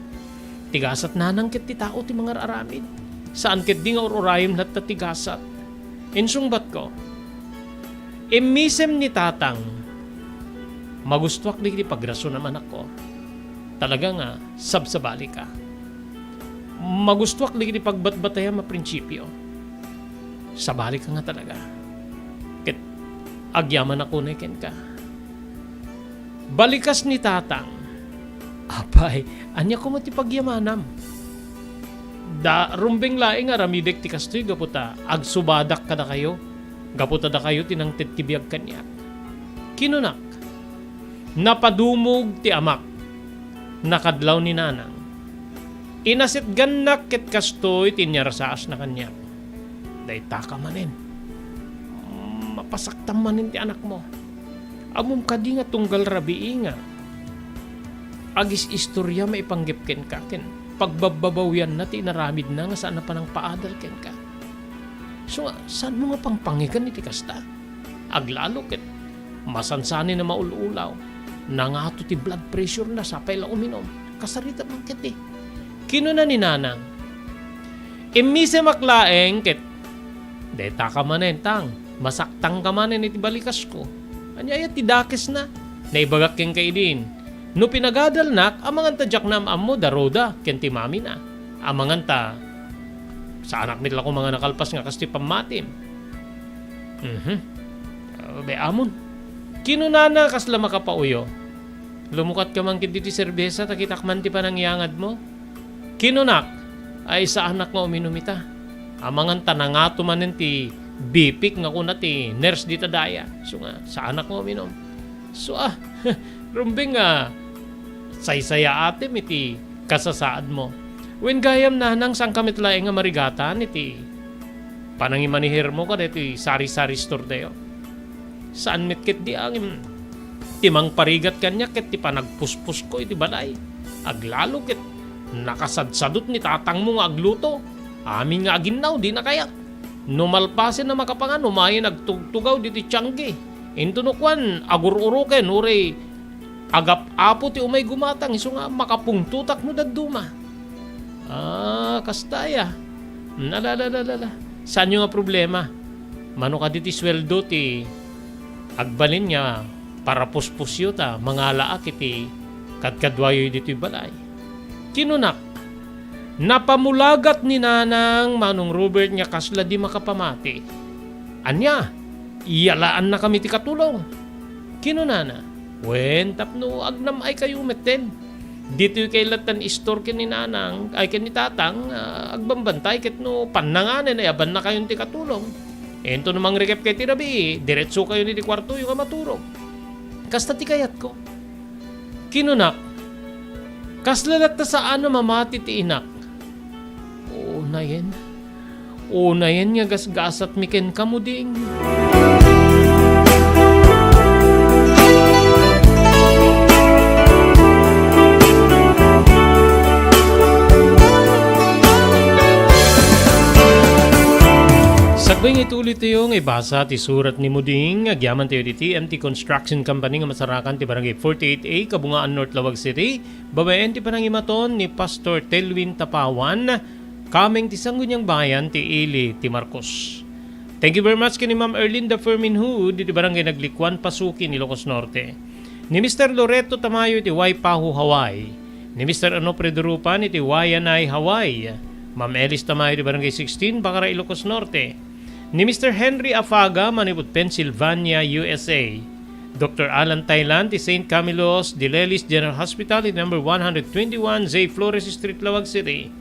Ti gasat, Nanang, ket ti tao ti mangar-aramid. Saan ketdi nga ur-urayem latta ti gasat." Insungbatko, "Immisem ni Tatang, magustuak dagiti pagrasonam, anakko. Talaga nga sabsabalika. Magustuak dagiti pagbatbatayam a prinsipio. Sabalika nga talaga. Ket agyamanak unay kenka." Balikas ni Tatang, "Apay, ania koma ti pagyamanam? Da, rumbeng laeng nga aramidek ti kastoy gapu ta agsubadak kadakayo, gapu ta dakayo ti nangted ti biag kaniak." Kinunak, "Napadumog ti amak. Nakadlaw ni Nanang. Inasetgannak ket kastoy ti inyarsaasna kaniak." "Daytaka manen. Mapasaktam manen ti anakmo. Ammom kadi nga tunggal rabii nga agis-istoria maipanggep kenka ken pagbabbabawianna ti inaramidna nga saan a panangpaadal kenka? So nga, saanmo nga pangpangegan iti kasta? Aglalo ket masansanen a maul-ulaw. Nangato ti blood pressure na, sapay la uminom. Kasarita man ketdi." Kinuna ni Nanang, "Immisemak laeng ket daytaka manen, Tang. Masaktangka manen iti balikasko. Ania aya ti dakesna? Naibagak kenka idin. No pinagadalnak, amangan ta diak naam-ammo da Roda ken ti mamina. Amangan ta saanak met la koma nga nakalpas nga kastoy pammatim." "Mhm. Abe, amon." Kinunana kasla makapauyo, "Lumukatka man ketdi ti serbesa ta kitak man ti panangyangadmo." Kinunak, "Ay, saanak nga uminum ita. Amangan ta nangato manen ti bipik nga kuna ti nurse dita daya. So nga, saanak nga uminum." So, ah, rumbeng nga saysayaatem iti kasasaadmo. Wen gayam, Nanang, saanka met laeng nga marigatan iti panangimanihermo kadaytoy sari-sari store-tayo? Saan met ketdi a ngem ti mangparigat kaniak ket ti panagpuspusko iti balay. Aglalo ket nakasadsadot ni tatangmo nga agluto. Amin nga aginnaw, dina kayat. No malpasen a makapangan, umayen agtugtugaw ditoy tianggi. Intono kuan, agur-uroken, uray agap-apo ti umay gumatang, isu nga makapungtotak no dadduma. Ah, kasta aya. Nalalalalala. Saanyo nga problema? Mano kadi ti sueldo ti agbalin nga parapuspusyo ta mangalaak iti kadkaduayo ditoy balay? Kinunak, "Napamulagat ni Nanang, Manong Robert, nga kasla di makapamati." "Ania? Iyalaannakami ti katulong?" Kinunana, "Wen, tapno agnam-aykayo metten. Ditoy kay lattan istor ken ni Nanang, ay ken ni Tatang, ah, agbambantay ket no pannanganen ay abannakayon ti katulong. Intono mangrekepkay ti rabii, diretsokayon iti kuartoyo nga maturog." Kasta ti kayatko. Kinunak, "Kasla latta saan a mamati ti inak?" Unayen, unayen nga gasgasatmi kenka, Muding. Sakbay nga ituloy tayo nga ibasa ti surat ni Muding, agyaman tayo iti T M T Construction Company nga masarakan ti Barangay forty-eight A, Kabungaan, North Lawag City, babaen ti panangimaton ni Pastor Telwin Tapawan, kameng ti Sangguniang Bayan ti Ili ti Marcos. Thank you very much ken ni Ma'am Erlinda Fermin Hood, iti Barangay Naglikuan, Pasukin, Ilocos Norte. Ni Mister Loreto Tamayo iti Waipahu, Hawaii. Ni Mister Onofre Durupan iti Waianae, Hawaii. Ma'am Elis Tamayo iti Barangay sixteen, Bacara, Ilocos Norte. Ni Mister Henry Afaga manipud Pennsylvania, U S A. Doctor Alan Thailand ti Saint Camillus de Lelis General Hospital iti number one hundred twenty-one J Flores Street, Laoag City.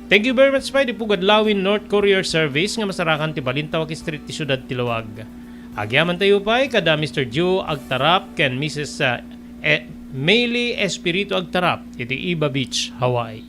Thank you very much pay iti Pugad Lawin North Courier Service nga masarakan ti Balintawak Street ti siudad ti Laoag. Agyamantayo pay kada Mister Joe Agtarap ken Missus, ah, eh, Maylie Espiritu Agtarap iti Iba Beach, Hawaii.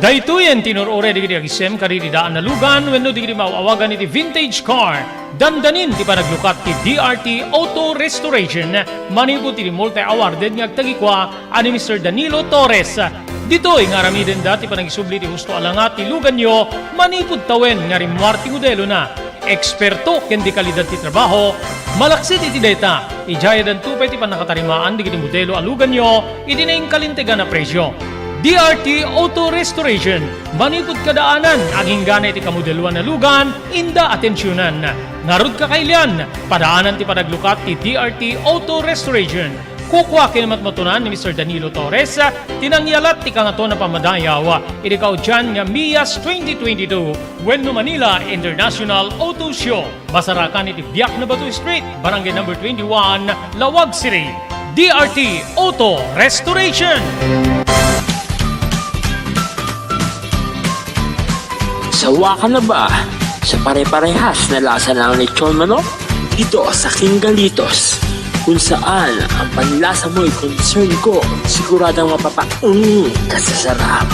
Daytoyen ti inur-uray dagiti agisem kadagiti daan a lugan wenno dagiti maaw-awagan iti vintage car. Dandanin ti panaglukat ti D R T Auto Restoration manipud iti multi-awarded nga agtagikua a ni Mister Danilo Torres. Ditoy nga aramidenda ti panagisubli ti husto a langa ti luganyo manipud tawen nga rimmuar ti modelona. Eksperto ken di kalidad ti trabaho, malaksid iti dayta, idiayadanto pay ti pannakatarimaan dagiti modelo a luganyo iti nainkalintegan a presio. D R T Auto Restoration, manipud kadaanan, agingga iti kamodeloan a lugan, inda atensionan. Ngarud, kakailian, padaanan ti panaglukat ti D R T Auto Restoration. Kukua ken matmatunan ni Mister Danilo Torres ti nangyalat ti Kangatoan a Pammadayaw iti kaudian nga MIAS twenty twenty-two wenno Manila International Auto Show. Masarakan iti Biak na Bato Street, Barangay Number twenty-one, Laoag City. D R T Auto Restoration. Sawa ka na ba sa pare-parehas na lasa ng lechon manok? Dito sa King Galitos, kung saan ang panlasa mo'y concern ko, siguradong mapapa-, mm, kasasarap.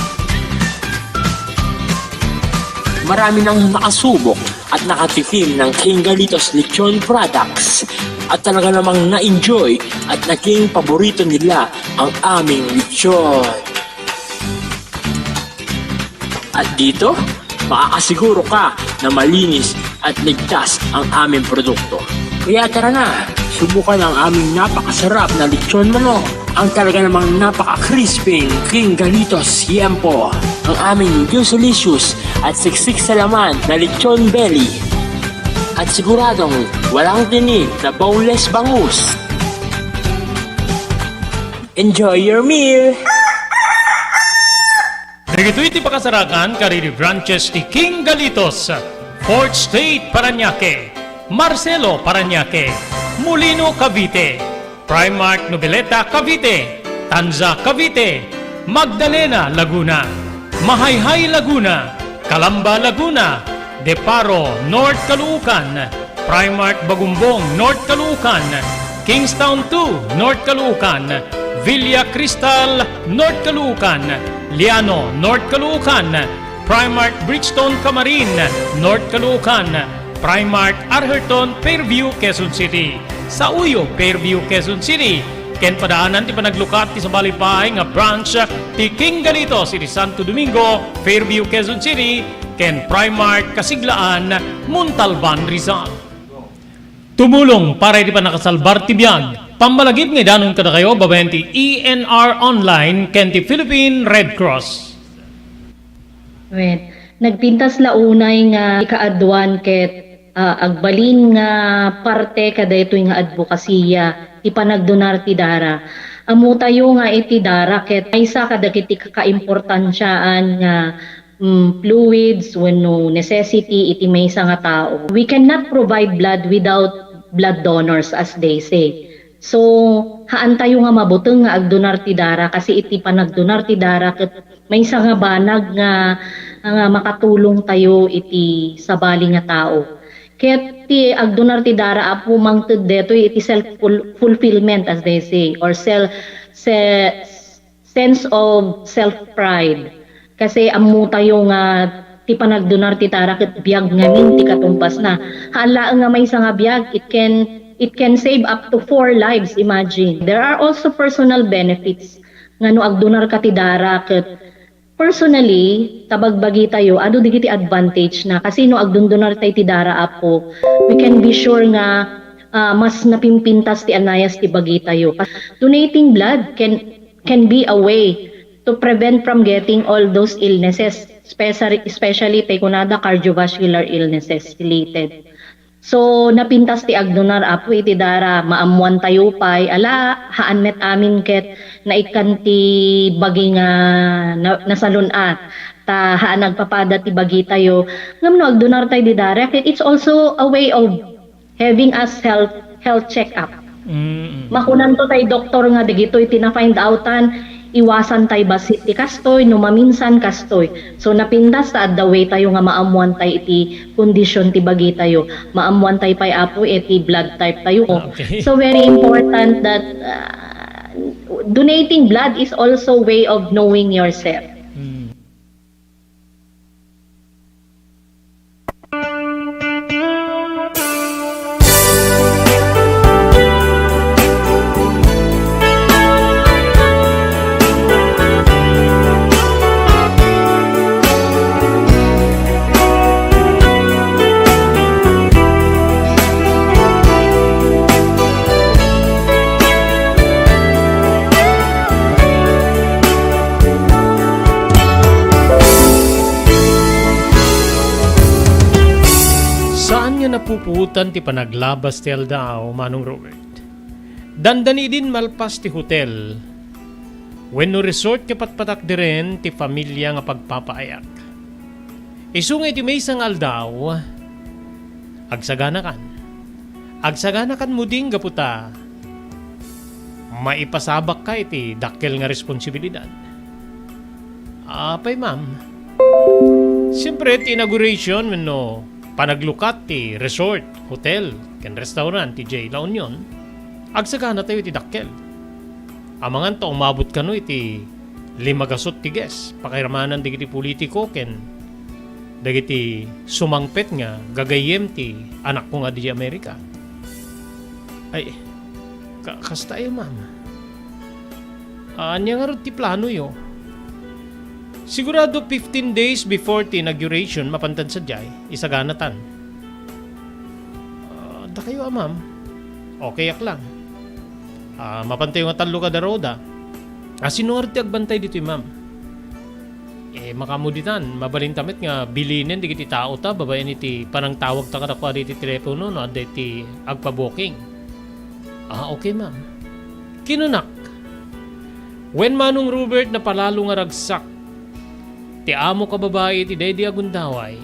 Marami nang nakasubok at nakatikim ng King Galitos Lechon Products at talaga namang na-enjoy at naging paborito nila ang aming lechon. At dito, makakasiguro ka na malinis at ligtas ang aming produkto. Kaya tara na, subukan ang aming napakasarap na lechon manok, ang talaga namang napaka-crispy King Galitos Yempo, ang aming juicy-licious at siksik sa laman na lechon belly. At siguradong walang tinik na boneless bangus. Enjoy your meal! Dagitoy ti pakasarakan kadagiti branches ti King Galitos, Fourth Street, Parañaque, Marcelo, Parañaque, Molino, Cavite, Primark Noveleta, Cavite, Tanza, Cavite, Magdalena, Laguna, Mahayhay, Laguna, Calamba, Laguna, Deparo, North Caloocan, Primark Bagumbong, North Caloocan, Kingstown two, North Caloocan, Villa Cristal, North Caloocan, Liano, North Caloocan, Primark Bridgestone, Camarin, North Caloocan, Primark Arherton, Fairview, Quezon City. Sa Uyo, Fairview, Quezon City. Ken padaanan ti panaglukat ti sabali pay nga branch ti King Galitos iti Santo Domingo, Fairview, Quezon City, ken Primark Kasiglaan, Montalban, Rizal. Tumulong para iti pannakasalbar ti biag. Pammalagip nga idanon kadakayo babaen ti E N R Online ken ti Philippine Red Cross. Wen, nagpintas la unay nga ikaaduan ket, ah, agbalin nga parte kadaytoy nga adbokasiya ti panagdonar ti dara. Ammotayo nga iti dara ket maysa kadagiti kakaimportansiaan nga, mm, fluids wenno necessity iti maysa nga tao. We cannot provide blood without blood donors, as they say. So, haantayo nga mabuteng nga agdonar ti dara, kasi iti panagdonar ti dara ket maysa nga banag nga, nga makatulongtayo iti sabali nga tao. Ket ti agdonar ti dara, Apo, mangted detoy iti self ful-, fulfillment, as they say, or sel-, se-, sense of self-pride. Kasi ammotayo nga ti panagdonar ti dara ket biag ngamin ti katumpasna. Haan laeng nga maysa nga biag, it can, it can save up to four lives, imagine. There are also personal benefits nga no agdonarka ti dara ket personally, ta bagbagitayo, adu dagiti advantage na. Kasi no agdondonartay ti dara, Apo, we can be sure nga, ah, mas napimpintas ti anayas ti bagitayo. Donating blood can can be a way to prevent from getting all those illnesses, especially, especially tay kunada cardiovascular illnesses related. So, napintas ti agdunar, Apo, iti dara, maammuantayo pay, ala, haan met amin ket naikkan ti bagi nga na-, nasalun-at, ta haan agpapada ti bagitayo. Ngem no agdunartay di dara, ket it's also a way of having us health, health check-up. Mm. Makunanto tay doktor nga dagitoy ti na-find outan, iwasan tay bassit ti kastoy, no maminsan kastoy. So, napintas ta adda way tayo nga maammuan tay iti kondisyon ti bagitayo. Maammuan tay pay, Apo, iti blood type tayo. Okay. So, very important that, uh, donating blood is also way of knowing yourself. Mm. Saan nga napupuotan ti panaglabas ti aldaw, Manong Robert? Dandani idin malpas ti hotel wenno resort nga patpatakderen ti familia nga pagpapaayak. Isu nga iti maysa nga aldaw, agsaganakan. Agsaganakan mo din gapu ta maipasabakka iti dakkel nga responsibilidad. Apay, ma'am? Siyempre, ti inauguration wenno panaglukat ti resort, hotel, ken restaurant ti J La Union, agsaganatayo iti dakkel. Amangan ta umabot kano iti lima gasut ti guest, pakairamanan dagiti politiko ken dagiti sumangpet nga gagayyem ti anakko nga di Amerika. Ay, ka-, kastayo, ma'am. Ah, ania ngarud ti planoyo? Sigurado fifteen days before ti inauguration, mapantan sadiay, isaganatan. Ah, dakayo a, ma'am? Okayak lang. Ah, mapantayo nga tallo kada Roda. Ah, sino ngarud ti agbantay ditoy, ma'am? Eh, makaammo ditan, mabalinta met nga bilinen dagiti tao ta babaen iti panangtawagta kadakuada iti telepono no adda iti agpa-booking. Ah, okay, ma'am. Kinunak, wen Manong Robert, napalalo nga ragsak ti amok a babai iti daydi a gundaway,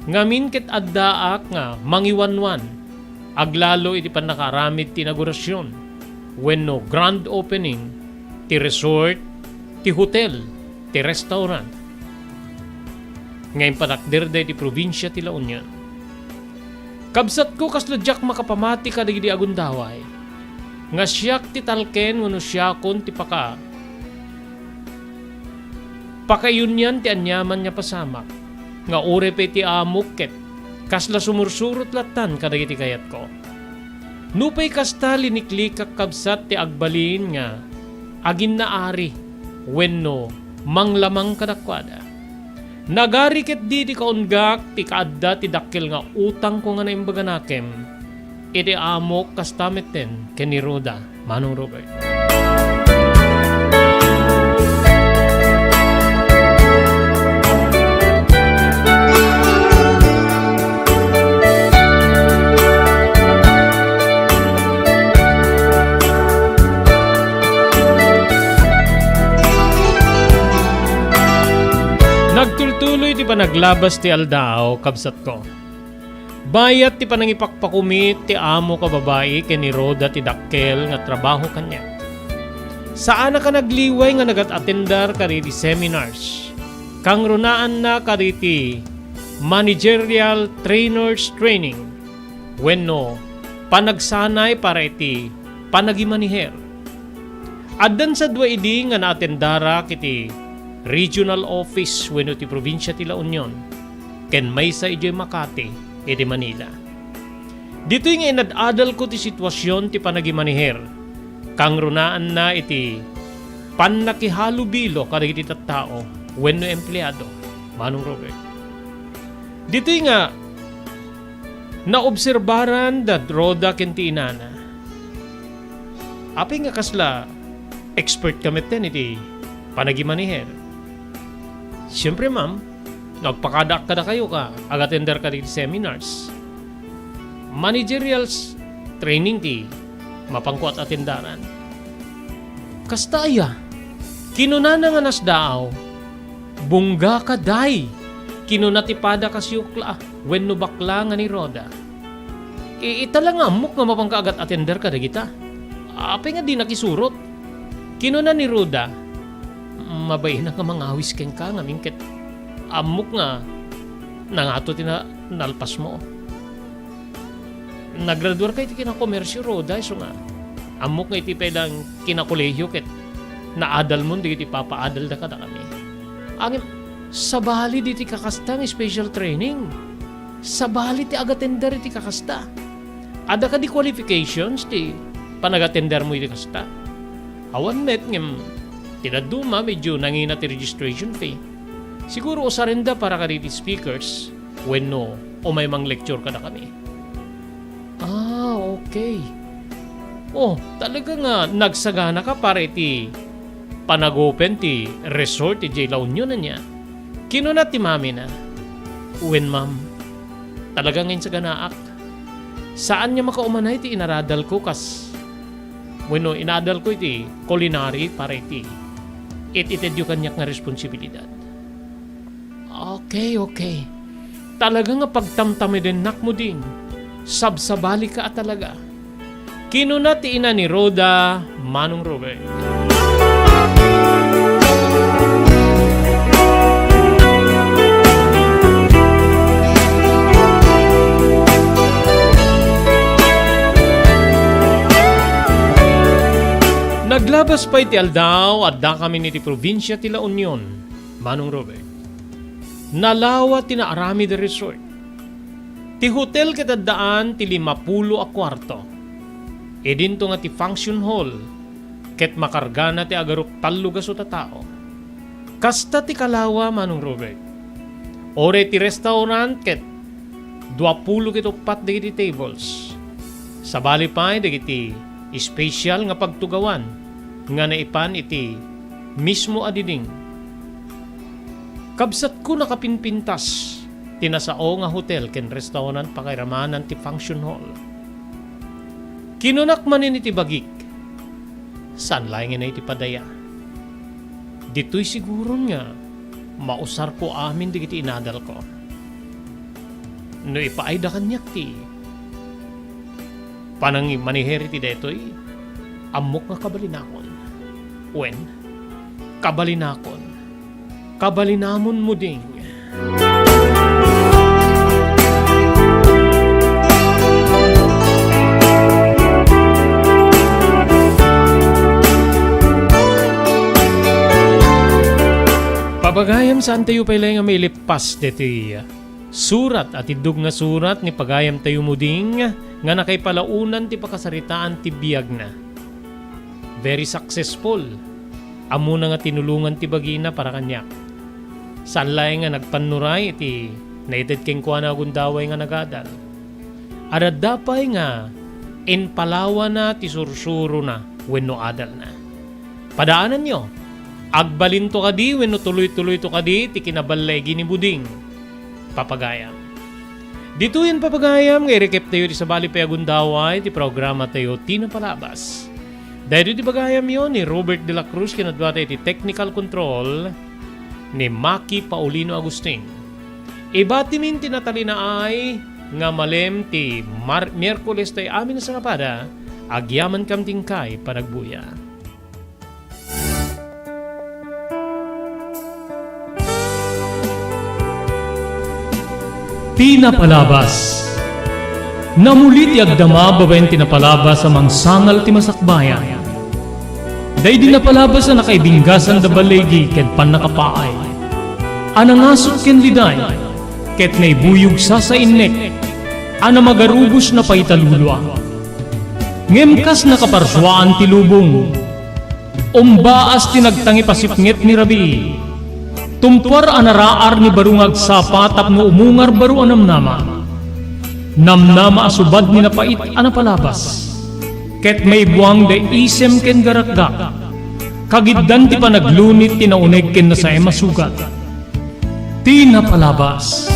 ngamin ket addaak nga mangiwanwan aglalo iti pannakaaramid ti inaugurasion wenno grand opening ti resort, ti hotel, ti restaurant nga impatakderda iti probinsia ti La Union. Kabsatko, kasla diak makapamati kadagidi a gundaway nga siak ti talken wenno siakon ti paka-, pakaiyunian ti aniaman nga pasamak, nga uray pay ti amok ket kasla sumursurot lattan kadagiti kayatko. Nupay kasta, liniklikak kabsat ti agbalin nga aginnaari wenno manglamang kadakuada. Nagari ketdi ti kaunggak ti kaadda ti dakkel nga utangko nga naimbaganakem iti amok, kasta metten ken ni Roda, Manong Robert. Nagtultuloy ti panaglabas ti aldaw, kabsatko. Bayat ti panangipakpakumit ti amok a babai ken ni Roda ti dakkel nga trabaho kaniak. Saanak a nagliway nga nagat-atendar kadagiti seminars. Kangrunaanna kadagiti managerial trainers training wenno panagsanay para iti panagimaniher. Addan sa dua idi nga naatendarak iti regional office wenno ti probinsia ti La Union ken maysa idiay Makati iti Manila. Ditoy nga inad-adalko ti situasion ti panagimaniher, kangrunaanna iti pannakihalubilo kadagiti tattao wenno empleado, Manong Robert. Ditoy nga naobserbaran da Roda ken ti inana. Apay nga kasla expert ka metten iti panagimaniher? Siempre, ma'am, no agpakadaak kadakayo nga agatender kadagiti seminars, Managerial s-, training ti mapanko at atendaran. Kasta aya, kinunana nga nasdaaw, "Bungga ka, day," kinuna ti pada kasiyokla wenno bakla nga ni Rhoda. I-, ita la nga ammok nga mapanka agat-atender kadagita. Apay nga di nakisurot? Kinuna ni Rhoda, "Mabainak nga mangawis kenka ngamin ket ammok nga nangato ti na-, nalpasmo." Nagraduarka iti kinakomersio, Rhoda, isu nga ammok nga iti pay lang kinakolehiyo ket naadalmon dagiti papaadalda kadakami. Ngem, sabali diti kakasta nga special training. Sabali ti agatender iti kakasta. Adda kadi qualifications ti panagatendermo iti kasta? Awan met, ngem ti dadduma, medyo nangina ti registration fee. Siguro usarenda para kadagiti speakers wenno umay mang-lecture kadakami. Ah, okay. Oh, talaga nga nagsaganaka para iti panagopen ti resort idiay La Union, ania? Kinuna ti mamina, "Wen, ma'am. Talaga nga insaganaak. Saan nga makaumanay ti inaradalko kas-, wenno inaadalko iti culinary para iti it-itedyo kaniak nga responsibilidad." Okay, okay. Talaga nga pagtamtamidennakmo, ding. Sabsabalika a talaga. Kinuna ti ina ni Rhoda, Manong Robert. Naglabas pay ti aldaw, addakamin iti probinsia ti La Union, Manong Robert. Nalawa ti naaramid a resort. Ti hotel ket addaan ti limapulo a kuarto. Idinto nga ti function hall ket makargana ti agarup tallo gasut a tao. Kasta ti kalawa, Manong Robert. Uray ti restaurant ket duapulo ket uppat dagiti tables. Sabali pay dagiti special nga pagtugawan nga naipan iti mismo a diding. Kabsatko nakapinpintas ti nasao nga hotel ken restaurant pakairamanan ti function hall. Kinunak manen iti bagik, "Saan laengen iti padaya? Ditoy siguron nga mausarko amin dagiti inadalko. No ipaayda kaniak ti panangimaniher iti daytoy, ammok nga kabalinakon. Wen, kabalinakon. Kabalinamon, Muding." Pagayam, saantayo pay laeng nga mailippas ditoy surat a tiddog nga surat ni pagayamtayo, Muding, nga nakaipalaonan ti pakasaritaan ti biagna. Very successful. Ammona nga tinulongan ti bagina para kaniak. Saan laeng nga nagpannuray iti naited kenkuana a gundaway nga nagadal. Adda pay nga impalawana ti sursurona wenno adalna. Padaananyo, agbalinto kadi wenno tuloy-tuloyto kadi ti kinaballigi ni Muding, papagayam. Ditoyen, papagayam, nga irikiptayo ti sabali pay a gundaway ti programatayo ti napalabas. Daytoy ti pagayamyo ni Robert de la Cruz, ken adda ti technical control ni Maki Paulino Agustin. Ibatimin ti natalinaay nga malem ti Mar-, Miyerkules tayo amin a sangapada, agyamankam ti inkay panagbuya. Ti napalabas. Namuli ti agdama babaen ti napalabas a mangsangal ti masakbayan. Daydi napalabas a nakaibinggasan da baligi ken pannakapaay. A nangasut ken liday, ket naibuyog sasainnek, a namagarubos na paitalulua. Ngem kas nakaparsuaan ti lubong, umbaas ti nagtangipasipnget ni rabii. Tumpuar a naraar ni baro nga agsapa tapno umungar baro a namnama. Namnama a subad ni napait a napalabas. Ket maibuang da isem ken garakgak. Kagiddan ti panaglunit ti nauneg ken nasaem a sugat. Ti napalabas.